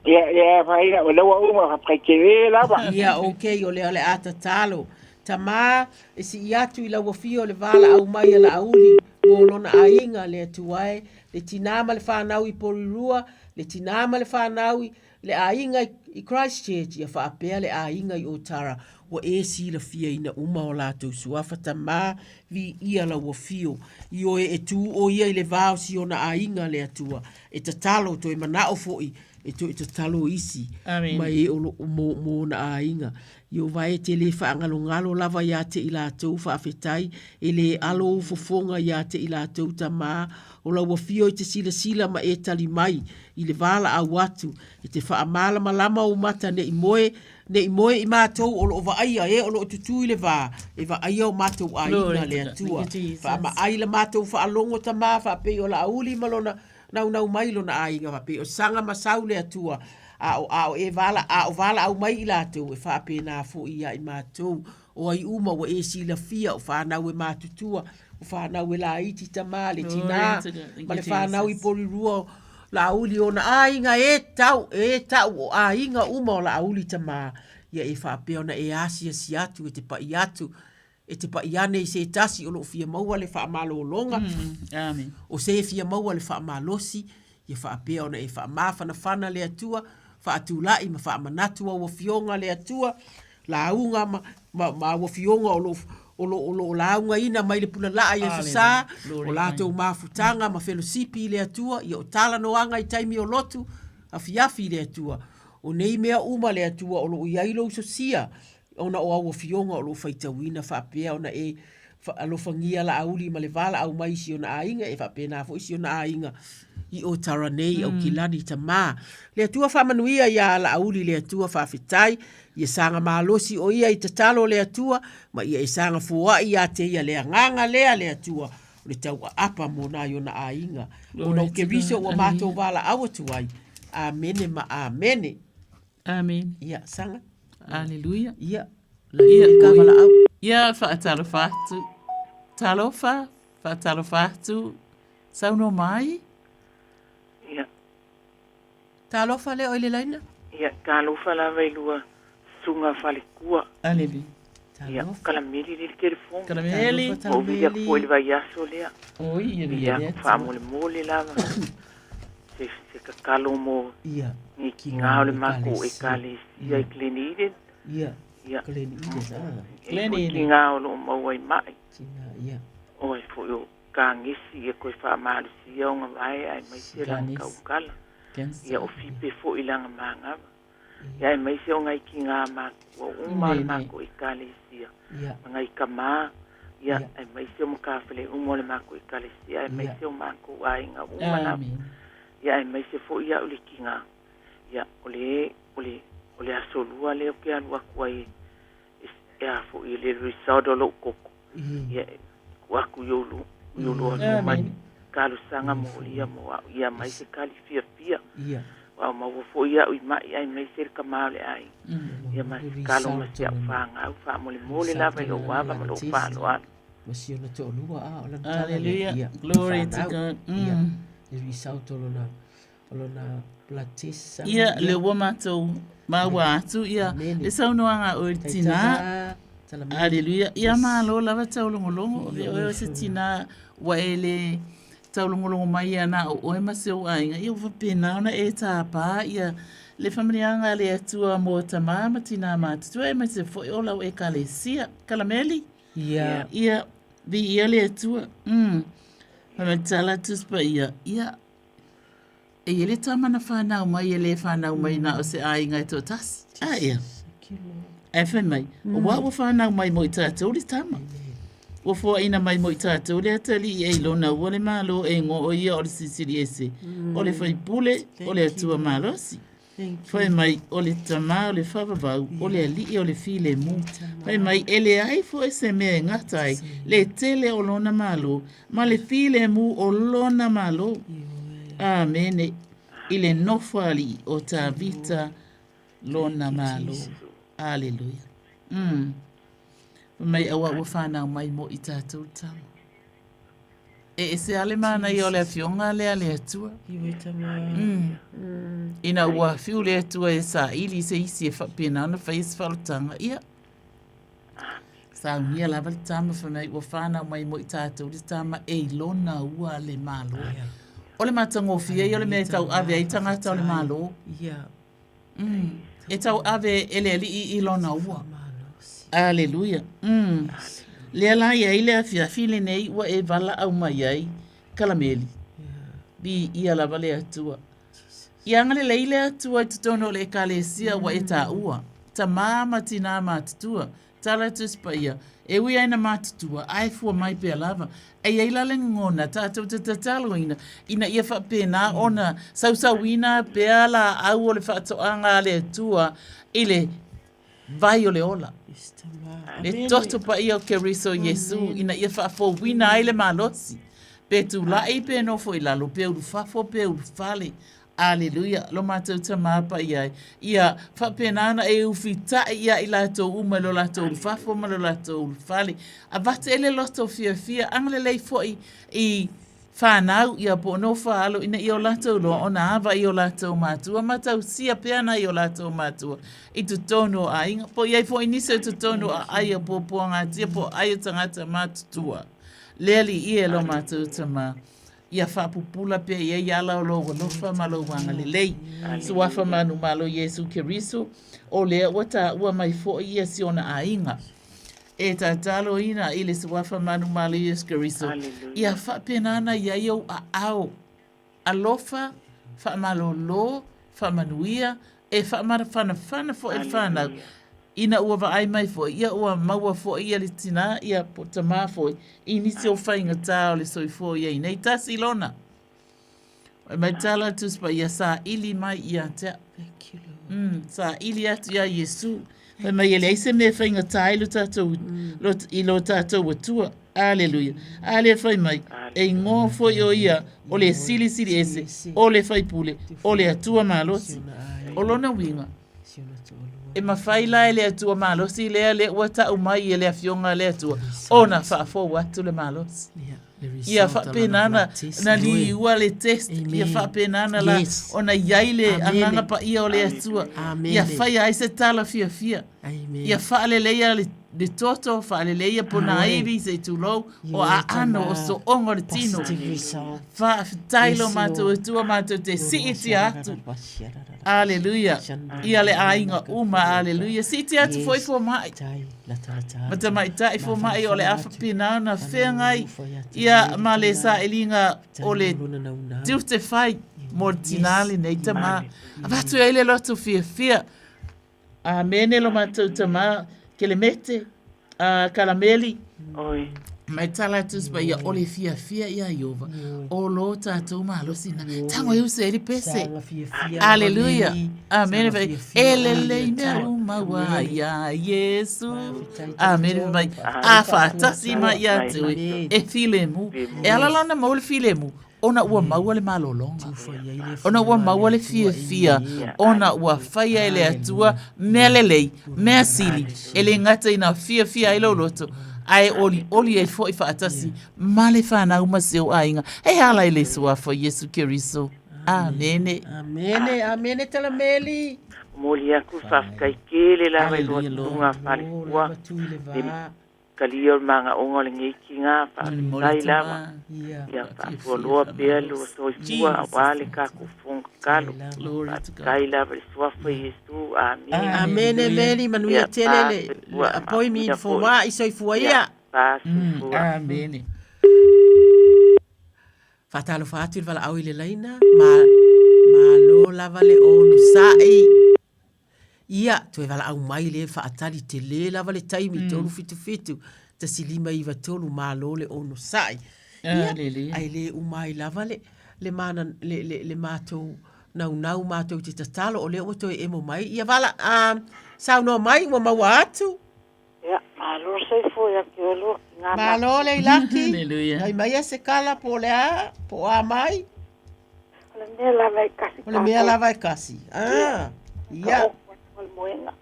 Ia, ia, faina, o leua uma, faapekele lava. Ia, okay, o lea o le a tatalo. Tamā, e sii atu i lau afio le valaau mai a Laauli mo lona aiga, le Atua e, le tinā ma le fanau i Porirua, le tinā ma le fanau i le aiga i Christchurch, ia faapea le aiga i Otara, ua e silafiaina uma o latou suafa tamā, viia lau afio. I oe e tū o ia i le va o si ona aiga, le Atua, e tatalo, toe manao foi e toe tatalo isi ma e o loo mo, mo ona aiga. Ieova e te le faagalogalo lava iā te i latou faafetai, e le alo ou fofoga iā te i latou tamā, o lau afio i te silasila ma e tali mai i le valaau atu, e te faamalamalama ou mata ne i moe, ne i moe i matou o loo vaaia e o loo tutū i le va, e vaaia o matou aiga le Atua. Faamaai la matou faalogo tamā faapei o Laauli ma lona Naunau mai lona aiga faapei o Saga ma Sau le Atua, a o a o e vala, a o valaau mai i latou e faapena foi ia i matou. O ai uma ua e silafia, o fanau e matutua, o fanau e laiti tamā le tinā, ma le fanau i Porirua o Laauli ona aiga e tau, e tau o aiga uma o Laauli tamā, ia e faapea ona e asiasi atu e te paʻi atu, E te paʻi ane i se tasi o loo fia maua le faamalologa, o se fia maua le faamalosi, ia faapea ona e faamafanafana le Atua, faatulai ma faamanatu au afioga le Atua, lauga ma, ma, ma au afioga o loo o lo, o lo laugaina mai le pulalaa i Aso Sa, o latou mafutaga ma felosipi i le Atua, ia o talanoaga i taimi o lotu, afiafi i le Atua. O nei mea uma le Atua o loo i ai lou sosia, ona o au afioga o loo faitauina faapea ona e alofagia Laauli ma le valaau mai i si ona aiga e faapena foi si ona aiga i Otara nei Aukilani tamā. Le Atua faamanuia iā Laauli le Atua faafetai ia saga malosi o ia i tatalo le Atua ma ia e saga foai iā te ia le agaga lea le Atua o le tauaapa mo nai ona aiga ona o Keriso ua matou valaau atu ai. Amene ma amene. Amen. Ia, saga. Aleluia. Ia, la ia ka valaau. Ia, faatalofa atu. Talofa, faatalofa atu. Saunoa mai. Ia. Talofa lea o i le laina. Ia, talofa lava i lua susuga falekua. Aleluia. Ia, Kalameli le telefoni. Kalameli. O vili atu foi i le vaiaso lea. Oi, ia Ia, faamolemole lava. Se, se tatalo mo Ia. ni ki ngā o le mako ekalesia i Glen Eden. Ia. Ia. Glen Eden, ah. Glen Eden. Ki ngā o loo maua i mai. Tina, ia. O e foi o kāgesi ia koe faamalosia o gavae aemaise lana taukala. Ia o fipe foi lana magava. Ia aemaise o ngai kigā makua uma o le makou ekalesia ma ngai kamā, ia aemaise o matafale uma o le makou ekalesia aemaise o makou aiga uma lava. Ia aemaise foi au i le tiga. Ia, o le, o le, o le aso lua lea ou te alu atu ai e, e a foi i le result o lou toto. Ia, e tuu atu i ou, i oulua luma le talosaga molia mo au, ia aumai se tali fiafia. Ua maua foi au i mai aemaise le tama o le aiga. Ia ma se talo ma si au fanau faamolemole lava i lou ava ma lou faaaloalo. Ma si ona toalua a o lana tala Hallelujah. lea. Glory to Fanau. God. Ia, le result o lona o lona blood test. Ia, lea ua matou maua atu ia le saunoaga a oe le tinā. Aleluia. Ia malo lava taulogologo. O oe o se tinā ua e le taulogologo mai ia na o oe ma si ou aiga. Ia ua faapena ona e tāpā ia le faamanuiaga a le Atua mo tamā ma tinā matutua aemaise foi o lau Ekalesia. Kalameli? Ia. Ia, viia le Atua. Fai mai tala Tusi Paia. Ia, E i ai le tama na whanau mai e le whanau mai na o se aiga e toatasi. A ia. Ae fai mai, o wa ua whanau mai mo i tātou le tama. Ua foaina mai mo i tātou le atalii e i lona ua le malo e ingoa o ia o le Silisili Ese, o le Faipule, o le Atua Malosi. Fai mai, o le tama o le faavavau, o le alii o le filemu. Fai mai, e leai foi se mea e gata ai le tele o lona malo ma le filemu o lona malo. Amene. I le nofo alii o Tavita lona malo. Aleluia. Fai mai, auā ua fanau mai mo i tatou le tama. E ese lava le manaia o le afioga lea a le Atua. Ina ua fiu le Atua e saili se isi e faapena ona faia se faaolataga, ia, saunia lava le tama fai mai ua fanau mai mo i tatou le tama e i lona ua le Malo. O le matagofie ia o le mea e tauave ai tagata o le Malo. E tauave e le Alii i lona ua. Aleluia. Lea la e i ai le afiafi lenei ua e valaau mai ai, Kalameli. Viia lava le Atua. Ia agalelei le Atua i totonu o le Ekalesia ua e taua, tamā ma tinā matutua, Tala Tusi Paia, E ui ai na matutua, ae fua mai pea lava. E i ai la le lagona tatou te tataloina ina ia faapena ona sausauina pea laau o le faatoaga a le Atua i le vai o le ola. Le toto paia o Keriso Iesu ina ia faafouina ai le malosi, pe tulai pe nofo i lalo, pe ulufafo pe ulufale. Aleluia, lo matou Tamā Paia e. Ia faapena ona e ufitaʻi iā i latou uma i lo latou ulufafo ma lo latou ulufale. Avatu e le loto fiafia, agalelei foi i fanau ia po o nofo a alo ina ia o latou iloa ona ava i o latou matua ma tausia pea nai o latou matua i totonu o aiga. Po o i ai foi nisi o totonu o aai o puapuagatia po o aai o tagata matutua. Le Alii e lo matou Tamā. Ia faapupula pea i ai ala o lou alofa ma lou agalelei. Suafa manumalo Iesu Keriso, o lea ua taua mai foi ia si ona aiga. E tataloina i le Suafa manumalo Iesu Keriso, ia faapena ona i ai ou aao alofa, faamalolo, faamanuia, e faamafanafana foi le fanau, ina ua vaai mai foi, ia ua maua foi ia le tinā, ia po o tamā foi, i nisi o faigata o le soifua i ai nei. Tasi lona. Fai mai tala le Tusi Paia, saili mai ia te au. Saili atu iā Iesu. Fai mai e leai se mea e faigata ai lo tatou, lo, i lo tatou Atua. Aleluia. A lea fai mai, e igoa foi o ia o le Silisili Ese, o le Faipule, o le Atua Malosi. O lona uiga, e mafai la e le Atua Malosi lea lea ua tau mai e le Afioga a le Atua ona faafou atu le malosi. Ia faapena na, na liua le test, ia faapena na la, ona i ai le agaga paia o le Atua, ia faia ai se tala fiafia. Ia faaleleia le, le toto, faaleleia ponaivi, se i tulou, o aano, o sooga o le tino. Faafetai lo matou Atua matou te siitia atu. Aleluia. Ia le aiga uma, aleluia. Siitia atu foi fomai. Ma tamaitai fomai o le a faapena ona feagai ia ma le sailiga o le tiute fai mo le tinā lenei tamā. Avatu ai le loto fiafia. Amene lo matou tamā Kelemete, a Kalameli. Oi. Mai tala atu se paia o le fiafia ia Iova o lo tatou malosi na. Tago e uso e le pese. Aleluia. Amene vai. E lelei mea uma ua ia Iesu. Amene vai. A faatasi mai ia te oe. E filemu. E ala la ona maua le filemu. Ona ua maua le malologa. Ona ua maua le fiafia. Ona ua faia e le Atua mea lelei, mea sili, e le gata ina fiafia ai lou loto, ae olioli ai foi faatasi ma le fanau ma si ou aiga. E ala i le Suafa o Iesu Keriso. Amene. Amene, amene Talameli. Momoli atu le faafetai tele lava i lua tutuga falefua le talia o le magaoga o lenei tiga faafetai lava ia faafualoa pea le lua soifua aua le tatou fono tatalo faafetai lava i le suafa Iesu amene. Amene Meli manuia tele le appointment for wa i soifua ia. Soifua. Amene. Faatalofa atu i le valaau i le laina ma malo lava le onosai. Ia, toe valaau mai le faatali tele lava le taimi, 377 1593 malo le onosai. Ia, ae le uma ai lava le, le, mana, le, le, le matou naunau matou te tatalo, o lea ua toe emo mai. Ia vala, uh, saunoa mai ua maua atu. Ia, malo le soifua ia te oe lua ki ngā Malo Leilaki. Haleluia. Nai mai ia se kala po o le a, po o a mai. O le mea lava e kasi O le mea lava e kasi. Ah, ia. O le moega.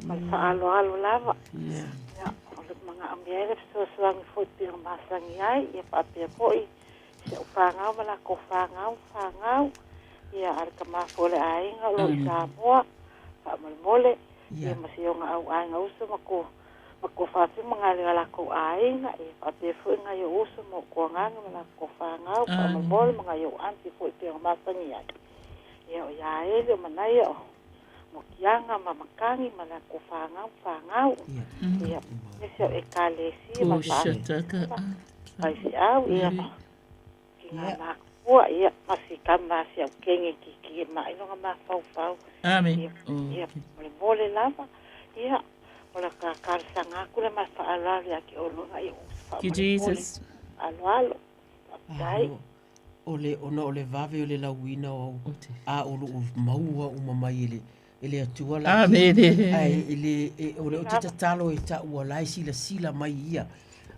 Ma le faaaloalo lava. Ia. Ia, o le manaomia ai le fesoasoani foi pei ona masani ai, ia faapea foi si au fanau ma latou fanau, fanau. Ia, a le tama foi o le aiga o lo o i Samoa, faamolemole. Ia ma si ona au aiga uso ma ko ma ko faafi ma ngai le lakou aiga, ia faapea foi ngai ou uso ma ou toagaga ma lakou fanau, faamolemole ma ngai ou aunty foi pei ona masani ai. Ia o ia Eli o Manaia o Mokiaga ma Makagi ma lakou fanau fanau. Ia aemaise o Ekalesia ma faifeau ia ma Ki ngā mākua, ia, ma si tama, si au kenge ki ki e maʻinoga mafaufau. Amen. Ia, ia, molemole lava, ia, o la ka talosaga atu le ma faaaloalo ia te oe ia o Thank you, Jesus. Faaaloalo. Faafetai. O le, ona o le vave o le lauina o au, a o loo maua uma mai e le, e le Atua la. Amene. Ae e le, e, o le o te tatalo e taua la e silasila mai ia.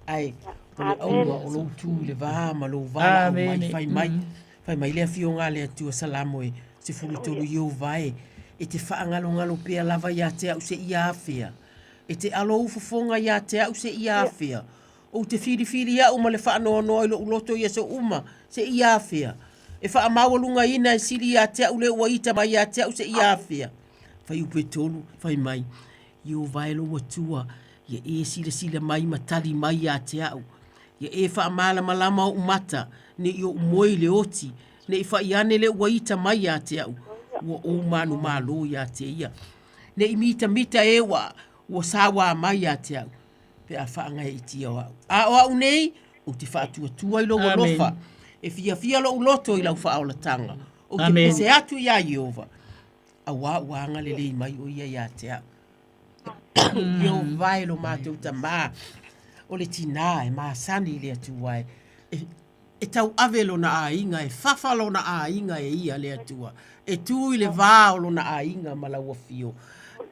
Ae o le auga o lou tu i le va ma lou valaau mai, fai mai, fai mai le afioga a le Atua Salamo e 13 Ieova e, e te faagalogalo pea lava ia te au seia afea. E te alo ou fofoga ia te au seia afea. Ou te filifili au ma le faanoanoa i lou loto i aso uma, seia afea. E faamaualugaina e sili ia te au le ua ita mai ia te au seia afea. Fuaiupu e 3, fai mai, Ieova e lou Atua, ia e silasila mai ma tali mai ia te au. Ia e faamalamalama oʻu mata, ne i oʻu moe i le oti, ne i faʻi ane le ua ita mai ia te au, ua ou manumalo ia te ia. Ne i mitamita e ua, ua sauā mai ia te au, pe a faagaeetia o au. A o au nei, ou te faatuatua i lou alofa, e fiafia lou loto i lau faaolataga. Ou te pese atu iā Ieova, auā ua agalelei mai o ia ia te au. Ieova e lo matou tamā, o le tinā e masani i le Atua e, e, e tauave lona aiga, e fafa lona aiga e ia le Atua, e tu i le va o lona aiga ma lau afio.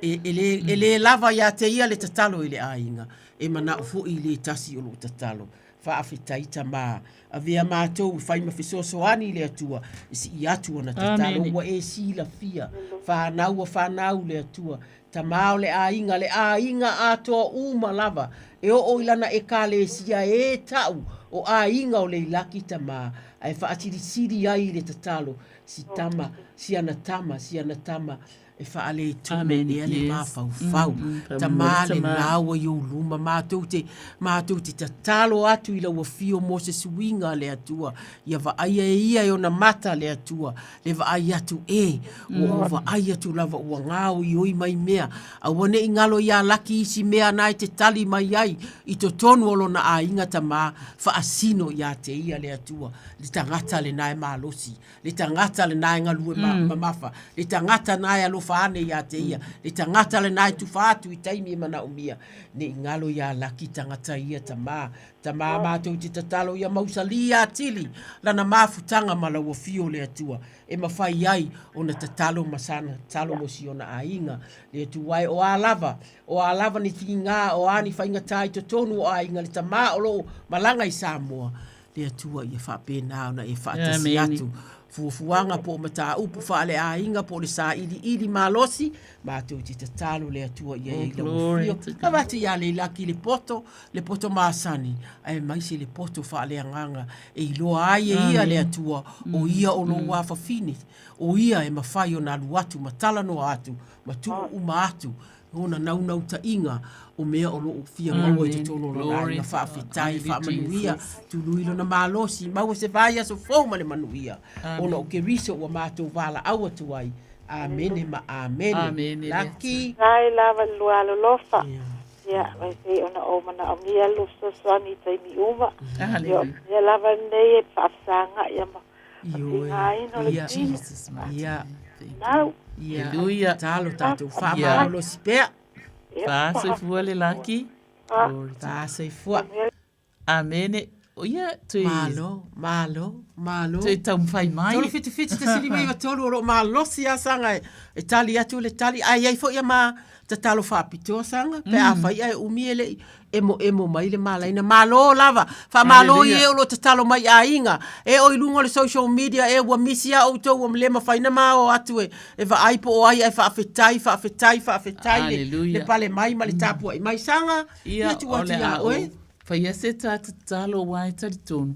E, e, le, e le lava ia te ia le tatalo i le aiga, e manao foi i le tasi o loo tatalo. Faafetai tamā, avea matou e fai ma fesoasoani i le Atua e sii atu ana tatalo ua e silafia. Fanau a fanau le Atua, Tamā o le aiga, le aiga atoa uma lava, e oo i lana Ekalesia e ta'u o aiga o Leilaki tamā, ae faasilisili ai i le tatalo, si tama, si ana tama, si ana tama, e faaletonu ea le mafaufau. Tamā lenā ua i ou luma, matou te, matou te tatalo atu i lau afio mo se suiga a le Atua, ia vaaia e ia e ona mata le Atua, le vaai atu e, ua ou vaai atu lava ua gaoioi mai mea, aua ne i galo iā Laki isi mea na e te tali mai ai i totonu o lona aiga tamā, faasino iā te ia le Atua, le tagata lenā e malosi, le tagata lenā e galue mamafa, le tagata na e alofa. alofa ane ia te ia. Le tagata lena e tufa atu i taimi e manaomia, ne i galo iā Laki tagata ia tamā. Tamā mātou te tatalo ia mausalī atili lana mafutaga ma lau afio le Atua e mafai ai ona tatalo ma sana tatalo mo si ona aiga. Le Atua e o a lava, o a lava ni tigā, o a ni faigata i totonu o aiga le tamā o loo malaga i Samoa, le Atua ia faapena ona e faatasi atu. Fuafuaga po o mataupu faaleaiga po o le sailiili malosi, matou te tatalo le Atua ia i ai lau afio. Avatu ia Leilaki le poto, le poto masani, aemaise le poto faaleagaga e iloa ai e ia le Atua o ia o lou afafine, o ia e mafai ona alu atu ma talanoa atu ma tuu uma atu ona naunautaiga o mea o lo o fia maua i totonu o lona aiga. Faafetai, faamanuia, tului lona malosi, maua se vaiaso fou ma le manuia, ona o Keriso ua matou valaau atu ai. Amene ma amene. Amene. Laki. Faafetai lava i le lua alolofa. Ia, mai pei ona ou manaomia lou fesoasoani i taimi uma. Ia, o le mea lava lenei e faafesagaia ma tigaina o le tino. Ia. Nau. Ia. Haleluia. Talo tatou faamalolosi pea. Faasoifua le laki. Faasoifua. Amene. O ia toe... Malo, malo, malo. Toe taumafai mai. 377.93 o lo o malosi lava saga e tali atu le tali. Ae i ai foi ma tatalo faapitoa saga pe afai ae umi e le i emoemo mai le malaina. Malo lava. Faamalo i e o lo o tatalo mai i aiga. E o i luga o le social media e ua misi lava outou ua le mafai ona ma o atu e vaai po o ai ae faafetai, faafetai, faafetai le pale mai ma le tapuai mai. Saga, ia tuu atu ia oe. Faia se ta tatalo aua e talitonu,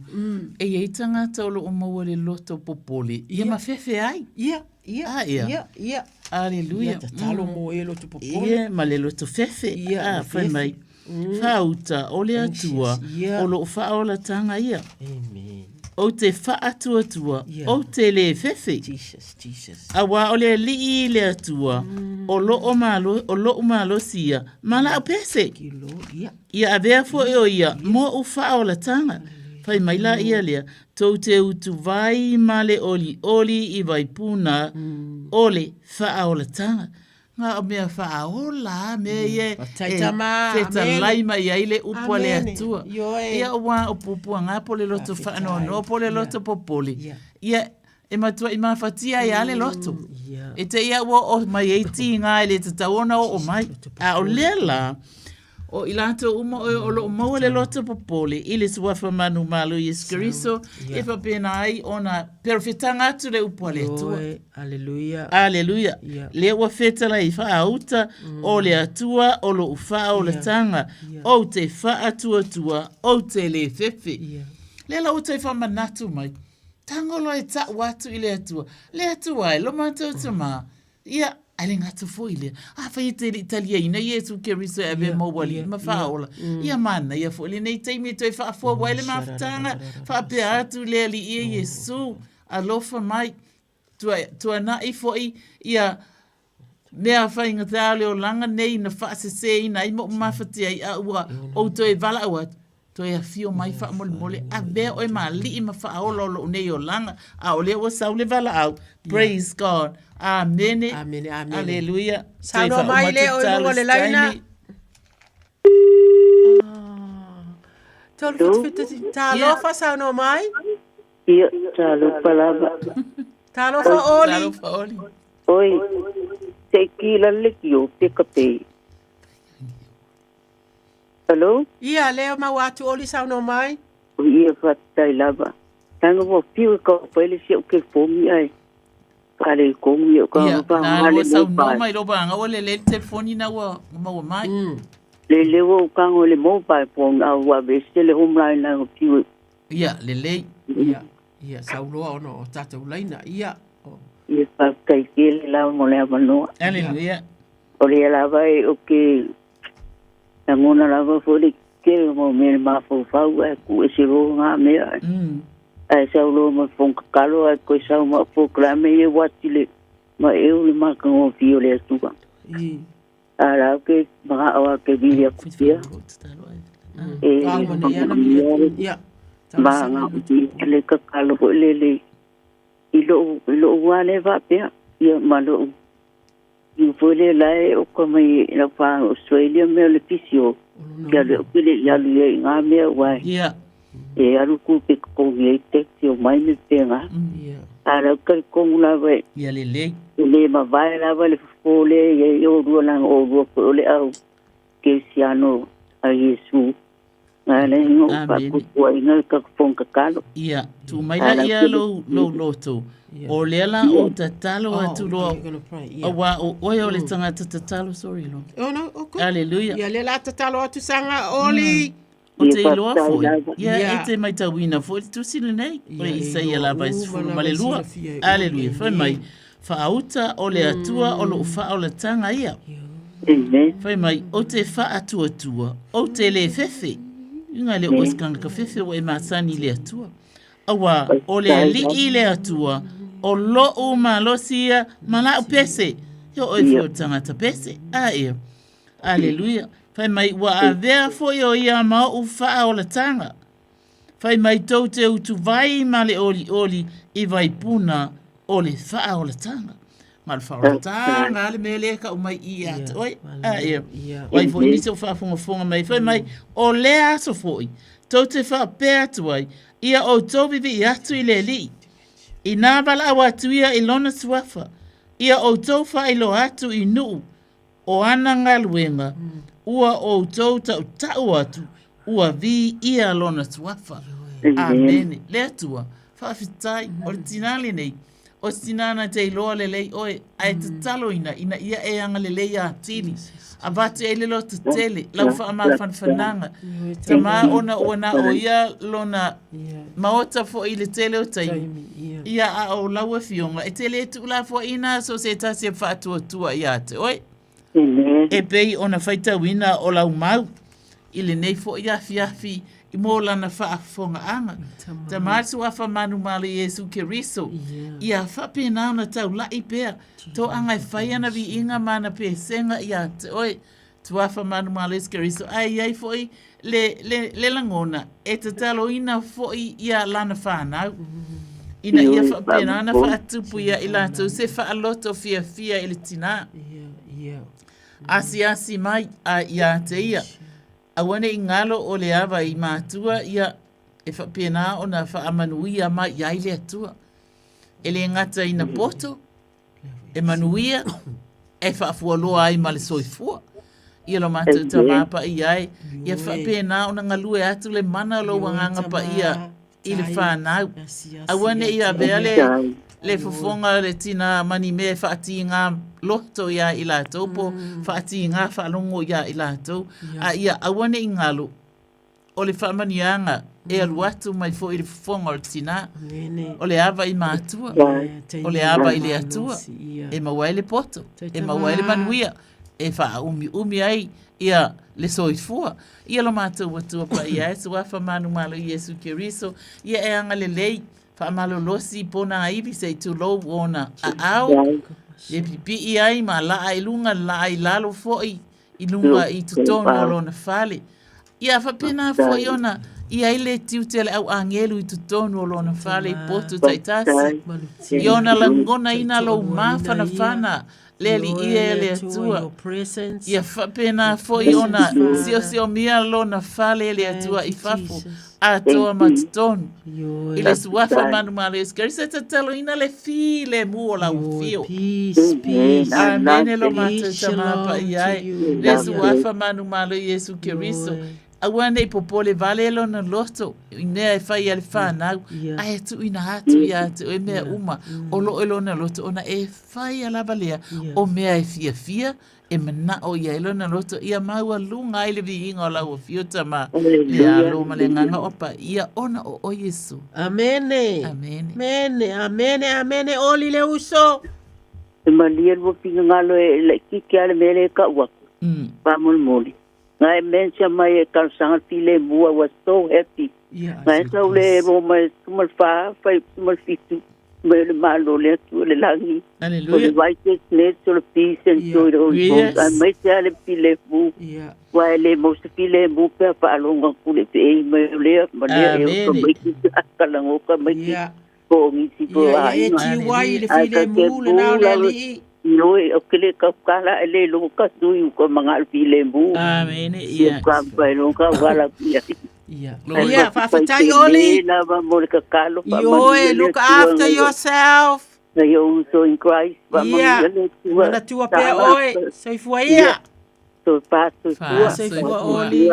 e i ai tagata o lo o maua le loto popole, ia ma fefe ai. Ia, ia, Ah, ia. ia, ia. Aleluia. Ia, tatalo mo e loto popole. Ia, ma le loto fefe. Ia, ah, ma fai fefe. mai. Faauta o le Atua Ia. o loo faaolataga ia. Amen. Ou te faatuatua, Ia. ou te lē fefe. Jesus, Jesus. Auā o le Alii le Atua, o loo malo, o lo'u malosi ia, ma la'u pese. Thank you, Lord. Ia. Ia avea foi o ia mo'u faaolataga. Fai mai la ia lea, tou te utuvai ma le olioli i Vaipuna o le faaolataga. Nga o mea faaola a mea ia e fetalai mai ai le upu a le Atua. Ia auā o puapuaga po o le loto faanoanoa po o le loto popole, ia e matuai mafatia ai lava le loto. E te i a ua oo mai ai tiga e le tatau ona oo mai. A o lea la, o i latou uma o o lo o maua le loto popole i le suafa manumalo Iesu Keriso, e faapena ai ona perofetaga atu le upu a le Atua. Aleluia. Aleluia. Lea ua fetalai faauta o le Atua o lou faaolataga, ou te faatuatua, ou te lē fefe. Lea la ua toe faamanatu mai, Tago loa e ta'u atu i le Atua, Le Atua e, lo matou Tamā, ia, ae le gata foi lea, afai e te le i taliaina Iesu Keriso e ave ma ou Alii ma Faaola, ia manaia foi lenei taimi e toe faafoau ai le mafutaga, faapea atu le Alii e Iesu, alofa mai, Tuanai foi ia mea faigata o le olaga nei na faaseseina ai ma ou mafatia ai, a ua ou toe valaau atu, toe afio mai faamolemole, avea oe ma alii ma faaola o lou nei olaga, a o lea ua sau le valaau. Praise God. Amene. Amene, amene. Aleluia. Saunoa mai le o i luga o le laina. 377, talofa, saunoa mai. Ia, talofa lava. Talofa Oli. Talofa Oli. Oi, se i ki la le ki o te ka pe. Hello? Ia, lea maua atu Oli saunoa mai. O ia faafetai lava. Tanga ua piu e ka pai le si au ke fomi ai. Ka le kongu ia ka Ia, pa na ngale lua mo saunoa pa. mai lo vanga ua lelei le telefoni na ua maua mai. Le le ua kango le mobile phone au ua vese le home line na piu. Ia, lelei. Ia, ia, sauloa ona o tatou laina. Ia. Ia faafetai tele lava mo le avanoa. Aleluia. O lea lava e o ke lagona lava foi le tele o mau mea i le mafaufau ae tuu ese loa ngā mea. Ae sau loa ma le fono tatalo ae toe sau ma polokalame ia ua atili ma eo le matagofie o le Atua. A la ou te manao lava ke vili atu pea. E manaomia le tatalo foi lele i lou i lou lava lea faapea ia ma lou. I foi le lae o ka mai la wha Australia mea le fisio. Kia le o le i alu ia i ngā mea wai. Ia. E alu ku pe kongi e taxi o mai me penga. Ia. A lau kai kongu lava e. Ia lelei. E le mavae lava le fofo le ia i o rua langa o rua po o le au. Kesiano a Iesu. Ngā le ingo Amen. whakukua inga ka kufonga kakalo. Ia, tu mai la ia lou lou loto. O lea la o tatalo Oh, atu loa. you're gonna pray, yeah. Aua o oe o le tagata tatalo, sorry lo. Oh no, oh good. Hallelujah. Ia le la tatalo atu sanga oli. O te iloa foi. Ia, Ia. e te maitauina foi le tusi lenei. O le Ia, e Isaia iloa lava e uma sefulu ma lava le e lua. silafia e Aleluia. uma. Fai mai, faauta o le Atua o lou faaolataga ia. Amen. Fai mai, o te faatuatua, o te le fefe. Inga le o se kangaka fefe o e masani le Atua. Aua, o le alii le Atua, o lou malosi ia ma lau pese. Ia oe foi o le tagata pese. A ia. Aleluia. Fai mai, ua avea foi o ia ma ou faaolataga. Fai mai tou te utuvai ma le olioli i vaipuna o le faaolataga. Ma le faaolataga a le mea lea e kau mai i ia te oe. A ia. Wai foi nisi o faafogafoga mai. Fai mai, o lea aso foi, tou te faapea atu ai, ia outou vivii atu i le Alii. Inā valaau atu ia i lona suafa, ia outou faailoa atu i nuu o ana galuega, ua outou tautau atu, ua viia lona suafa. Amene. Le Atua, faafetai, o le tinā lenei, o se tinā na te iloa lelei oe, ae tataloina ina ia e agalelei atili, avatu ai le loto tele, lau faamafanafanaga, tamā ona ua na o ia lona maota foi i le tele o taimi, ia a o lau afioga, e te le tuulafoaiina so o se tasi e faatuatua iā te oe. E pei ona faitauina o lau mau i lenei foi afiafi i mō lana faafofogaaga. Tamā le Suafa manumalo Iesu Keriso, ia faapena ona taula'i pea toaga e fai ana viiga ma ana pesega iā te oe. Suafa manumalo Iesu Keriso, ae i ai foi le, le, le lagona e tataloina foi ia lana whanau. Ina ia faapena ona faatupu ia i latou se faaloto fiafia i le tinā. Asiasi mai a ia te ia. Aua ne i ngalo o le ava i matua ia e faapena ona faamanuia mai i ai le Atua. E le gata ina poto, e manuia, e faafualoa ai ma le soifua. Ia lo matou tamā paia ai, ia faapena ona galue atu le mana o lou agaga paia i le whanau. Aua ne i avea le, le fofoga le tinā mani mea e whaatīngā loto ia i latou, po whaatīngā whaalongo ia i latou. A ia aua ne i ngalo, o le faamanuiaga e alu atu mai foi i le fofoga o le tinā, o le ava i matua, o le ava i le Atua, e maua ai le poto, e maua ai le manuia, e faaumiumi ai ia le soifua. Ia lo matou Atua paia e, Suafa manumalo Iesu Keriso, ia e agalelei, faamalolosi pona ivi se i tulou ona aao, e pipii ai ma laa i luga, laa i lalo foi, i luga i totonu o lona fale. Ia faapena foi ona i ai le tiute a le au agelu i totonu o lona fale i potu taitasi. I ona lagonaina lou mafanafana le Alii e le Atua. Ia faapena foi ona siosiomia lona fale e le Atua i fafo atoa ma totonu. I le suafa manumalo Iesu Keriso e tataloina le filemu o lau afio. Amene lo matou tamā paia e. Le suafa manumalo Iesu Keriso. Aua nei popole vale lona loto i mea e fai a le whanau, ae tuuina atu ia te oe mea uma o loo i lona loto ona e whaia lava lea o mea e fiafia e manao i ai lona loto ia maualuga ai le viiga o lau afio tamā le alo ma le agaga o paia ona o oe Iesu. Amene. Amene. Amene, amene, amene, oli le uso. E malie lua finagalo e laitiiti lava le mea lea e kau atu. Faamolemole. Na e mention mai e talosaga le filemu, I was so happy. Na e sau le Roma e 14, fai 17, mai o le Malo o le Atua i le lagi. O le righteousness, o le peace and joy i le Holy Ghost. Aemaise lava le filemu. Aua e le mau se filemu pe a faalogo atu le feei mai o lea ma lea e o tamaiti a kalago tamaiti po o nisi po o Ia, ia e aiga. tiu ai i le Ae ta te filemu lenā o le pū Alii. Ioe, o ke le kau kala e le lo ka tui u ko manga fi le mu. Amen. Ia. Ka pa lo ka wala ia. Ia. Ia, faafetai, Oli. Lava mo le kakalo. Ioe, look after yourself. Na yo uso in Christ. Ia. Manatua pea oe. Soifua ia. So pa soifua. Soifua Oli.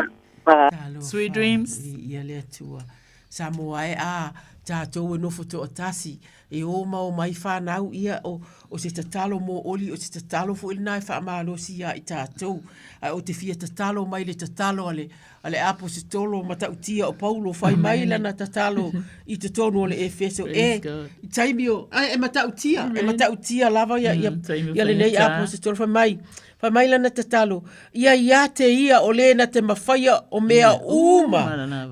Sweet dreams. Ia le Atua. Samoa e a tātou e nofo toatasi e o ma o mai whānau ia o, o se tatalo mō Oli, o se tatalo foi lena e faamalosi ia i tātou. A o te fia tatalo mai le tatalo a le, a le aposetolo matautia o Paulo fai mai lana tatalo i totonu o le Efeso. E, i taimi o, ai, e matautia, e matautia lava ia, ia, taimi o ia lenei faigata. aposetolo fai mai. Fai mai lana tatalo, ia iā te ia o lē na te mafaia o mea uma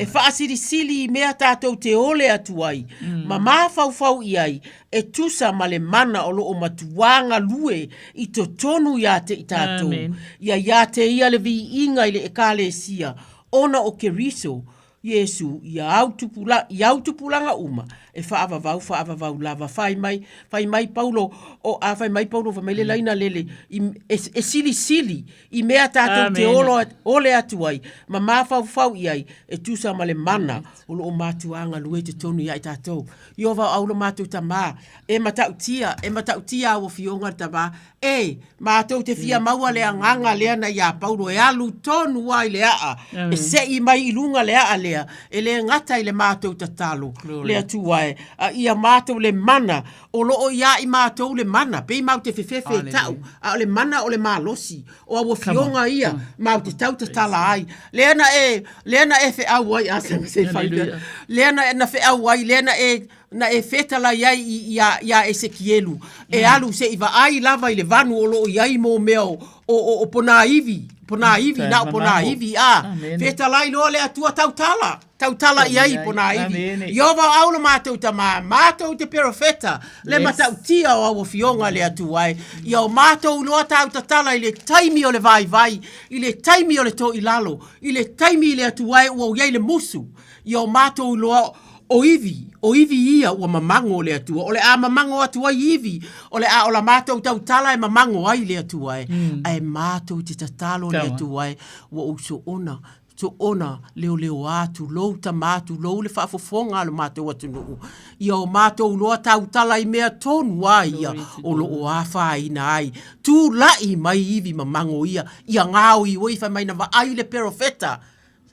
e faasilisili i mea tātou te ole atu ai, ma mafaufau i ai, e tusa ma le mana o loo matuā galue i totonu iā te i tātou. Ia iā te ia le viiga i le Ekalesia, ona o Keriso, Iesu, i au tupula, i au tupulaga uma, e faavavau, faavavau lava. Fai mai, fai mai Paulo, o, a fai mai Paulo, fai mai le laina lele, i, e, e silisili i mea tātou te olo, ole atu ai, ma mafaufau i ai, e tusa ma le mana o loo matuā galue i totonu ia i tātou. Ieova o au lo mātou Tamā, e matautia, e matautia au afioga le Tamā, E, mātou te fia maua le agaga lea na iā Paulo e alu tonu ai le aa, e seʻi mai i luga le aa lea, e le gata i le mātou tatalo, le Atua e, a ia mātou le mana, o loo iā i mātou le mana, pei mau te fefefe e tau, a o le mana o le malosi, o au afioga ia, mau te tau tatala ai. Lea na e, lea na e feau ai, a se se fai pea, lea na, na feau ai, lea na e, na e fetalai ai i, iā, iā Esekielu, e alu seʻi vaai lava i le vanu o loo i ai mō mea o, o, o, o ponāivi, ponāivi, na o ponāivi, a, fetalai loa le Atua tautala, tautala i ai i ponāivi. Ieova o au lo mātou tamā, mātou te perofeta, le matautia o au afioga le Atua e, ia o mātou loa tāu tatala i le taimi o le vaivai, i le taimi o le toilalo, i le taimi i le Atua e ua i ai le musu, ia o mātou loa O ivi, o ivi ia ua mamago le Atua, o le a mamago atu ai ivi, o le a ola mātou tautala e mamago ai le Atua e, ae mātou te tatalo le Atua e, ua ou soona, soona leoleoā tulou tamā tulou le faafofoga a lo mātou atunuu, ia o mātou loa tautala i mea tonu a ia o loo afaina ai, tulaʻi mai ivi mamago ia, ia gaoioi fai mai na vaai le perofeta,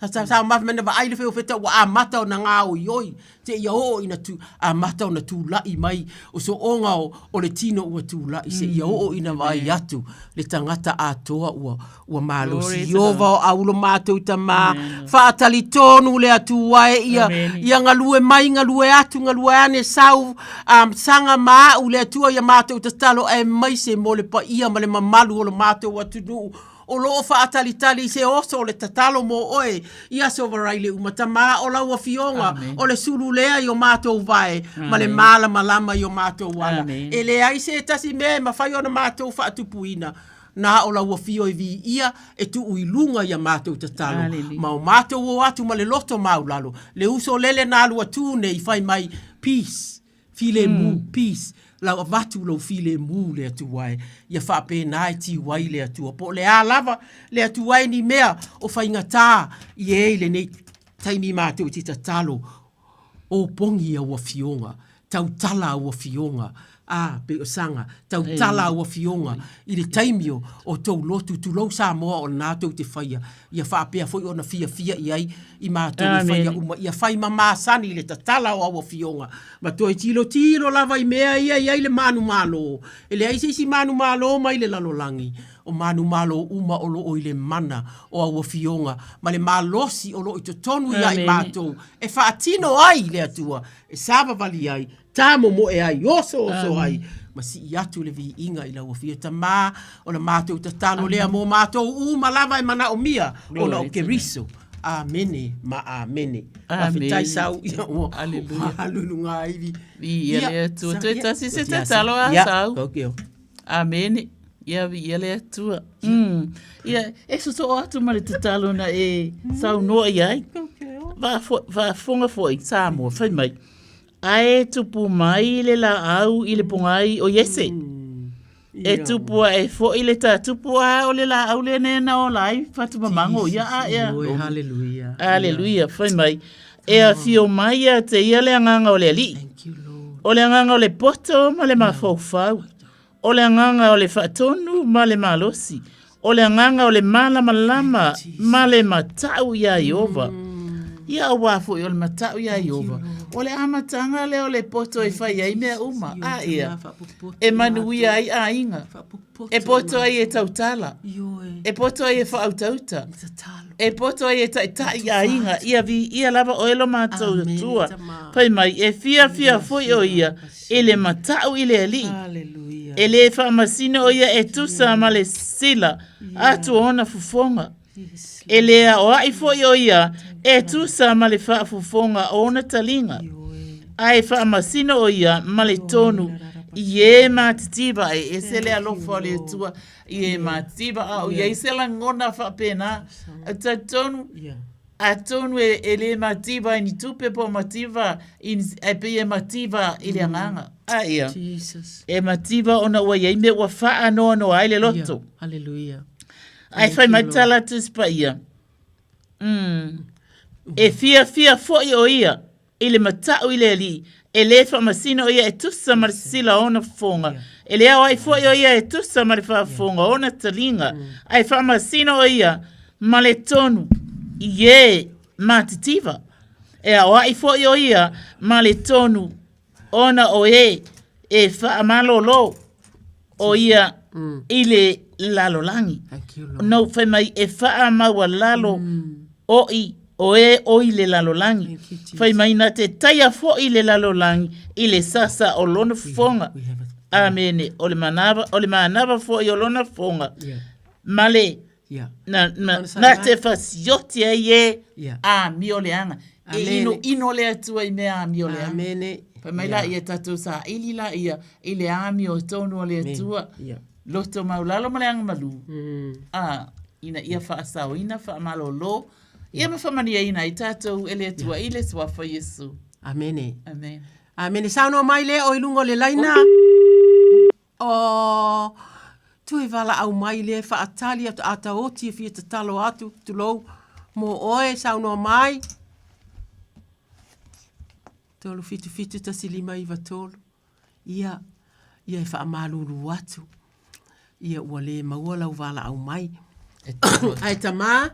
Sa sa sa mafi mai na vaai le feofeta ua amata ona gaoioi seia oo ina tu amata ona tulaʻi mai o soʻoga o, o le tino ua tulaʻi seia oo ina vaai atu le tagata atoa ua ua malosi. Ieova o au lo matou tamā, faatalitonu le Atua e ia, ia galue mai, galue atu, galue ane sau, um, saga ma aʻu le Atua ia matou tatalo aemaise mo le paia ma le mamalu o lo matou atunuu O lo o faatalitali i se oso o le tatalo mo oe i aso varaile uma tamā o lau afioga o le sulu lea i o matou vae ma le malamalama i o matou ala. E leai se tasi mea e mafai ona matou faatupuina na o lau afio e viia e tuu i luga i a matou tatalo ma o matou o atu ma le loto maulalo le uso lele na alu atu nei fai mai peace Filemu, peace, lau avatu lou filemu le Atua e, ia faapena e tiu ai le Atua. Po o le a lava le Atua e ni mea o faigata i e i lenei taimi matou te tatalo, o pogi au afioga, tautala au afioga, a, pei o saga, tautala au afioga i le taimi o, o tou lotu, tulou Samoa o lena tou te faia, ia faapea foi ona fiafia i ai i matou e faia uma, ia fai ma masani le tatala o au afioga, ma toe tilotilo lava i mea ia e i ai le manumalo. E leai se isi manumalo mai le lalolagi, o manumalo uma o lo o i le mana o au afioga ma le malosi o lo o i totonu ia i matou e faatino ai le Atua, e savavali ai Tāmomoe ai, osooso ai, ma sii atu le viiga i lau Afio Tamā, o la mātou tatalo lea mō mātou uma lava e manaomia ona o Keriso. Āmene ma āmene. Faafetai sau ia ua alu i luga ivi. Viia le Atua. Toe tasi se tatalo a sau. Amene. Ia viia le Atua. Ia, e sosoo atu ma le tatalo na e saunoa i ai. Faafofoga foi Samoa, fai mai. Ae tupu mai le laau i le pogai o Iese. E tupu aʻe foi le tatupu a o le laau lenei na ola ai Whatumamago ia a ea. Ioe, haleluia. Haleluia, fai mai. E afio mai ia te ia le agaga o le Alii. O le agaga o le poto ma le mafaufau. O le agaga o le faatonu ma le malosi. O le agaga o le malamalama ma le matau iā Ieova. Ia auā foi o le matau iā Ieova, o le amataga lea o le poto e fai ai mea uma, a ia, e manuia ai aiga, e poto ai e tautala, e poto ai e faautauta, e poto ai e taitai aiga, ia viia lava oe lo matou Atua. Fai mai, e fiafia foi o ia i le matau i le Alii. E lē faamasino o ia e tusa ma le sila atu o ona fofoga. E lē aoaʻi foi o ia e tusa ma le faafofoga o ona taliga. Ae faamasino o ia ma le tonu i e matitiva e ese le alofa o le Atua i e matitiva a o i ai se lagona faapena. E talitonu Atonu e lē mativa i ni tupe po o mativa i ni, ae pei e mativa i le agaga. A ia, Jesus. e mativa ona ua i ai mea ua faanoanoa ai le loto. Ia, haleluia. Ae fai mai le tala a Tusi Paia, mm, e fiafia foi o ia i le matau i le Alii, e lē faamasino o ia e tusa ma le sila o ona fofoga, e le ao ai foi o ia e tusa ma le faafofoga o ona taliga, ae faamasino o ia ma le tonu i e matitiva. E aoaʻi foi o ia ma le tonu ona o e e faamalolo o ia i le lalolagi. No fai mai e faamaualalo oʻi o e o i le lalolagi. Fai mai na te taia foi le lalolagi i le sasa o lona fofoga. Amene. O le manava, o le manava foi o lona fofoga. Ma le na, na, na te fasioti ai e amio leaga. E ino ino le Atua i mea amio leaga. Amene. Fai mai laia tatou saili laia i le amio tonu o le Atua. Loto maulalo ma le agamalu. A, ina ia faasaoina, faamalolo, ia ma faamanuiaina ai tatou e le Atua i le Suafa o Iesu. Amene. Amene. Amene. Saunoa mai lea o i luga o le laina. Oh, toe valaau mai lea e faatali atu a taoti e fia tatalo atu, tulou, mo oe, saunoa mai. 3 7 7 1 5 9 3. Ia, ia e faamalulu atu. Ia ua le maua lau valaau mai. Ae tamā,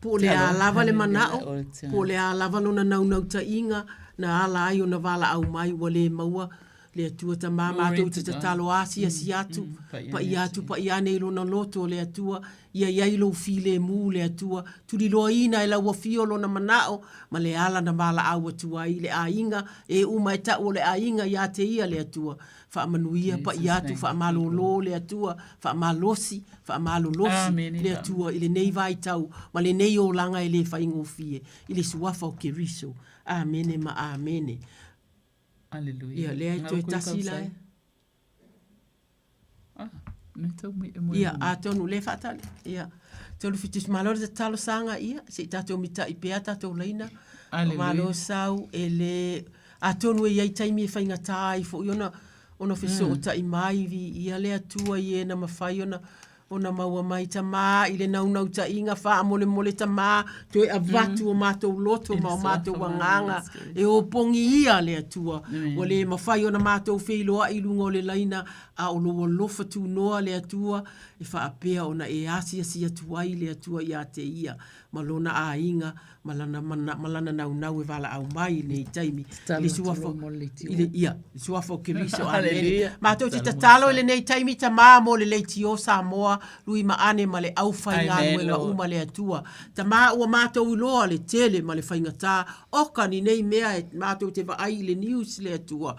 po o le a lava le manao, po o le a lava lona naunautaiga na ala ai ona valaau mai ua le maua le Atua tamā matou te tatalo asiasi atu, paia atu paia ane i lona loto le Atua, ia i ai lou filemu le Atua, tuliloaina e lau afio lona manao ma le ala na valaau atu ai i le aiga, e uma e tau o le aiga ia te ia le Atua. Faamanuia, paia atu, faamalolo le Atua, faamalosi, faamalolosi le Atua i lenei vaitau ma lenei olaga e le faigofie, i le Suafa o Keriso. Amene ma amene. Aleluia. Ia, lea e toe tasi la e. Ah, me tau mai e moe. Ia, atonu, lea e faatali. Ia, 3 7 malo le talosaga, ia, se i tatou mitai pea tatou laina. Aleluia. Malo sau, e le, atonu e i ai taimi e faigata ai foi ona, ona fesootai mai, viia le Atua i e na mafai ona, ona maua mai tamā i le naunautaiga faamolemole tamā toe avatu o matou loto ma o matou agaga e opogi ia le Atua. Ua le mafai ona matou feiloai i luga o le laina a o lou alofa tunoa le Atua e faapea ona e asiasi atu ai le Atua ia te ia ma lona aiga ma lana mana, ma lana naunau e valaau mai i lenei taimi. I le suafa, i le, ia, le suafa o Keriso, amene. Matou te tatalo i lenei taimi tamā mo le leitio Samoa, lui ma ane ma le aufaigaluega uma le Atua. Tamā ua matou iloa le tele ma le faigata, oka ni nei mea e matou te vaai i le news le Atua,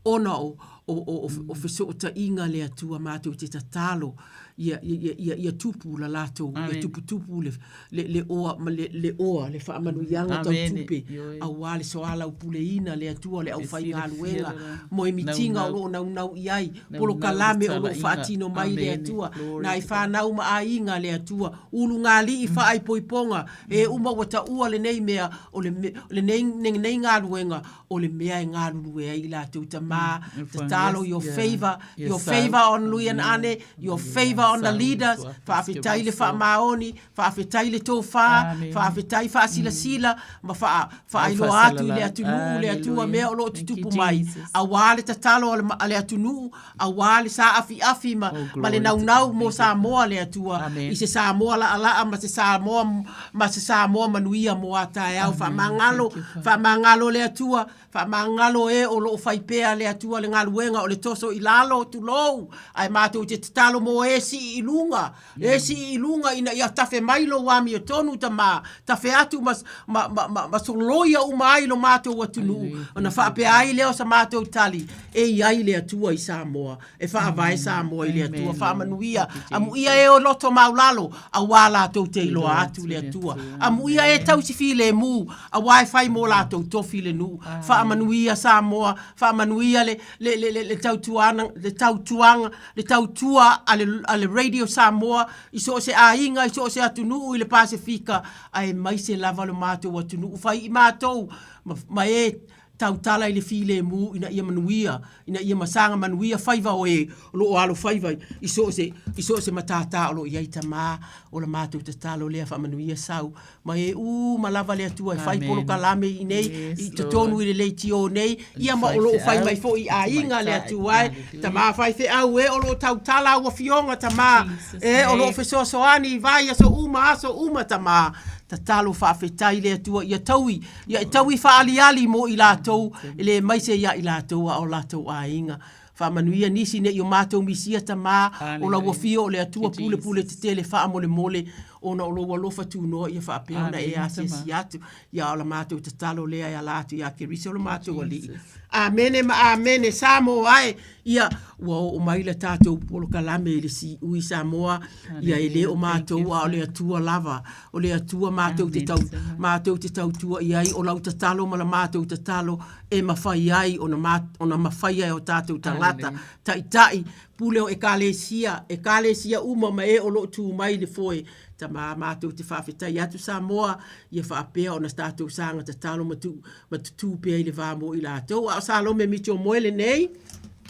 ona o, o, o, o, o fesootaiga le Atua matou te tatalo ia, ia, ia, ia tupu la latou, ia tuputupu le, le, le oa, ma le, le oa, le faamanuiaga tau tupe, auā le soalaupuleina le Atua o le aufaigaluega, moemitiga o lo o naunau i ai, polokalame o lo o faatino mai le Atua, nai fanau ma aiga le Atua, ulugalii faaipoipoga, e uma ua taua lenei mea, o le, lenei, lenei galuega, o le mea e galulue ai i latou tamā, tatalo. Tatalo, your favor, your favor on Lui and Ane, your favor on the leaders. Faafetai le faamaoni, faafetai le tofa, faafetai faasilasila ma faa, faailoa atu i le atunuu le Atua mea o lo o tutupu mai, auā le tatalo a le, a le atunuu, auā le saafiafi ma, ma le naunau mo Samoa le Atua, i se Samoa laalaa ma se Samoa, ma se Samoa manuia mo a taeao. Faamagalo, faamagalo le Atua, Faamagalo e o lo o fai pea le Atua le galuega o le toso i lalo, tulou, ae matou te tatalo mo e sii i luga, e sii i luga ina ia tafe mai lou amiotonu, Tamā, tafe atu ma, ma, ma, ma, ma soloia uma ai lo matou atunuu, ona faapea ai lea o sa matou tali, e i ai le Atua i Samoa, e faavae Samoa i le Atua. Faamanuia, amuia e o loto maulalo, auā latou te iloa atu le Atua. Amuia e tausi filemu, auā e fai mo latou tofi le nuu. Faamanuia Samoa, faamanuia le, le, le, le, le tautuana, le tautuaga, le tautua a le, a le Radio Samoa i so o se aiga, i so o se atunuu i le Pasefika, aemaise lava lo matou atunuu. Fai i matou ma, ma e tautala i le filemu ina ia manuia, ina ia masaga manuia faiva o e o lo o alofaiva i so o se, i so o se matata o lo o i ai Tamā. O la matou tatalo lea faamanuia sau ma e uma lava le Atua e fai polokalame i inei, i totonu i le leitio nei, ia ma o lo o fai mai foi i aiga le Atua e. Tamā faifeau e o lo o tautala au afioga Tamā, e o lo o fesoasoani i vaiaso uma, aso uma Tamā. Tatalo faafetai le Atua ia taui Ia e taui faaaliali mo i latou, e le maise ia i latou a o latou aiga. Faamanuia nisi ne i o matou misia Tamā, o lau afio o le Atua pulepule tetele faamolemole, ona o lou alofa tunoa ia faapea ona e asiasi atu. Ia o la matou tatalo lea e ala atu ia Keriso lo matou Alii. Amene ma amene. Samoa e! Ia, ua oo mai la tatou polokalame i le siui Samoa, ia e le o matou a o le Atua lava. O le Atua matou te tau, matou te tautua i ai, o lau tatalo ma la matou tatalo e mafai ai ona, ma, ona mafaia e o tatou tagata, taitai, pule o ekalesia, ekalesia uma ma e o lo o tu mai i le foe. Tama, matou te faafetai atu Samoa, ia faapea ona tatou saga tatalo ma tu, ma tutū pea i le va mo i latou. A o Salome Mitchell Moe lenei.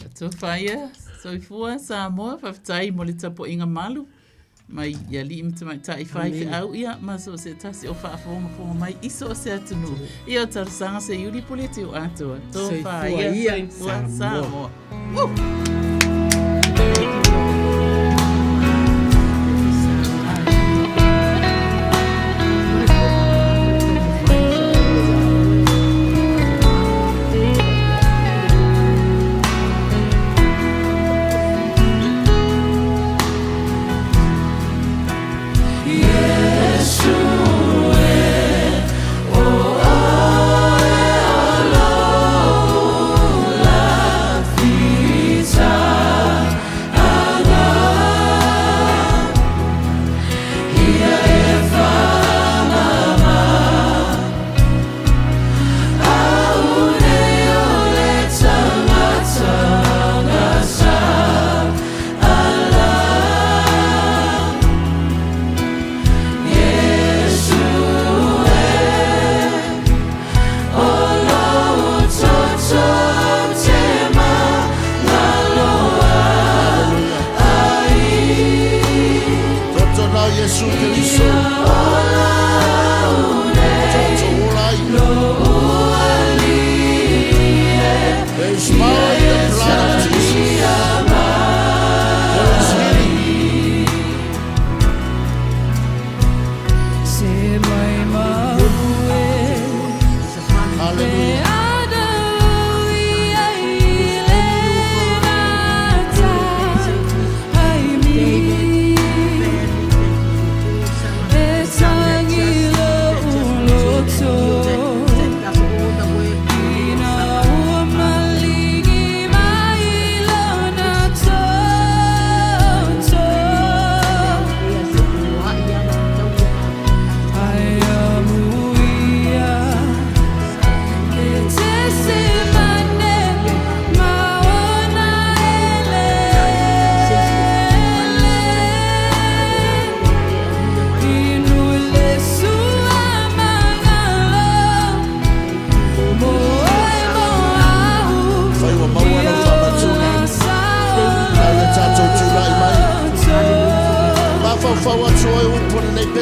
Atofa ia, soifua Samoa, faafetai mo le tapuaiga malu mai i alii ma tamaitai faifeau ia ma so o se tasi o faafogafoga mai i so o se atunuu. Ia o talosaga se iuli pule tiu atoa. Tofa ia, soifua Samoa. Woo!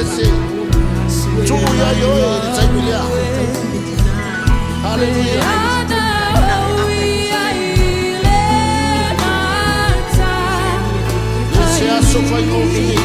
ese. Tuu iai oe i le taimi lea. Haleluia. E se aso faigofie.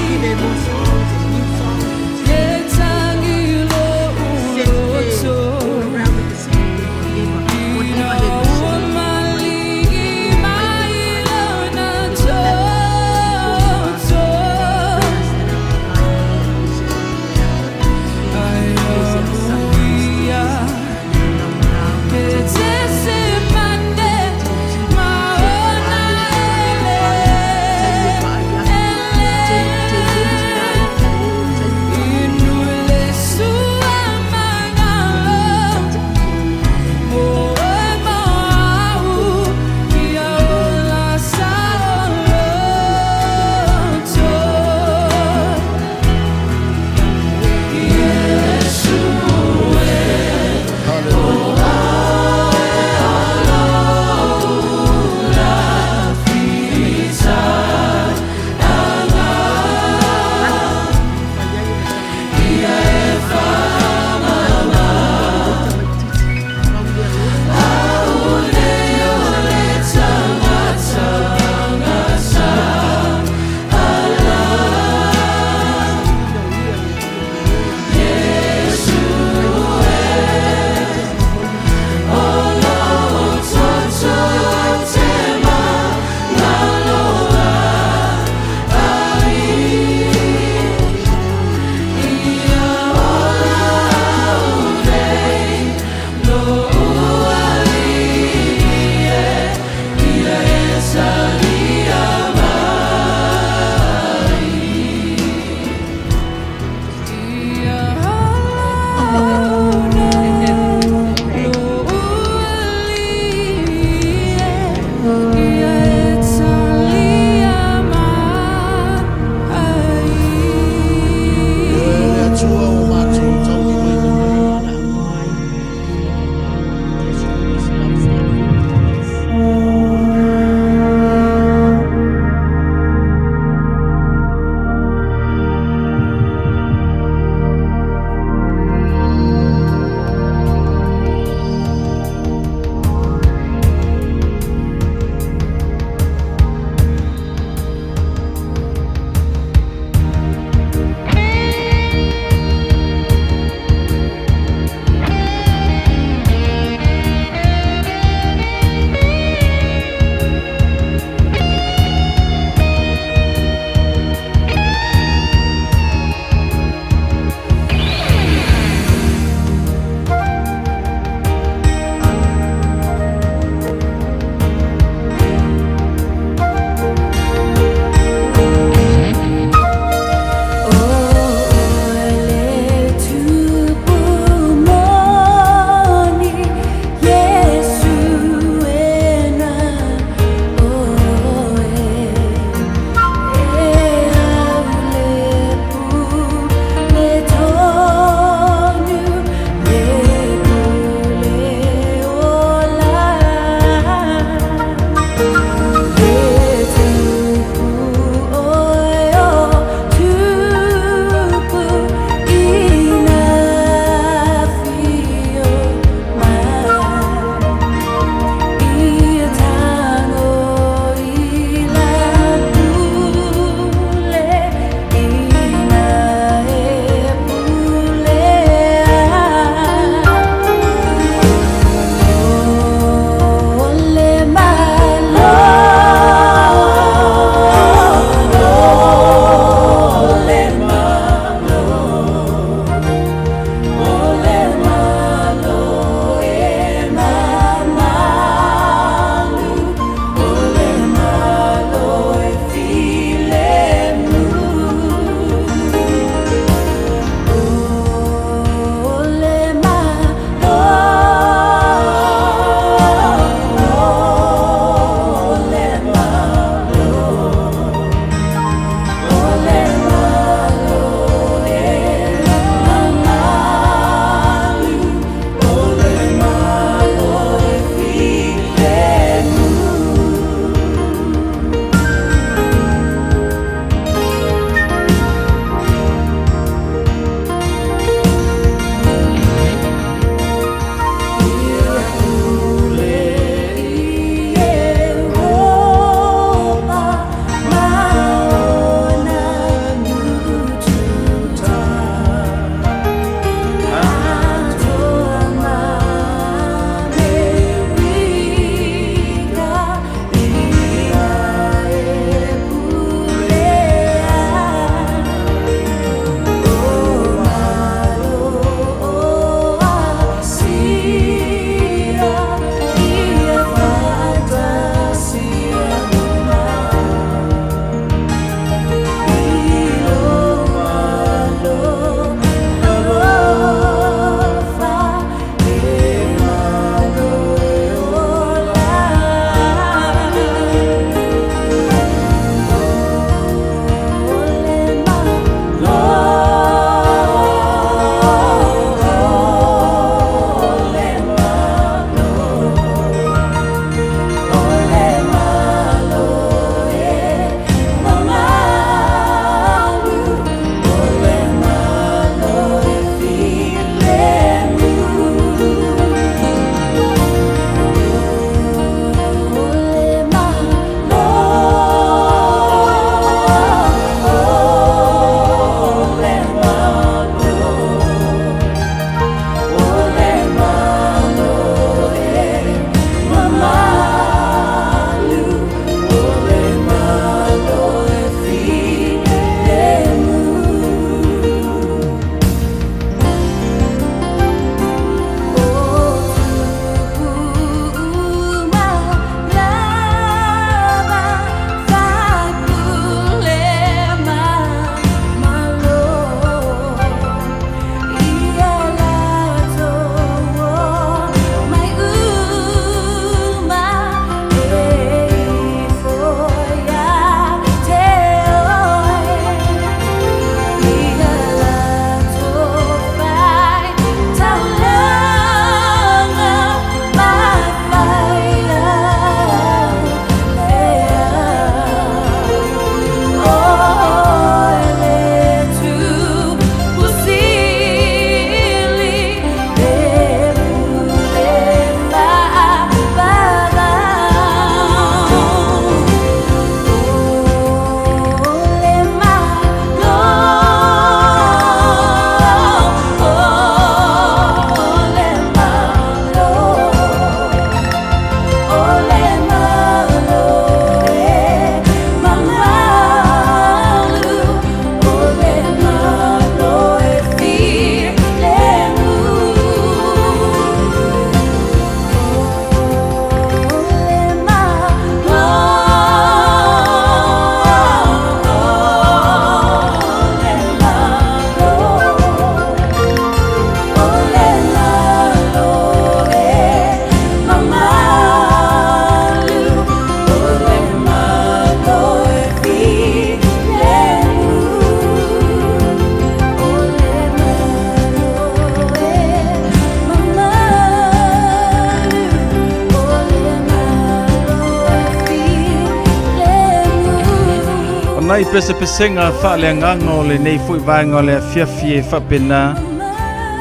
nai pesepesega faaleagaga o lenei foi vaega o le afiafi e faapena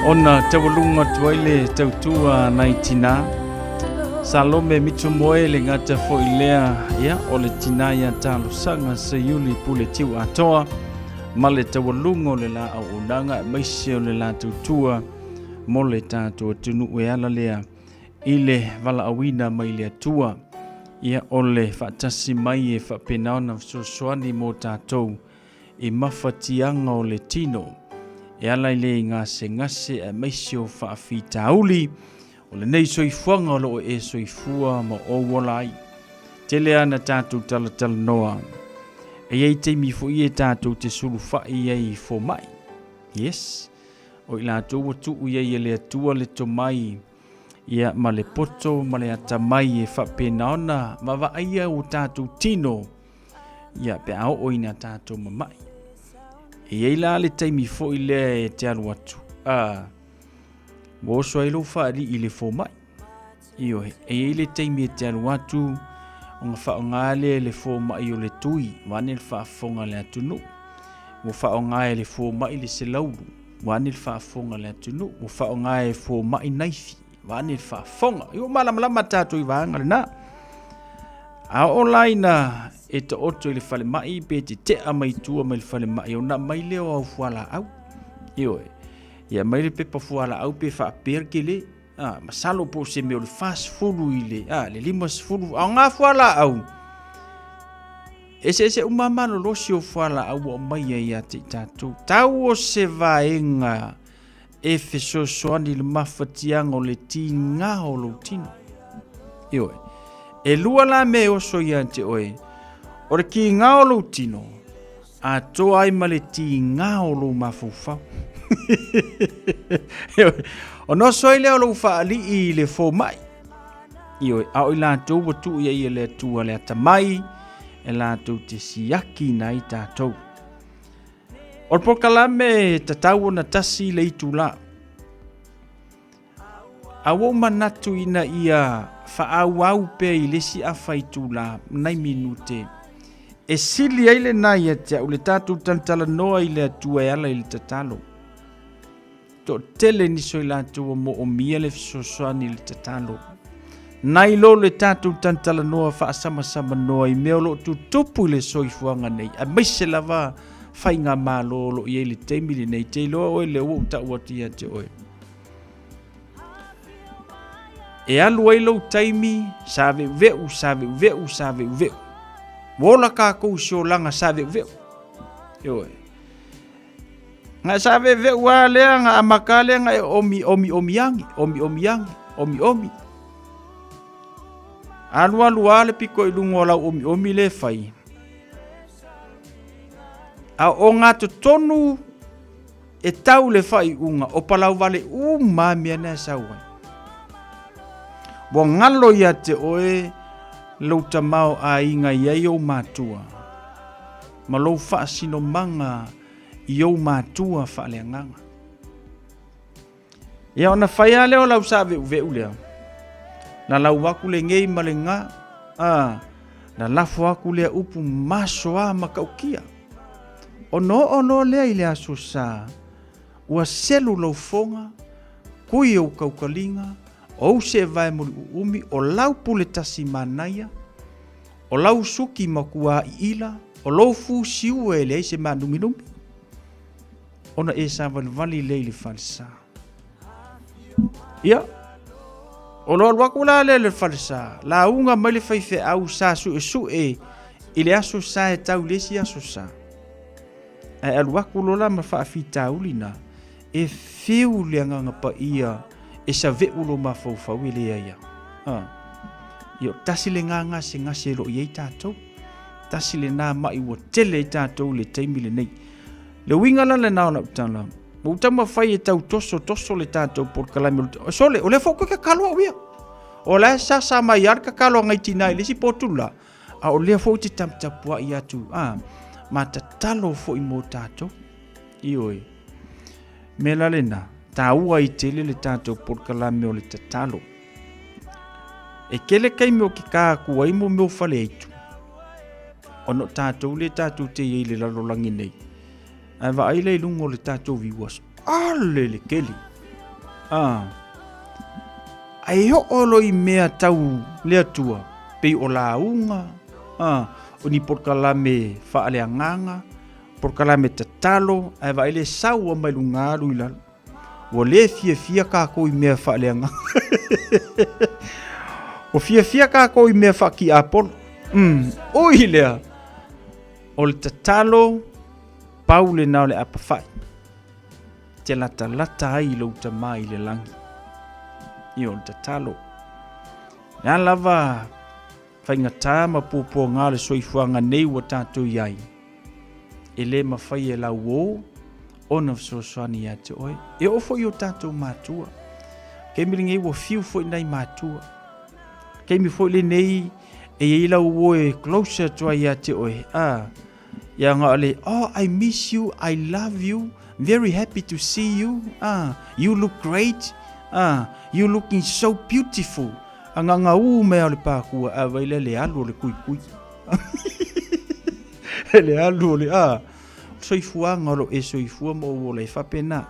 ona taualuga atu ai le tautua nai tinā. Salome Mitumoe le gata foi lea, ia, o le tinā ia Talosaga Seiuli Pule Tiu Atoa ma le taualuga o le la auaunaga aemaise o le la tautua mo le tatou atunuu e ala lea i le valaauina mai le Atua. Ia, o le faatasi mai e faapena ona fesoasoani mo tatou i mafatiaga o le tino e ala i le gasegase aemaise o faafitauli o lenei soifuaga o lo o e soifua ma ou ola ai. Tele ana tatou talatalanoa. E i ai taimi foi e tatou te sulufai ai i fomai. Yes. O i latou ua tuu i ai e le Atua le tomai ia ma le poto ma le atamai e faapena ona vaavaaia o tatou tino ia pe a oo ina tatou mamai. E i ai la le taimi foi lea e te alu atu, a, ua oso ai lou faalii i le fomai. Ioe, e i ai le taimi e te alu atu ona faaaoga lea e le fomai o le tui, vaeane le faafofoga a le atunuu. Ua faaaoga e le fomai le selaulu, vaeane le faafofoga a le atunuu. Ua faaaoga e fomai naifi, vaeane le faafofoga. Ia ua malamalama tatou i vaega lena. A oo la ina e taoto i le falemai pe te tea mai tua mai le falemai, ona aumai lea o au fualaau. Ioe, ia aumai le pepa fualaau pe faapea le tele. Ah, masalo po o se mea o le 40 i le, ah, le 50. A o ngā fualaau, eseese uma malolosi o fualaau ua aumaia ia te i tatou. Tau o se vaega e fesoasoani i le mafatiaga o le tiga o lou tino. Ioe. E lua la mea e oso ia te oe. O le tiga o lou tino, atoa ai ma le tiga o lou mafaufau. Ona oso ai lea o lou faalii i le fomai. Ioe, a o i latou ua tuu i ai e le Atua le atamai, e latou te siaki na ai tatou. O le polokalame e tatau ona tasi le itulā. A ua ou manatu ina ia faaauau pea i le isi afa itulā nai minute e sili ai lena ia te au le tatou talatalanoa i le Atua e ala i le tatalo. Toatele nisi o i latou ua moomia le fesoasoani i le tatalo. Nai lo le tatou talatalanoa faasamasamanoa i mea o lo o tutupu i le soifuaga nei, aemaise lava faigamalo o lo o i ai i le taimi lenei, te iloa oe lea ua ou tau atu ia te oe. E alu ai lou taimi, saveuveu, saveuveu, saveuveu. Ua ola kākou i se olaga saveuveu. Ioe. Nga e saveuveu a lea, nga amata lea, nga e omi, omi, omi age, omi, omi age, omi, omi. Alu alu a le piko i luga o lau omi omi le fai. A o ngā totonu E tau le faaiuga o Palauvale uma mea na e sau ai. Ua galo ia te oe lou tamaoaiga i ai ou matua, ma lou faasinomaga i ou matua faaleagaga. Ia ona fai lava lea o lau saaveuveu lea, lalau aku lenei ma lega, a, lalafo aku lea upu masoa matautia. Ona oo loa lea i le aso sa, ua selu lou foga, kui ou kaukaliga, ou seevae muliuumi, o lau pule tasi manaia, o lau suki makua iila, o lou fusiua e leai se maanuminumi. Ona e savalivali lea i le falesa. Ia, o lo alu aku la lea i le falesa, lauga mai le faifeau sa suesue i le aso sa e tau i le isi aso sa. Ae alu aku loa la ma faafitauli na, e fiu le agaga paia e save'u lo mafaufau e leai a. Ha. Ia, tasi le gasegase o lo o i ai tatou. Tasi lena ma'i ua tele ai tatou i le taimi lenei. Le uiga la lena o lau tala, ua ou taumafai e tau tosotoso le tatou polokalame o le... Sole, o lea foi koe kakalo au ia. O la e sasa mai lava le kakalo a ngai tinā i le isi potu la, a o lea foi ou te taputapuai atu, a, ma tatalo foi mo tatou. Ioe. Mea la lena, taua ai tele le tatou polokalame o le tatalo. E tele taimi o ke kā atu ai mo mea o faleaitu. Ona o tatou lea tatou te i ai i le lalolagi nei, ae vaai la i luga o le tatou viewers, ale le kele. Ah. Ae oo loa i mea tau le Atua, pei o lauga, ah, o ni polokalame faaleagaga, polokalame tatalo, ae vaai le sau mai luga alu i lalo. Ua le fiafia kākou i mea faaleagaga. Ua fiafia kākou i mea faakiapolo. Ui lea, o le tatalo, pau lena o le apawhai. Te latalata ai i lou tamā i le lagi. Ia o le tatalo. Le a lava faigata ma puapuaga o le soifuaga nei ua tatou i ai, e le mafai e lauō ona fesoasoani ia te oe. E oo foi i o tatou matua. Taimi lenei ua fiu foi nai matua. Taimi foi lenei e i ai lau uo e closer atu ai ia te oe. Ah, ia nga o le, oh, I miss you, I love you, very happy to see you. Ah, you look great. Ah, you looking so beautiful. A nganga ū mea o le pākua, a vai lea le alu o le kuikui. Le alu o le, a, soifuaga o lo e soifua ma ou ola e faapena.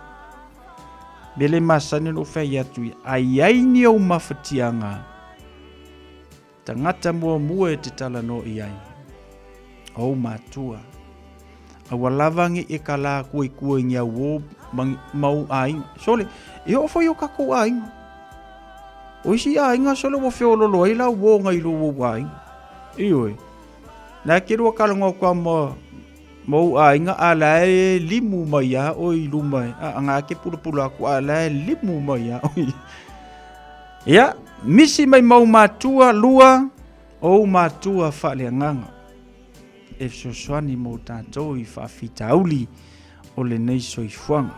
Mea le masani ona ou fai atu ia, a i ai ni ou mafatiaga, tagata muamua e te talanoa i ai, o ou matua. Aua lava ne i e kala aku ai kua i ni auō ma ou aiga. Sole, e oo foi i o kakou aiga. O isi aiga sole ua feololo ai la uō ngai lo ou aiga. Ioe. Na ke lua kalagoa kua ma ma ou aiga a la e limu mai ia oe i luma e. A nga ke pulapula aku a la e limu mai ia oe. Ia, misi mai mau matua lua o ou matua faaleagaga e fesoasoani mo tatou i faafitauli o lenei soifuaga.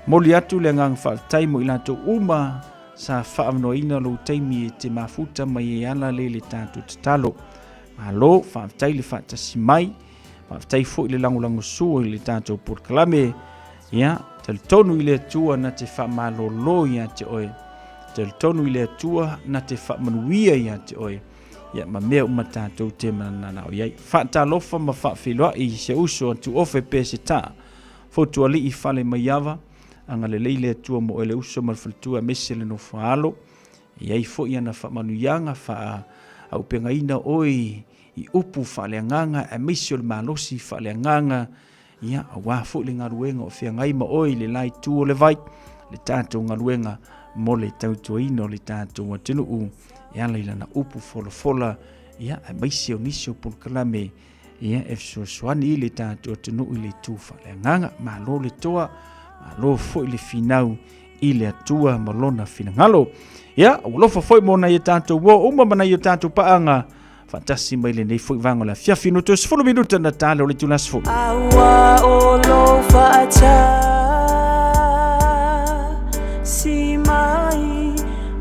Moli atu le agaga faafetai mo i latou uma sa faavanoaina lou taimi e te mafuta mai e ala le le tatou tatalo. Malo, faafetai le faatasi mai, faafetai foi le lagolagosua i le tatou polokalame. Ia, talitonu i le Atua na te faamalolo ia te oe. Talitonu i le Atua na te faamanuia ia te oe. Ia, ma mea uma tatou te mananao i ai. Faatalofa ma faafeiloai i se uso a Tuofe Peseta. Fotualii Falemaiava, agalelei le Atua mo oe le uso ma le faletua aemaise le nofo a alo. E i ai foi ana faamanuiaga faaaupegaina oe i upu faaleagaga aemaise o le malosi faaleagaga, ia, aua foi le galuega o feagai ma oe i le la itu o le vai, le tatou galuega mo le tautuaina o le tatou atunuu e ala i lana upu folafola, ia, aemaise o nisi o polokalame, ia, e fesoasoani i le tatou atunuu i le itu faaleagaga. Malo le toa, malo foi le finau i le Atua ma lona finagalo. Ia, ua alofa foi mo nai o tatou uo uma ma nai o tatou paaga faatasi mai lenei foi vaega o le afiafi no toe 10 minuta na tale o le itula 10. Aua o lou faatasi mai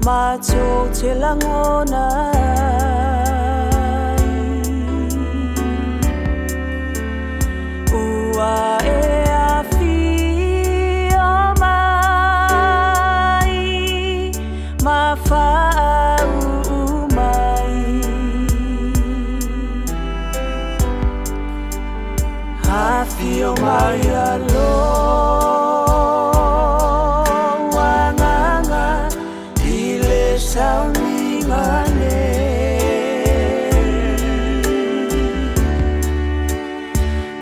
matou te lagona ai. Ua e afio mai ma faauu mai. Afio mai alo agaga i le sauniga nei.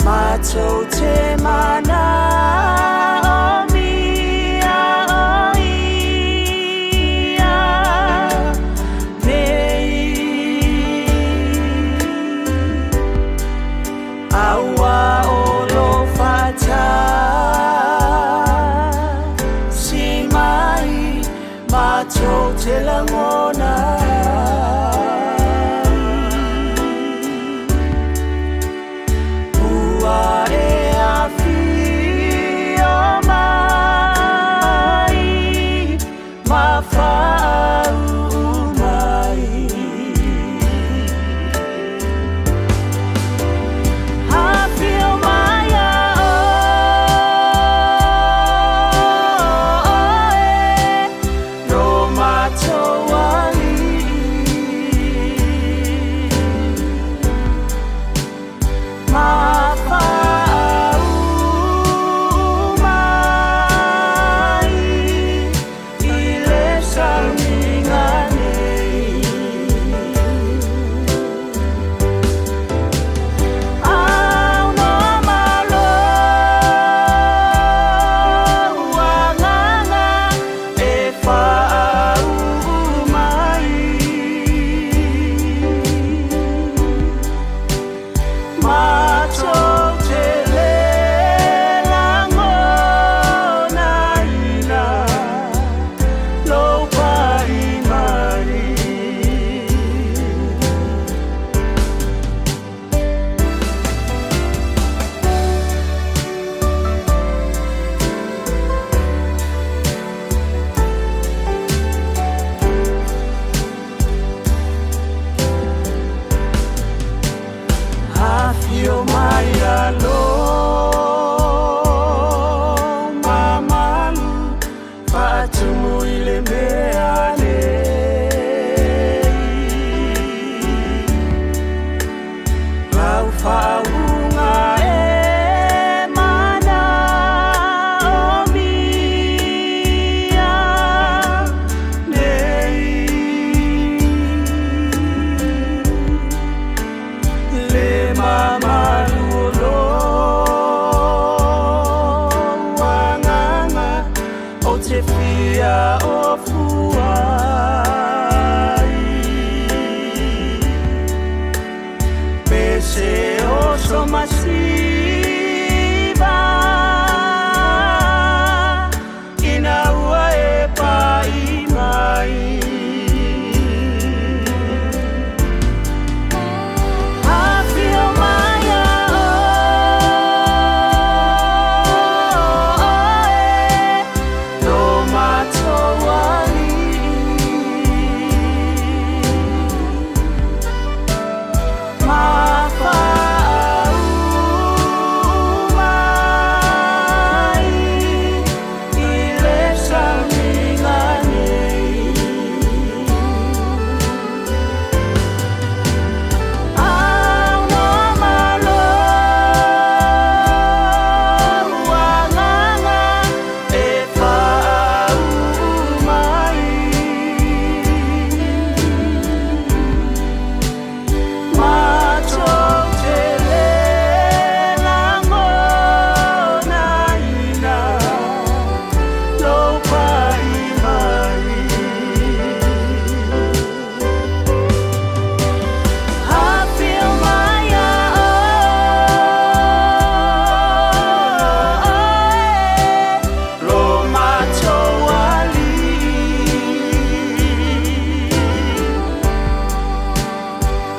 Matou te manaomia o ia nei. Aua o lou faatasi mai matou te lagona ai. Ua e afio masiva ina ua e pai mai. Afio mai a oe, lo matou alii. Mai i le samiga nei. Aunoa ma lou agaga e faauu mai. Matou te le lagonaina lou pai mai. Afio mai a oe, lo matou alii.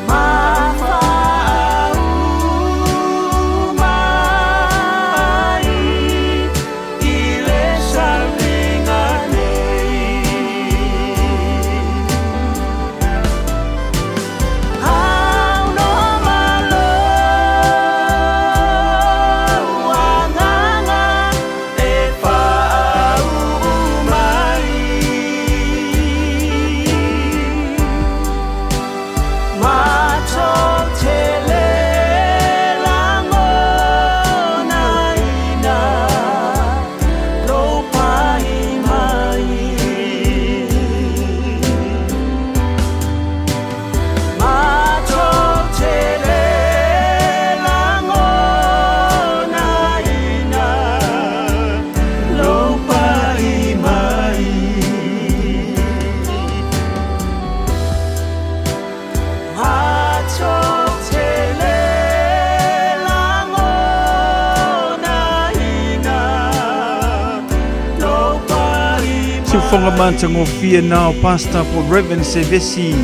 Mafauu mai i le samiga nei. Aunoa ma lou agaga e faauu mai. Matou te le lagonaina lou pai mai. Matou te le lagonaina lou pai mai. Matou te le lagonaina lou pai Siufoga matagofie na o Pastor po Reverend Sevesi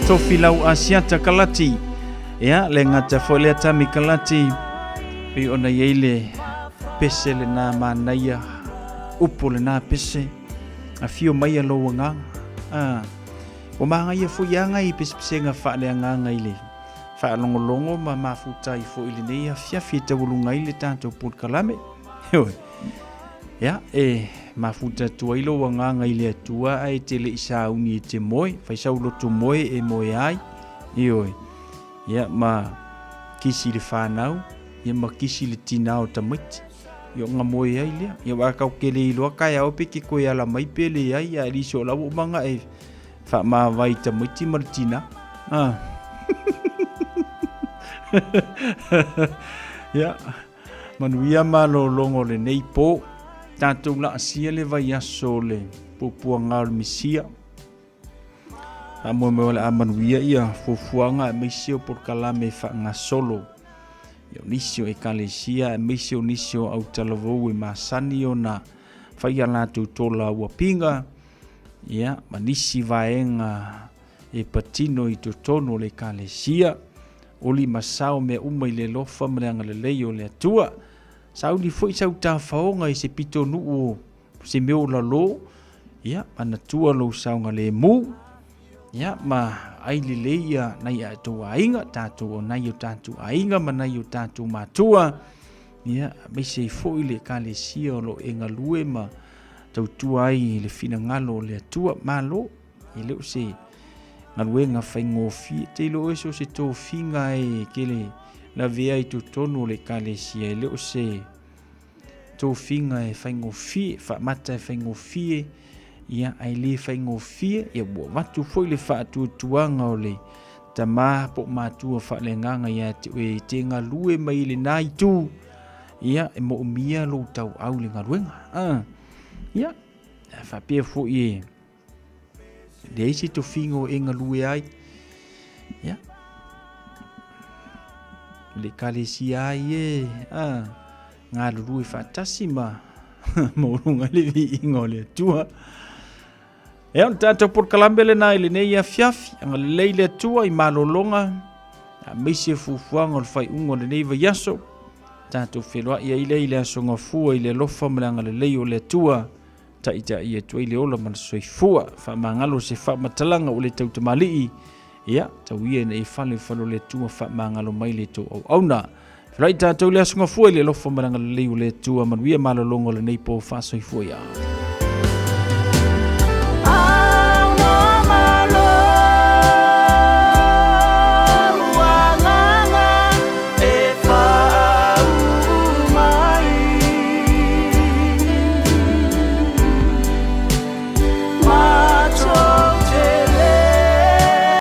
Tofilau Asiata Kalati. Ia, le gata foi lea Tami Kalati, pei ona i ai le pese lena manaia, upu lena pese, afio mai lou agaga. Ah, Ua magaia foi aga i pesepesega faaleagaga i le faalogologo ma mafuta ai foi i lenei afiafi e taualuga ai le tatou polokalame. Ioe. Ia, e mafuta atu ai lou agaga i le Atua ae te le i sauni e te moe, fai sau loto moe e moe ai. Ioe. Ia, ma kisi le whanau, ia ma kisi le tina o tamaiti. Ia o moe ai lea. Ia wa kau ke le iloa kai ao pe ke koe ala mai pe le ai, a li so lau o manga e whaamāwai tamaiti ma le tina. Ah. Ia, manuia malōloga o lenei pō. Tatou laasia le vaiaso o le puapuaga o le Mesia. Faamoemoe o le a manuia ia fuafuaga aemaise o polokalame faagasolo ia o nisi o ekalesia aemaise o nisi o autalavou e masani ona fai a latou tola uapiga ia ma nisi vaega e patino i totonu o le ekalesia. Oli ma sao mea uma i le alofa ma le agalelei o le Atua. Sauni foi sau tafaoga i se pitonuu o se mea o lalo, ia, manatua lou saogalemu, ia, ma ai lelei ia nai a outou aiga, tatou o nai o tatou aiga ma nai o tatou matua, ia, aemaise ai foi le ekalesia o lo o e galue ma tautua ai i le finagalo o le Atua. Malo, e le o se galuega faigofie, te iloa oe so o se tofiga e te le lavea i totonu o le ekalesia, e le o se tofiga e faigofie, faamata e faigofie, ia, ae le faigofie, ia ua avatu foi le faatuatuaga o le tamā po o matua faaleagaga ia te oe e te galue mai i lenā itu, ia, e moomia lou tauau i le galuega. Ah, ia, faapea foi e leai se tofiga o e galue ai. Ia. Le ekalesia ai e, a, galulue faatasi ma maualuga ai le viiga o le Atua. Ia, o le tatou polokalame lena i lenei afiafi, agalelei le Atua i malologa, aemaise fuafuaga o le faaiuga o lenei vaiaso. Tatou feiloai ai lea i le aso Gafua i le alofa ma le agalelei o le Atua, taitai atu ai le ola ma le soifua. Faamagalo se faamatalaga ua le tautamalii, ia, tau ia ina ia fale i fale o le Atua, faamagalo mai le tou auauna. Feiloai tatou i le aso Gafua i le alofa ma le agalelei o le Atua, manuia malologa o lenei po, faasoifua ia.